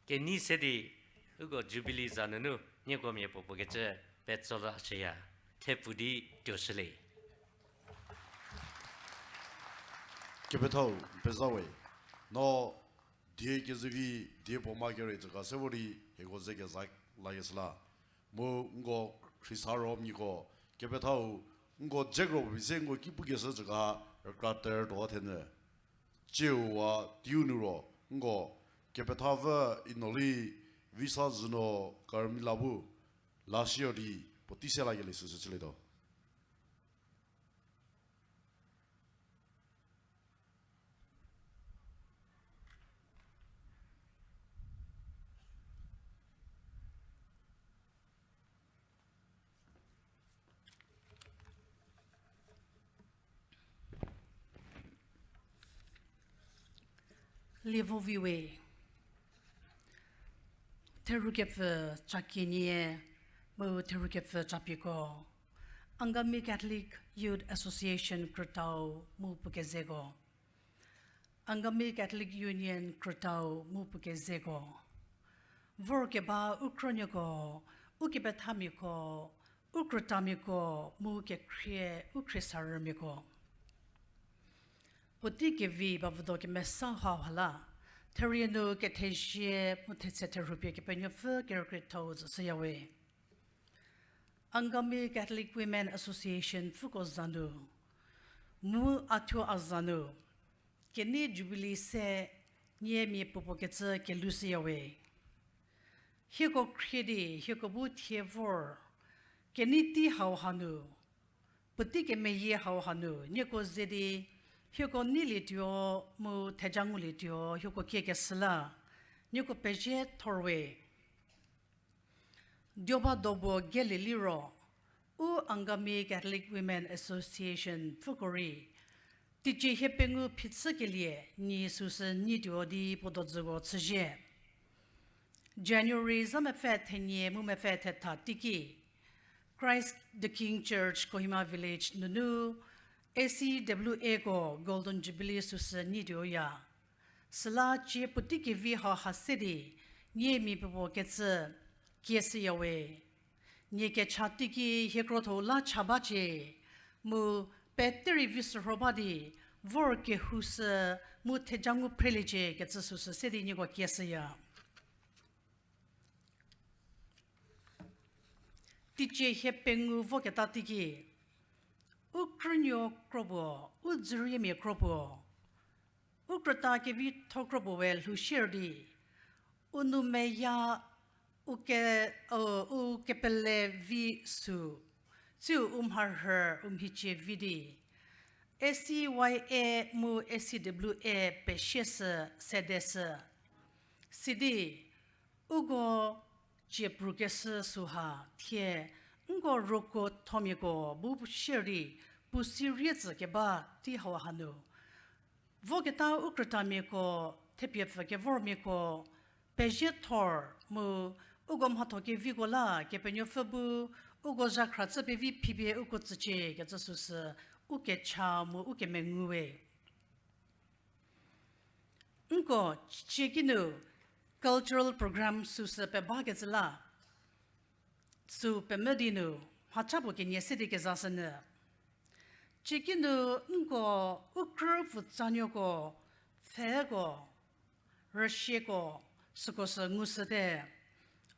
kenei se di, uko Jubilee za nunu, nieko mia puo puo kecü, petso la chüya, thepfu di tuoshülie. Kepethau, n peza we. No, die kezevi, die puo ma kere cüka se vor di, hieko ze keza lakeshü la. Mu nko khrisa ro miko, kepethau, nko jekro bi se nko ki pukeshü cüka, rükra ter tuo thenyü. Tsiewa teiu nu ro, nko, kepethapfü Inoli, visa züno, karmila bu, la siyo di, puotei se lakelie süsü chülietuo. Lievo viwe, therhukepfü ca kenie, mu therhukepfü ca pieko, Angami Catholic Youth Association krütau mu puo kezeko, Angami Catholic Union krütau mu puo kezeko, vorkeba u krünuoko, u kepethamiako, u krütamiako, mu kekhrie u khriesarümiako. Puotei kevi ba vodo kemesa hauha la, therie nu kethezie mu thetse therhupie Kepenuopfü kerükriethou tsüshüyawe. Angami Catholic Women Association pfüko za nu, mu a thuo a za nu, kenei Jubilee se niemia puopuo kecü kelhoushüyawe. Hieko khrie di, hieko bu thie vor, kenei tei hauha nu, puotei kemeyie hauha nu, nieko ze di, Hieko neilietuo mu theja ngulietuo, hieko kiekeshü la nieko pezie thorwe. Dioba dobuo gelie liro, u Angami Catholic Women Association pfüko rei teicie hiepengou phichükelie nyi süsü nyituo di puo dodzüko chüzie. January za mepfü thenie mu mepfü thetha teiki, Christ the King Church Kohima Village nunu A C W A ko Golden Jubilee süsü nyituoya. Süla cie puotei kevi hau ha se di, nie mia puopuo kecü kieshüyawe. Nie kecha teiki hie krotho la cha bacie, mu pete rei vi sürho ba di, vor kehou sü mu theja ngu phreliecie kecü süsü se di nieko kieshüya. Teicie hiepengou voketa teiki, u krünuo kropuo, u dzüriemia kropuo, u krüta kevitho kropuo we lhou shier di, u nou meya, u ke, u, u kepele vi sü, tsiu u mharhü u mhicie vi di, A C Y A mu A C W A pesie sü, sede sü. Sidi, uko cie prukeshü süha, thie, nko roko thomiako bu shier di, puo si rie tsü keba tei hau hanu. Voketa u krütamiako, thepie pfü kevormiako, pezie thor mu, uko mhatho keviko la, Kepenuopfü bu, uko zhakhra chü pevi phipie uko tsücie kecü süsü, u kecha mu u kemengu we. Nko, cie kinu, cultural program süsü pebakecü la, sü pemvü di nu, mhacha puo kenie se di kezashünyü. Cie kinu nko u krü pfutsanuoko, pfheko, rüsieko, süko sü ngushüte.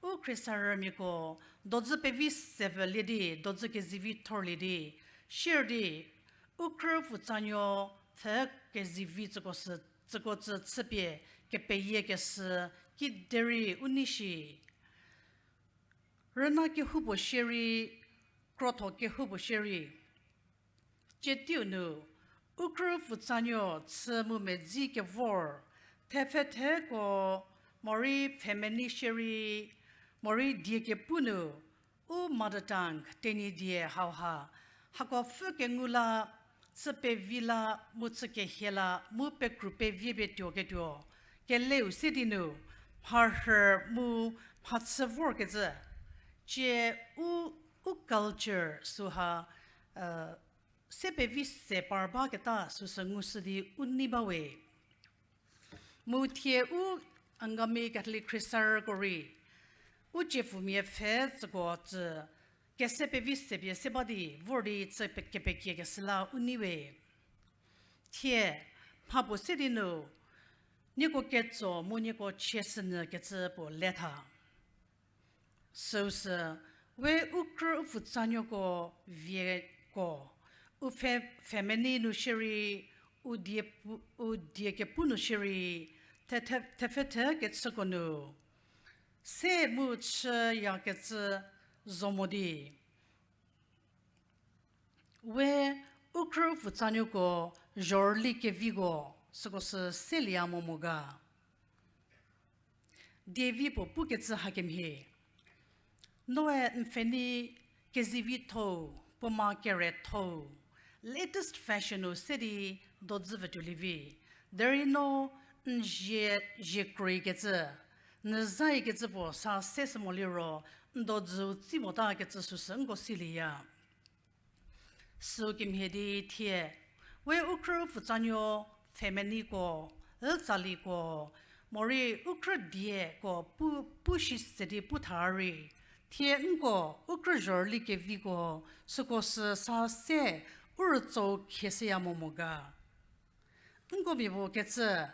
U khriesarümiako, dodzü pevi sevülie di, dodzü kezivi thorlie di, shier di, u krü pfutsanuo, pfhe kezivi tsüko sü, tsüko tsü chüpie, kepeyiekeshü, kiderei u nei shi. Rüna kehoupuo shierei, krotho kehoupuo shierei. Cie teiu nu, u krü pfutsanuo chü mu medzi kevor, thepfhetheko, morei pfhemenei shierei, morei die kepu nu, u mother tongue, Tenyidie hauha, hako pfhü kengu la, chü pevi la, mu chü kehie la, mu pekru pevie pie tuoketuo, keleu se di nu, mharhü mu mhachü vorkecü, cie u, u culture süha, se pevi se par baketa süsü ngushü di u nei bawe. Mu thie u Angami Catholic khriesarüko rei, u tsiepfumia pfhe tsüko tsü, kese pevi se pie se ba di vor di chü pe-, kepekiekeshü la u neiwe. Thie, mhapuo se di nu, nieko ketso mu nieko chie sünyü kecü puo le tha. Süusü, we u krü u pfutsanuoko vieko, u pfhe-, pfhemenei nu shierei, u die pu-, u die kepu nu shierei, the-, the-, thepfhethe kechüko nu, se mu chüyakecü zo mo di. We u krü u pfutsanuoko zhorüli keviko süko sü selieya mo mo ga. Dievi puo pukecü hakemhie. Noe n pfhenei kezivithou, puoma kerethou, latest fashion-u se di dodzü vütuo lievi. Derei no n zie, zie kroikecü, n zaikecü puo sa se sü mo liro, n dodzüu tsi mota kecü süsü nko silieya. Süu kemhie di thie, we u krü u pfutsanuo, pfhemeneiko, ü tsaliko, morei u krü dieko pu, pu shi se di pu tha rei, thie nko u krü zhorüli keviko, süko sü sa se u rütsou khieshüya mo mo ga. Nko mia puo kecü,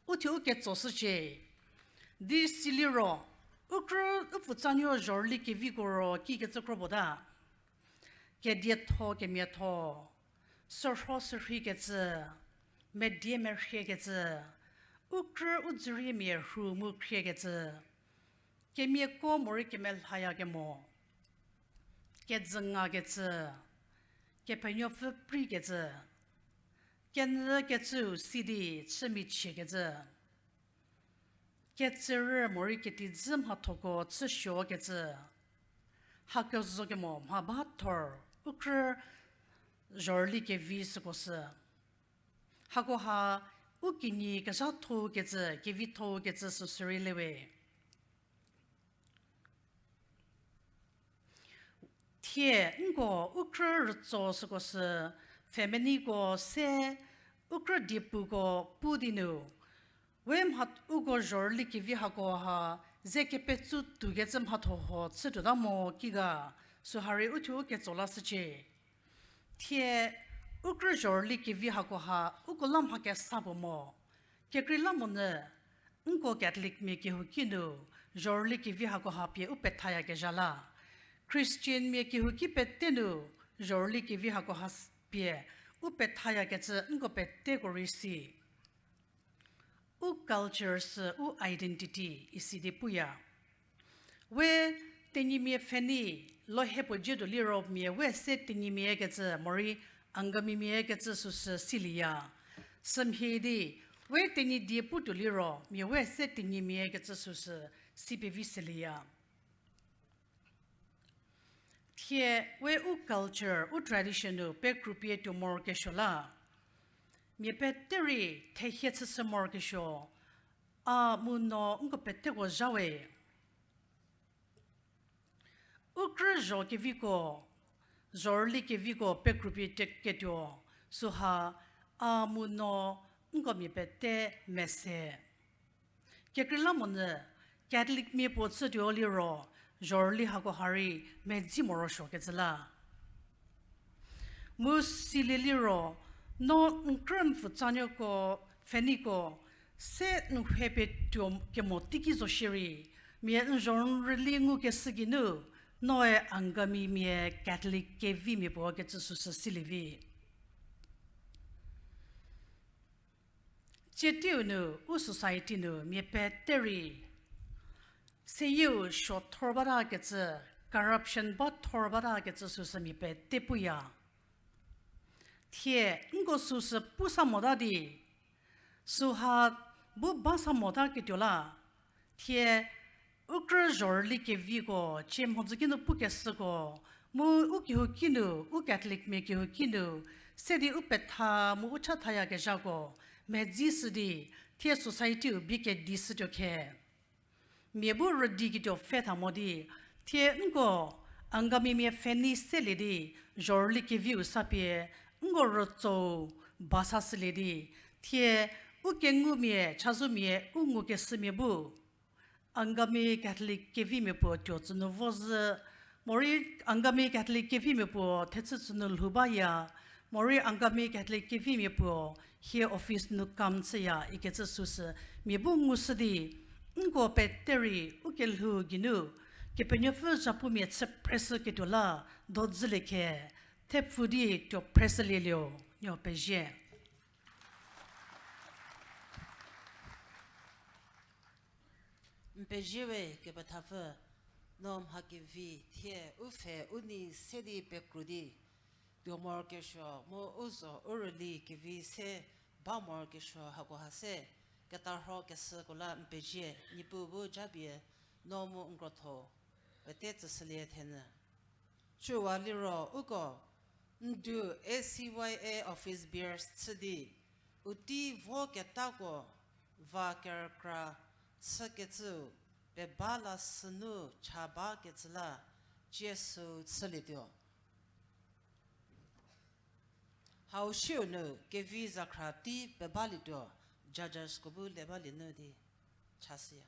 u thuo u ketsoshücie. Di siliro, u krü u pfutsanuo zhorüli keviko ro kikecü kro puo ta. Kedietho kemiatho, sürho sürhikecü, medie merhiekecü, u krü u dzüriemia rhu mu khriekecü, kemiako morei kemelhayakemo, kejüngakecü, Kepenuopfü preikecü, Kenyü kecüu sidi chümichiekecü, ketsürü morei ketidzü mhathoko chüsuokecü, hakezho kemo mha bathor, u krü zhorüli kevi süko sü. Hakoha u kinyi kezhatho kecü, kevitho kecü süsü rei le we. Thie nko u krü rütso süko sü, feminiko se, u krü diepuko pu di nu, we mha uko zhorüli kevi hako ha, ze kepetsu tuokecü mhatho ho chütuota mo ki ga, süha rei u thuo u ketso lashücie. Thie, u krü zhorüli kevi hako ha, uko la mha kesa puo mo. Kekreilamonyü, nko Catholicmia kehouki nu, zhorüli kevi hako ha pie u pethayakezha la. Christianmia kehouki pete nu, zhorüli kevi hako ha s-, pie u pethayakecü nko peteko rei si. U culture sü u identity isi di puya. We Tenyimia pfhenei, lo hie puo jietuo liro mia we se Tenyimia kecü, morei Angamimia kecü süsü silieya. Sümhie di, we Tenyidie putuo liro mia we se Tenyimia kecü süsü si pevi sülieya. Thie we u culture, u tradition nu pekrupie tuo morokesuo la. Mia pete rei thehie chüshü morokesuo, a mu no nko peteko zha we. U krü zho keviko, zhorüli keviko pekrupie te ketuo, süha a mu no nko mia pete mese. Kekreilamonyü, Catholicmia puo chütuo liro, zhorüli hako ha rei medzi morosuokecü la. Mu silie liro, no n krü n pfutsanuoko, pfheneiko, se n hepie tuo kemo teiki zo shierei, mia n zho n rüli ngukeshü geinu, noe Angamimia Catholic kevimia puo kecü süsü silie vi. Tsie teiu nu, u society nu mia pete rei seyieu suo thor batakecü, corruption ba thor batakecü süsü mia pete puya. Thie, nko süsü pu sa mota di, süha bu ba sa mota ketuo la, thie, u krü zhorüli keviko, cie mhodzü ki nu pukeshüko, mu u kehouki nu, u Catholicmia kehouki nu, se di u petha mu u chathayakezhako, medzi shü di, thie society-u bie kedi shütuo khe. Mia bu rüdiketuo pfhe tha mo di, thie nko Angamimia pfhenei selie di, zhorüli keviu sa pie, nko rütsou ba sa shülie di, thie u kengumia, chazomia, u ngukeshümia bu, Angami Catholic kevimia puo tuo tsünu vo zhü, morei Angami Catholic kevimia puo thechü tsünu lhou baya, morei Angami Catholic kevimia puo hie office nu kam chüya ikecü süsü mia bu ngushü di, nko pete rei u kelhou geinu, Kepenuopfü zhapumia chü phreshüketuo la, dodzülie khe, thepfu di tuo phreshülie lio, nio pezie. N pezie we kepethapfü, no mha kevi thie u pfhe u nei se di pekru di, tuo morokesuo mu u zho u rüli kevi se ba morokesuo hako ha se, ketarhokeshüko la n pezie, Niepuu bu japie, no mu n krotho, pete tsüshülie thenyü. Cüwa liro uko, ndu A C Y A office bearers chü di, u tei voketako va kerükra chükecüu, peba la sünu cha bakecü la, cie süu chülietuo. Hau siu nu kevi zakhra tei pebalietuo, judgesko bu le balie nu di chashüya.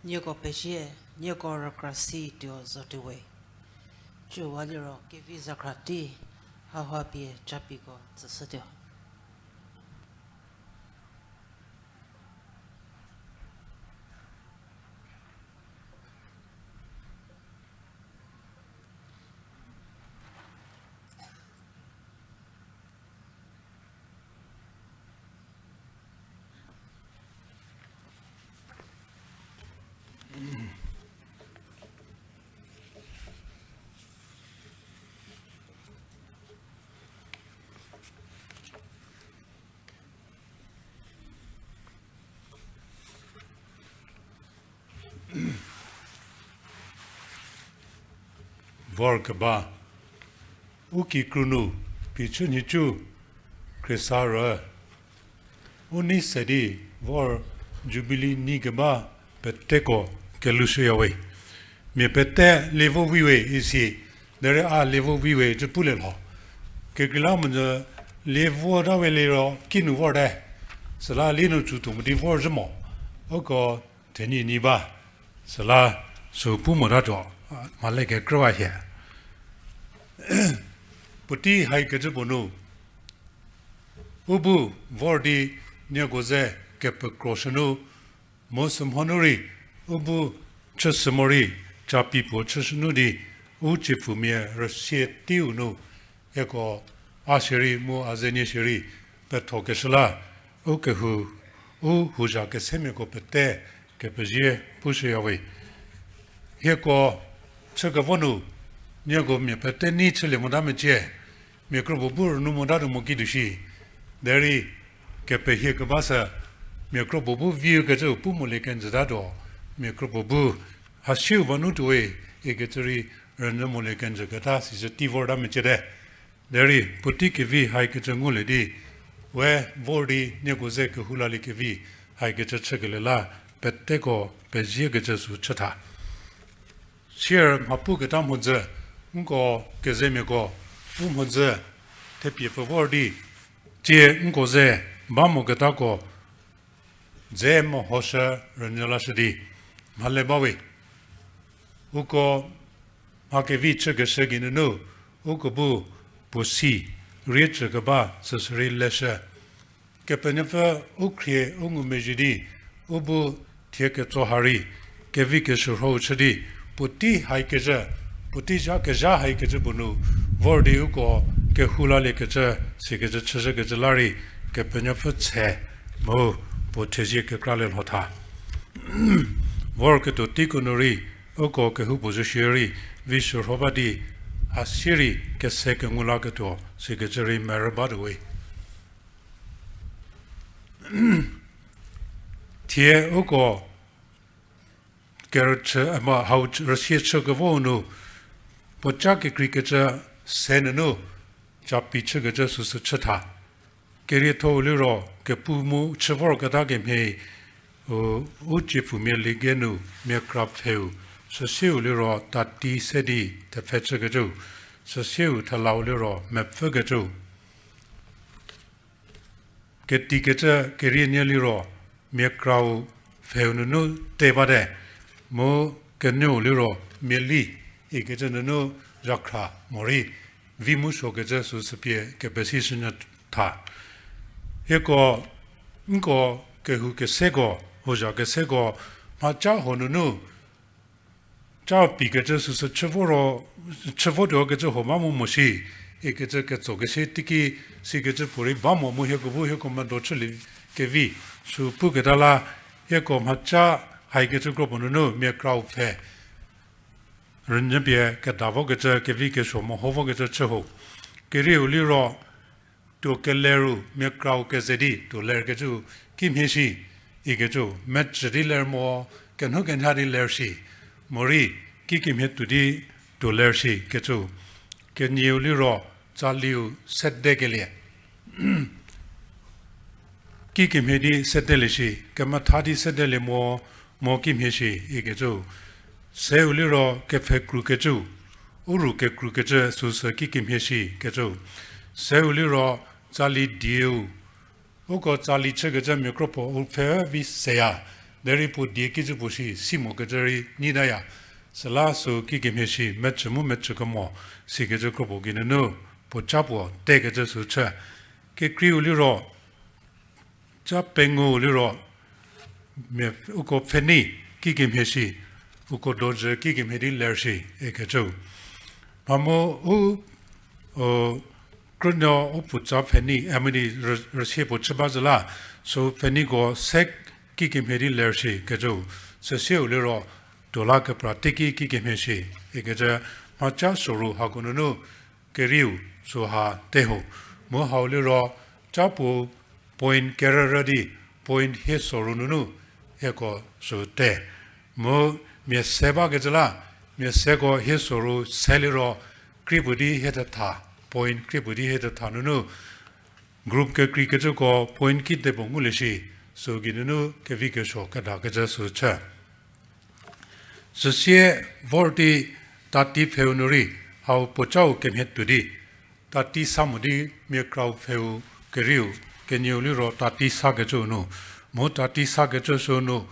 Nieko pezie, nieko rükra si tuo zotuo we. Cüwa liro kevi zakra tei, hauha pie capiko tsüshütuo. Vorkeba, u kikru nu, phichü nhicu, Khrista rü, u nei se di vor Jubili nei keba peteko kelushüyawe. Mia pete lievo viwe isi, derei a lievo viwe cü pulie lho. Kekreilamonyü lievo ta we liro kinu vorte. Süla lie nu tsu tuo mo di vorzhü mo. Uko thenyi nyi ba. Süla sü pu motatuo, mhale kekrüwa hie. Puotei haikecü puo nu, u bu vor di nieko ze kepekroshü nu, mu sümhonu rei, u bu chüshü morei, capi puo chüshü nu di, u tsiepfumia rüsie teiu nu, hieko a shierei mu a zenie shierei, pethokeshü la, u kehou, u houzha kesemiako pete, kepezie pushüyawe. Hieko chükevo nu, nieko mia pete nei chülie mota mecie, mia kropuo bu rünu motatuo mo kituo shi, derei kepehie keba sü, mia kropuo bu viu kecü pu molie kenjütatuo, mia kropuo bu hasiu va nu tuowe, ikecü rei rünyü molie kenjüketa sicü tei vorta meciete. Derei puotei kevi haikecü ngulie di, we vor di nieko ze kehou lalie kevi haikecü chükelie la, peteko peziekecü sü chütha. Sier mha puketa mhodzü, nko kezemiako, u mhodzü, thepie pfü vor di, tsie nko ze ba moketako, dze mehoshü rünyü lashü di, mhale bawe. Uko mha kevi chükeshü geinunu, uko bu puo si, rie chükeba süsü rei leshü. Kepenuopfü u khrie u ngumezhie di, u bu thie ketso ha rei, kevi keshürhou chü di, puotei haikecü, puotei zha kezha haikecü puo nu, vor di uko kehou laliekecü, sikecü chüzhükecü la rei, Kepenuopfü tse, mu puo thezie kekralie lhotha. Vorketuo teiko nu rei, uko kehoupuo zo shierei, vi shürho ba di, a sierei kese kengu laketuo, sikecü rei merü batuowe. Thie uko kerüchü, ema hau rüsie chükevo nu, puoca kekreikecü se nunu, capi chükecü süsü chütha. Kerietho-u liro kepu mu chü vorketa kemhie, u, u tsiepfumia liege nu mia kra pfheu, süsieu liro tati se di thepfhe chükecü, süsieu thelau liro mepfükecü. Ketikecü kerie nie liro mia krau pfheu nunu te bate, mu kenyüu liro miali ikecü nunu zhakhra morei vi mu suokecü süsü pie kepesi shünyü tha. Hieko, nko kehou keseko, houzha keseko, mhaca huo nunu, ca pikecü süsü chü vo ro, chü votuo kecü huo ba mo mo shi, ikecü ketsokeshü teiki, sikecü puorei ba mo mu hieko bu hieko medo chülie kevi, sü puketa la, hieko mhaca haikecü kropuo nunu mia krau pfhe rünyü pie keda vokecü kevi kesuo meho vokecü chü ho. Kerieu liro, tuo keler-u mia krau keze di tuo lerkecü kimhie shi, ikecü, mecü di ler mo, kenhou kenha di ler shi, morei kikemhie tuo di tuo ler shi kecü. Kenieu liro tsaliu sedekelie. Kikemhie di sedelie shi, kemetha di sedelie mo, mo kimhie shi ikecü. Seu liro kepfhe krukecü, u ru kekrukecü süsü kikemhie shi kecü. Seu liro tsali dieu, uko tsali chükecü mia kropuo u pfhe vi seya, Derei puo die kicü puo shi si mokecü rei nyitaya. Süla sü kikemhie shi mecü mu mecü kemo sikecü kropuo geinunu puo ca puo tekecü sü chü. Kekreiu liro, ca pengou liro, mia, uko pfhenei kikemhie shi, uko dojü kikemhie di ler shi ikecü. Mha mu u, u, krünuo u puo ca pfhenei, a, medi rü-, rüsie puo chü ba zhü la, sü pfheneiko se kikemhie di ler shi ikecü. Süsieu liro, tuo la kepra teiki kikemhie shi ikecü, mha ca soru hako nunu, kerieu sü ha te ho. Mu hau liro, ca puo point kerürü di point hie soru nunu hieko sü te. Mu mia se bakecü la, mia seko hie soru se liro, krie puo di hie tetha, point krie puo di hie tetha nunu, group kekreikecüko point kide puo ngulie shi, sü geinunu kevi kesuo kedakecü sü chü. Süsie vor di tati pheu nu rei, hau puocau kemhie tuo di, tati sa mo di mia krau pheu kerieu, kenieu liro tati sakecü nu, mu tati sakecü sü nu,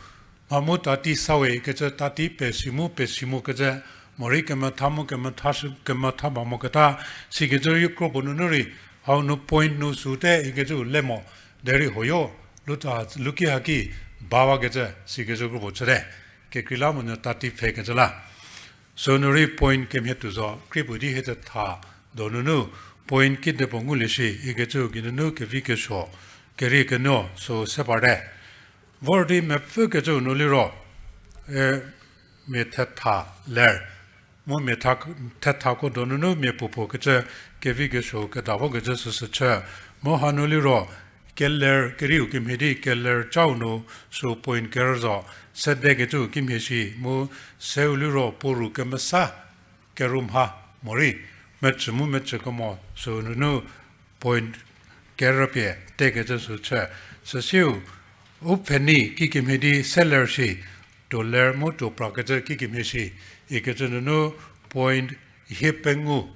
mha mu tati sa we ikecü tati pesi mu pesi mokecü, morei kemetha mu kemetha shü, kemetha ba moketa, sikecü rei kropuo nunu rei, hau nu point nu sü te ikecü le mo, derei hoyo, luta, luki haki, bawakecü, sikecü kropuo chüte. Kekreilamonyü tati phekecü la. Sü nu rei point kemhie tuo zo, krie puo di hie tetha, donunu, point kide puo ngulie shi, ikecü geinunu kevi kesuo, kerie kenuo, sü se parte. Vor di mepfükecü nu liro, e, mia thetha ler. Mu mia tha-, thethako donunu mia puopuo kecü kevi kesuo keda vokecü süsü chü. Mu hanu liro, keler kerieu kemhie di keler cau nu sü point kerü zo, sedekecü kimhie shi, mu seu liro puo ru kemesa, keru mha, morei, mecü mu mecü kemo sü nunu point kerü pie tekecü sü chü. Süsieu, u pfhenei kikemhie di seler shi, tuo ler mu tuo prakecü kikemhie shi, ikecü nunu point hie pengou,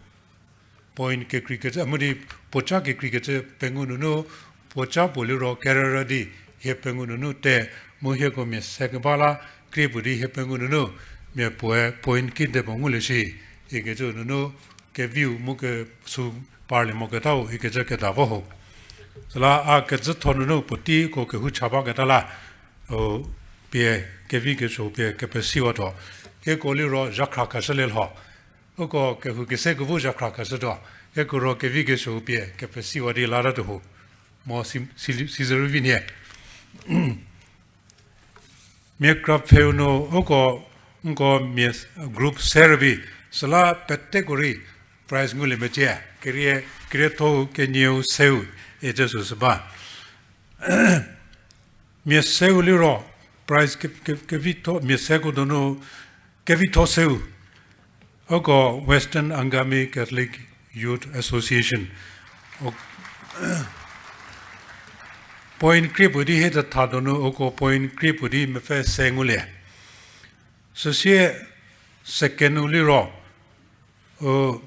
point kekreikecü, mu di puoca kekreikecü pengou nunu, puoca puo liro kerürü di hie pengou nunu te, mu hieko mia se keba la, krie puo di hie pengou nunu, mia puoe point kide puo ngulie shi, ikecü nunu, keviu mu ke sü parlie moketau, ikecü keda vo ho. Süla a kecütho nunu puoteiko kehou cha baketa la, o, pie kevi kesuo pie kepesiwatuo. Hieko liro zhakhra keshülie lho. Uko kehou kese kevu zhakhra keshütuo. Hieko ro kevi kesuo pie kepesiwa di latatuo ho. Mo si, si, sizü rei vi nie. Mia kra pheu nu uko, nko mia group se rübei, süla peteko rei prize ngulie mecie, kerie, kerietho-u kenieu seu, icü süsü ba. Mia seu liro, prize ke, ke, kevitho, mia seko donu, kevitho seu. Uko Western Angami Catholic Youth Association. Point krie puo di hie tetha donu, uko point krie puo di mepfü se ngulie. Süsie second-u liro, u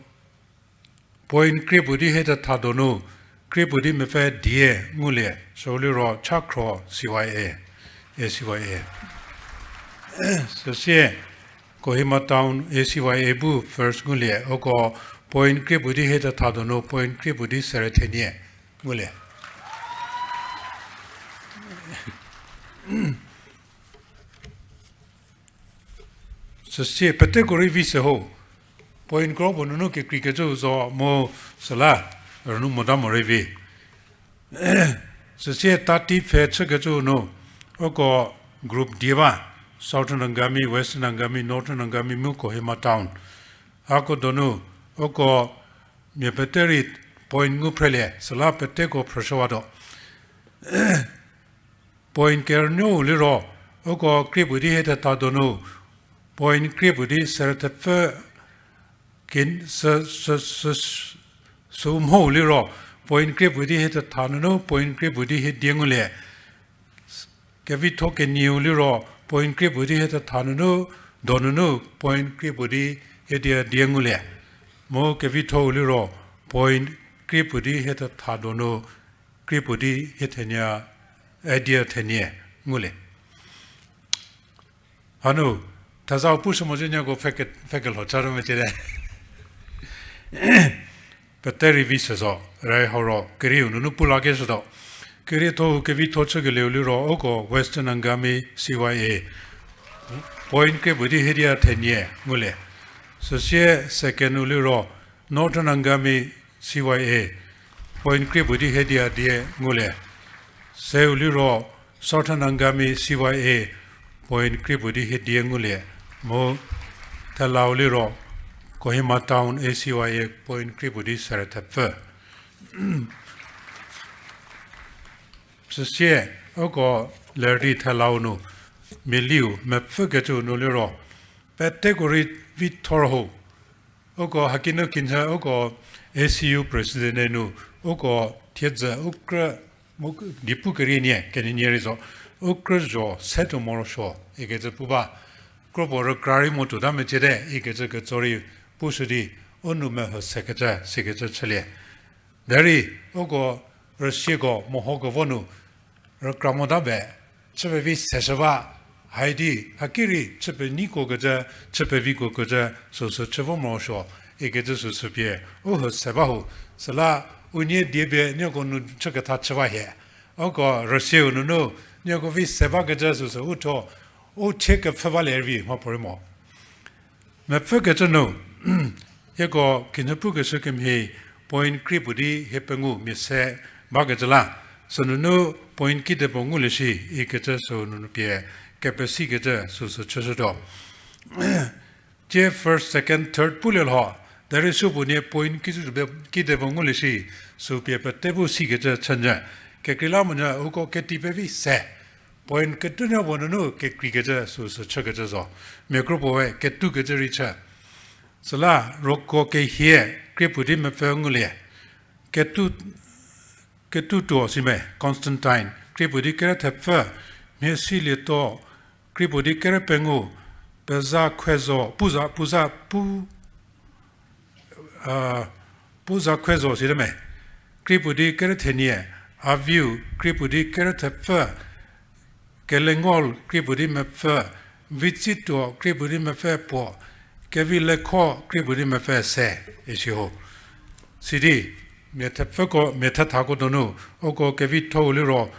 point krie puo di hie tetha donu, krie puo di mepfü die ngulie, sü liro Chakhro C Y A, A C Y A. Süsie Kohima Town A C Y A bu first ngulie, uko point krie puo di hie tetha donu, point krie puo di sere thenie ngulie. Süsie peteko rei vi se ho. Point kro puo nunu kekreikecü zo mu süla, rünu mota morei vi. Süsie tati pfhe chükecü nu, uko group die ba, Southern Angami, Western Angami, Northern Angami mu Kohima Town. Hako donu, uko mia pete rei point ngu phrelie, süla peteko phrüshüwatuo. Point kerünuou liro, uko krie puo di hie tetha donu, point krie puo di sere thepfü kin, sü, sü, sü, sü mhou liro, point krie puo di hie tetha nunu, point krie puo di hie die ngulie. Kevitho kenieu liro, point krie puo di hie tetha nunu, donunu, point krie puo di hie die die ngulie. Mu kevitho-u liro, point krie puo di hie tetha donu, krie puo di hie thenie, a die thenie ngulie. Hanu, thezau pushü mo zhü nieko pfheke-, pfhekelho cha ro mecie te. Pete rei vi se zo, re hau ro, kerieu nunu pu lakeshütuo. Kerietho-u kevitho chükelieu liro, uko Western Angami C Y A. Point krie puo di hiedia thenie ngulie. Süsie second-u liro, Northern Angami C Y A. Point krie puo di hiedia die ngulie. Seu liro, Southern Angami C Y A, point krie puo di hiedia ngulie, mu thelau liro, Kohima Town A C Y A, point krie puo di sere thepfü. Süsie, uko ler di thelau nu, mialiu mepfükecü nu liro, peteko rei vithor ho. Uko hakinu kinhü uko A C U president-e nu, uko thiedzü u krü, mu dipu kerienie kenienie rei zo, u krü zho setuo morosuo ikecü pu ba. Kropuo rükra rei mo tuota mecie te ikecü ketso rei pushü di, u nou mehü sekecü sikecü chülie. Derei, uko rüsieko mehokevo nu, rükra mota be, chü pevi seshü ba, haidi, haki rei chü penyiko kecü, chü peviko kecü, süsü chü vo morosuo, ikecü süsü pie, u hü se ba ho, süla, unie die pie nieko nu chüketha chü ba hie. Uko rüsieu nunu, nieko vi se bakecü süsü u thuo, u chie kepfhü balie rei vi mhapuorei mo. Mepfükecü nu, hieko kinhüpukeshü kemhie point krie puo di hie pengou mia se bakecü la, sünunu point kidepuo ngulie shi ikecü sünunu pie kepesikecü süsü chüshütuo. Tie first, second, third pulie lho, derei supuonie point ki-, kidepuo ngulie shi, sü pie pete bu sikecü chünyü. Kekreilamonyü uko keti pevi se. Point ketunyü puo nunu kekreikecü süsü chükecü zo. Mia kropuo we ketukecü rei chü. Süla roko kehie krie puo di mepfü ngulie. Ketu, ketutuo si me, Constantine, krie puo di kere thepfü, mhie silietuo, krie puo di kere pengou, peza khuezo, puza, puza, pu, puza khuezo site me, krie puo di kere thenie, Aviu, krie puo di kere thepfü, Kelengol, krie puo di mepfü, Vitsituo, krie puo di mepfü puo, Kevilekho, krie puo di mepfü se, isi ho. Sidi, mia thepfüko, mia thethako donu, uko kevitho-u liro,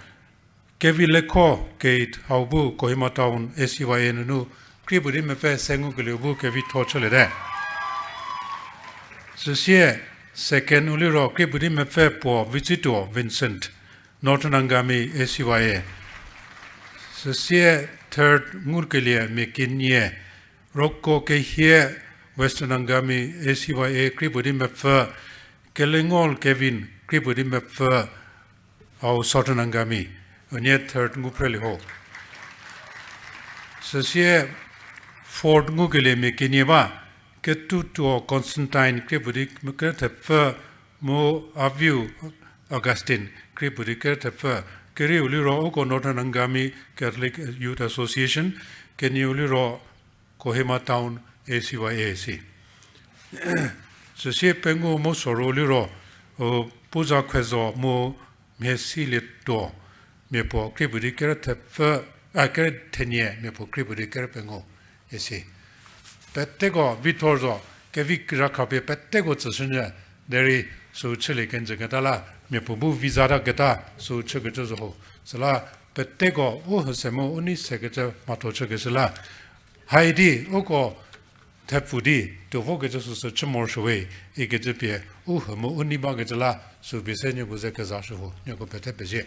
Kevilekho Kate hau bu Kohima Town A C Y A nunu, krie puo di mepfü se ngukelieu bu kevitho chüliete. Süsie second-u liro krie puo di mepfü puo Vitsituo Vincent, Northern Angami A C Y A. Süsie third ngukelie mia kenie, roko kehie Western Angami A C Y A krie puo di mepfü, Kelengol Kevin krie puo di mepfü, hau Southern Angami, unie third ngu phrelie ho. Süsie fourth ngukelie mia kenie ba, Ketutuo Constantine krie puo di kere thepfü, mu Aviu Augustine krie puo di kere thepfü, kerieu liro uko Northern Angami Catholic Youth Association, kenieu liro Kohima Town A C Y A si. Süsie pengou mu soru liro, u, Puza Khuezo mu Mhiesilietuo, mia puo krie puo di kere thepfü, a, kere thenie, mia puo krie puo di kere pengou, isi. Peteko vithor zo, kevi kira khapie peteko tsüshünyü, derei sü chülie kenjü keta la, mia puo bu visa ta keta, sü chükecü zo ho. Süla peteko u hüse mu u nei sekecü mhatho chükeshü la, haidi uko thepfu di tuo vokecü süsü chü morosuo we, ikecü pie u hü mu u nei bakecü la, sü pie se nieko ze kezashü ho, nieko pete pezie.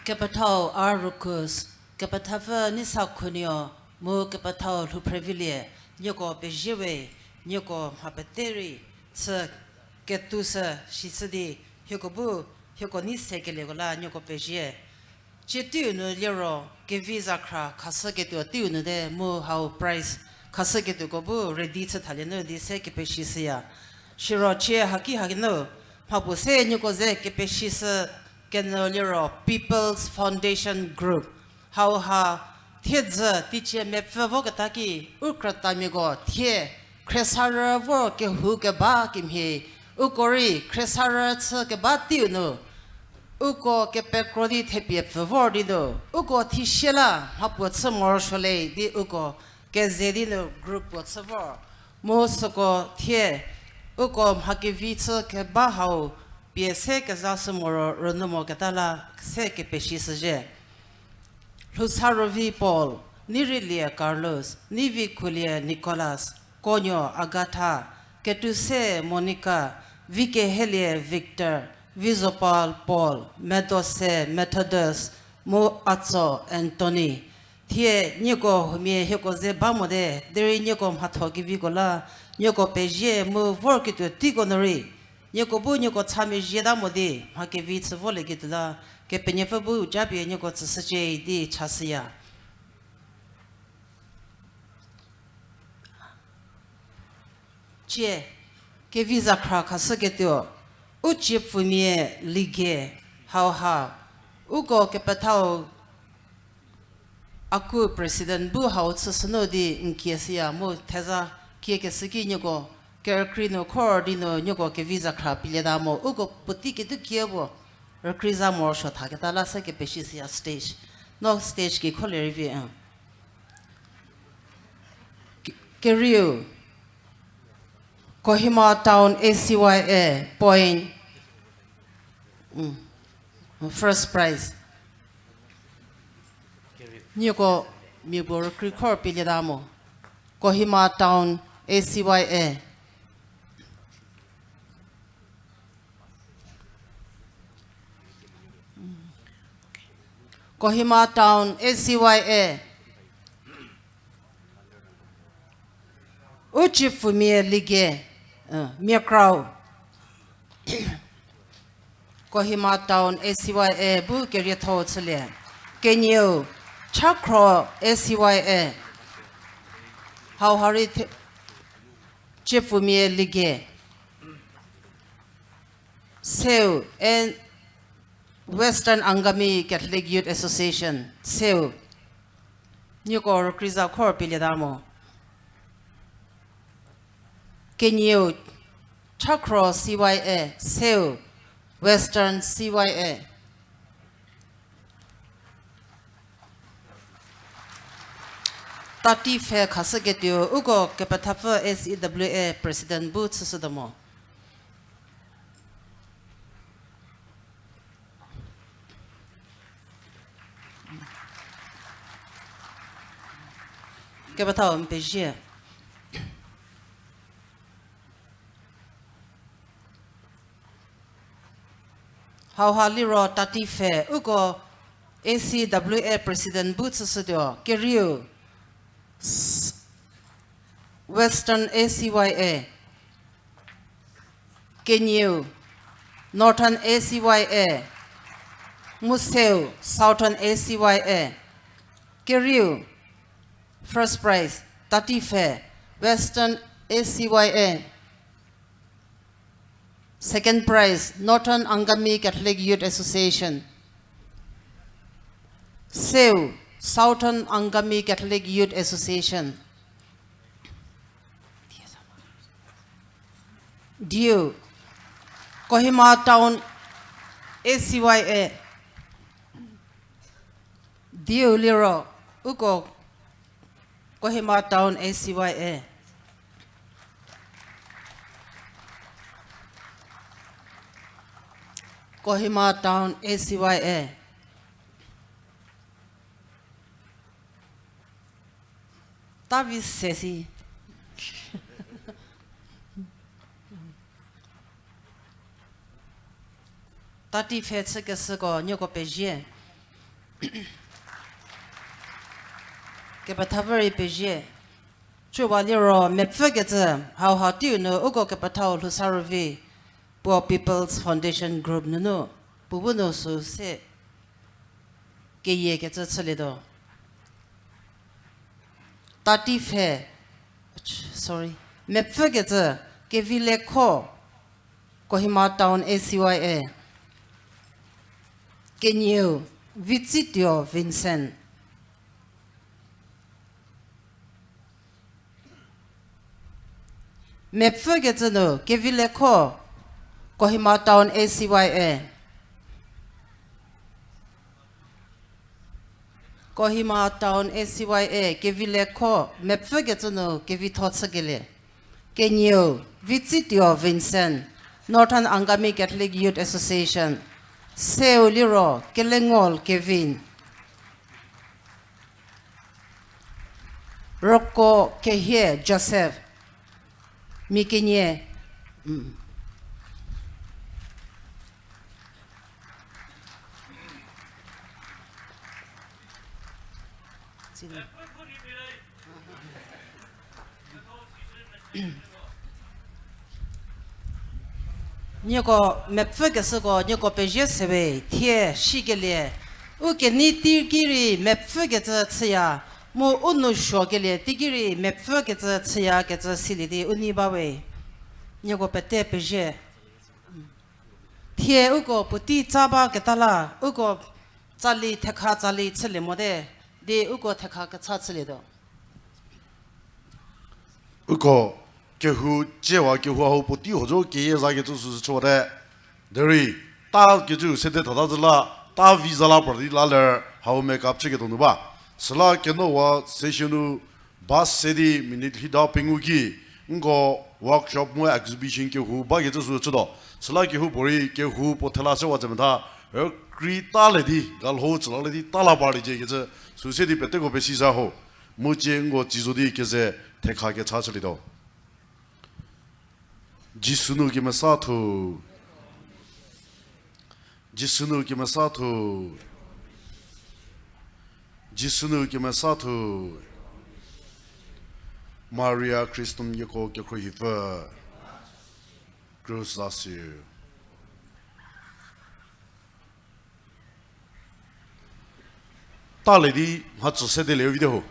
Kepethau Arrukus, kepethapfü Neisakhunio, mu kepethau Lhouphrevilie, nieko pezie we, nieko mha pete rei chü ketuo sü shicü di, hieko bu, hieko nei sekelieko la nieko pezie. Cie teiu nu liro kevi zakhra khashüketuo teiu nu te mu hau prize khashüketuoko bu ready chü thalie nu di se kepeshishüya. Siro cie haki haki nu mhapuo se nieko ze kepeshishü kenyü liro People's Foundation Group. Hauha thiedzü teicie mepfü voketa ki u krütamiako thie khriesarü vor kehou keba kemhie uko rei khriesarü chü keba teiu nu Uko kepekro di thepie pfü vor di nu, uko thisie la mhapuo chü morosuo le di uko keze di nu group puo chü vor. Mu süko thie, uko mha kevi chü keba hau pie se kezashü moro rünyü moketa la se kepeshishüzhie. Lhousarovi Paul, Neireilie Carlos, Neivikuolie Nicholas, Konuo Agatha, Ketuse Monica, Vikehelie Victor, Vizopal Paul, Medose Methodus, mu Atso Anthony. Thie nieko huomia hieko ze ba mote, derei nieko mhatho keviko la, nieko pezie mu vorketuo teiko nu rei, nieko bu nieko cha mezhieta mo di mha kevi chü volieketuo la, Kepenuopfü bu japie nieko tsüshücie di chashüya. Cie, kevi zakhra khashüketuo, u ciepfumia Ligie, hauha, uko kepethau a ku president bu hau chüshünu di n kieshüya mu theza kiekeshü ki nieko kerükrie nu khor di nu nieko kevi zakhra pielieta mo, uko puotei ketuo kie puo rükrie za morosuo thaketa la se kepeshishüya stage. No stage ki kholie rei vi. Kerieu, Kohima Town A C Y A point, first prize. Nieko mia puo rükrie khor pielieta mo. Kohima Town A C Y A. Kohima Town A C Y A. U ciepfumia Ligie, miakrau. Kohima Town A C Y A bu keriethou chülie. Kenieu, Chakhro A C Y A. Hauha rei ciepfumia Ligie. Seu, Western Angami Catholic Youth Association, Seu. Nieko rükrie za khor pielieta mo. Kenieu, Chakhro C Y A, Seu, Western C Y A. Tati pfhe khashüketuo uko kepethapfü A C W A president bu chüshütuo mo. Kepethau n pezie. Hauha liro tati pfhe uko A C W A president bu chüshütuo, kerieu, Western A C Y A. Kenieu, Northern A C Y A. Mu Seu, Southern A C Y A. Kerieu, first prize, tati pfhe, Western A C Y A. Second prize, Northern Angami Catholic Youth Association. Seu, Southern Angami Catholic Youth Association. Diu, Kohima Town A C Y A. Diu liro, uko Kohima Town A C Y A. Kohima Town A C Y A. Tavi sesi. Tati pfhe chükeshüko nieko pezie. Kepethapfü rei pezie. Cüwa liro mepfükecü, hauha teiu nu uko kepethau Lhousarovi puo People's Foundation Group nunu, puo bu nu sü se keyiekecü chülietuo. Tati pfhe, sorry, mepfükecü, Kevilekho, Kohima Town A C Y A. Kenieu, Vitsituo Vincent. Mepfükecü nu, Kevilekho, Kohima Town A C Y A. Kohima Town A C Y A kevi lekho mepfükecü nu kevitho chükelie. Kenieu, Vitsituo Vincent, Northern Angami Catholic Youth Association. Seu liro, Kelengol Kevin. Roko Kehie Joseph. Mia kenie. Mm. Nieko mepfükeshüko nieko pezie sewe, thie shikelie u kenei teiki rei mepfükecü chüya, mu u nou suokelie teiki rei mepfükecü chüyakecü silie di u nei bawe. Nieko pete pezie. Thie uko puotei tsa baketa la, uko tsali thekha tsali chülie mote, di uko thekha kecha chülietuo. Uko kehou ciewa kehou hau puotei huo zo keyie zakecü süsü chüwate. Derei, ta kecü sede thata zü la, ta vi za la par di la ler hau makeup chüketuo nu ba. Süla kenowa session nu ba se di minute lhida pengou ki, nko workshop mu exhibition kehou bakecü sü chütuo. Süla kehoupuorei kehou puo thela sewa tse metha, rükrei ta le di, galho tsüla le di ta la parliecie kecü, sü se di peteko pesisa ho. Mu cie nko tsi zo di keze thekha kecha chülietuo. Jisu nu kemesatho. Jisu nu kemesatho. Jisu nu kemesatho. Maria Christum nieko kekhruohipfü. Krus za si. Ta le di mhatsü sede le vite ho.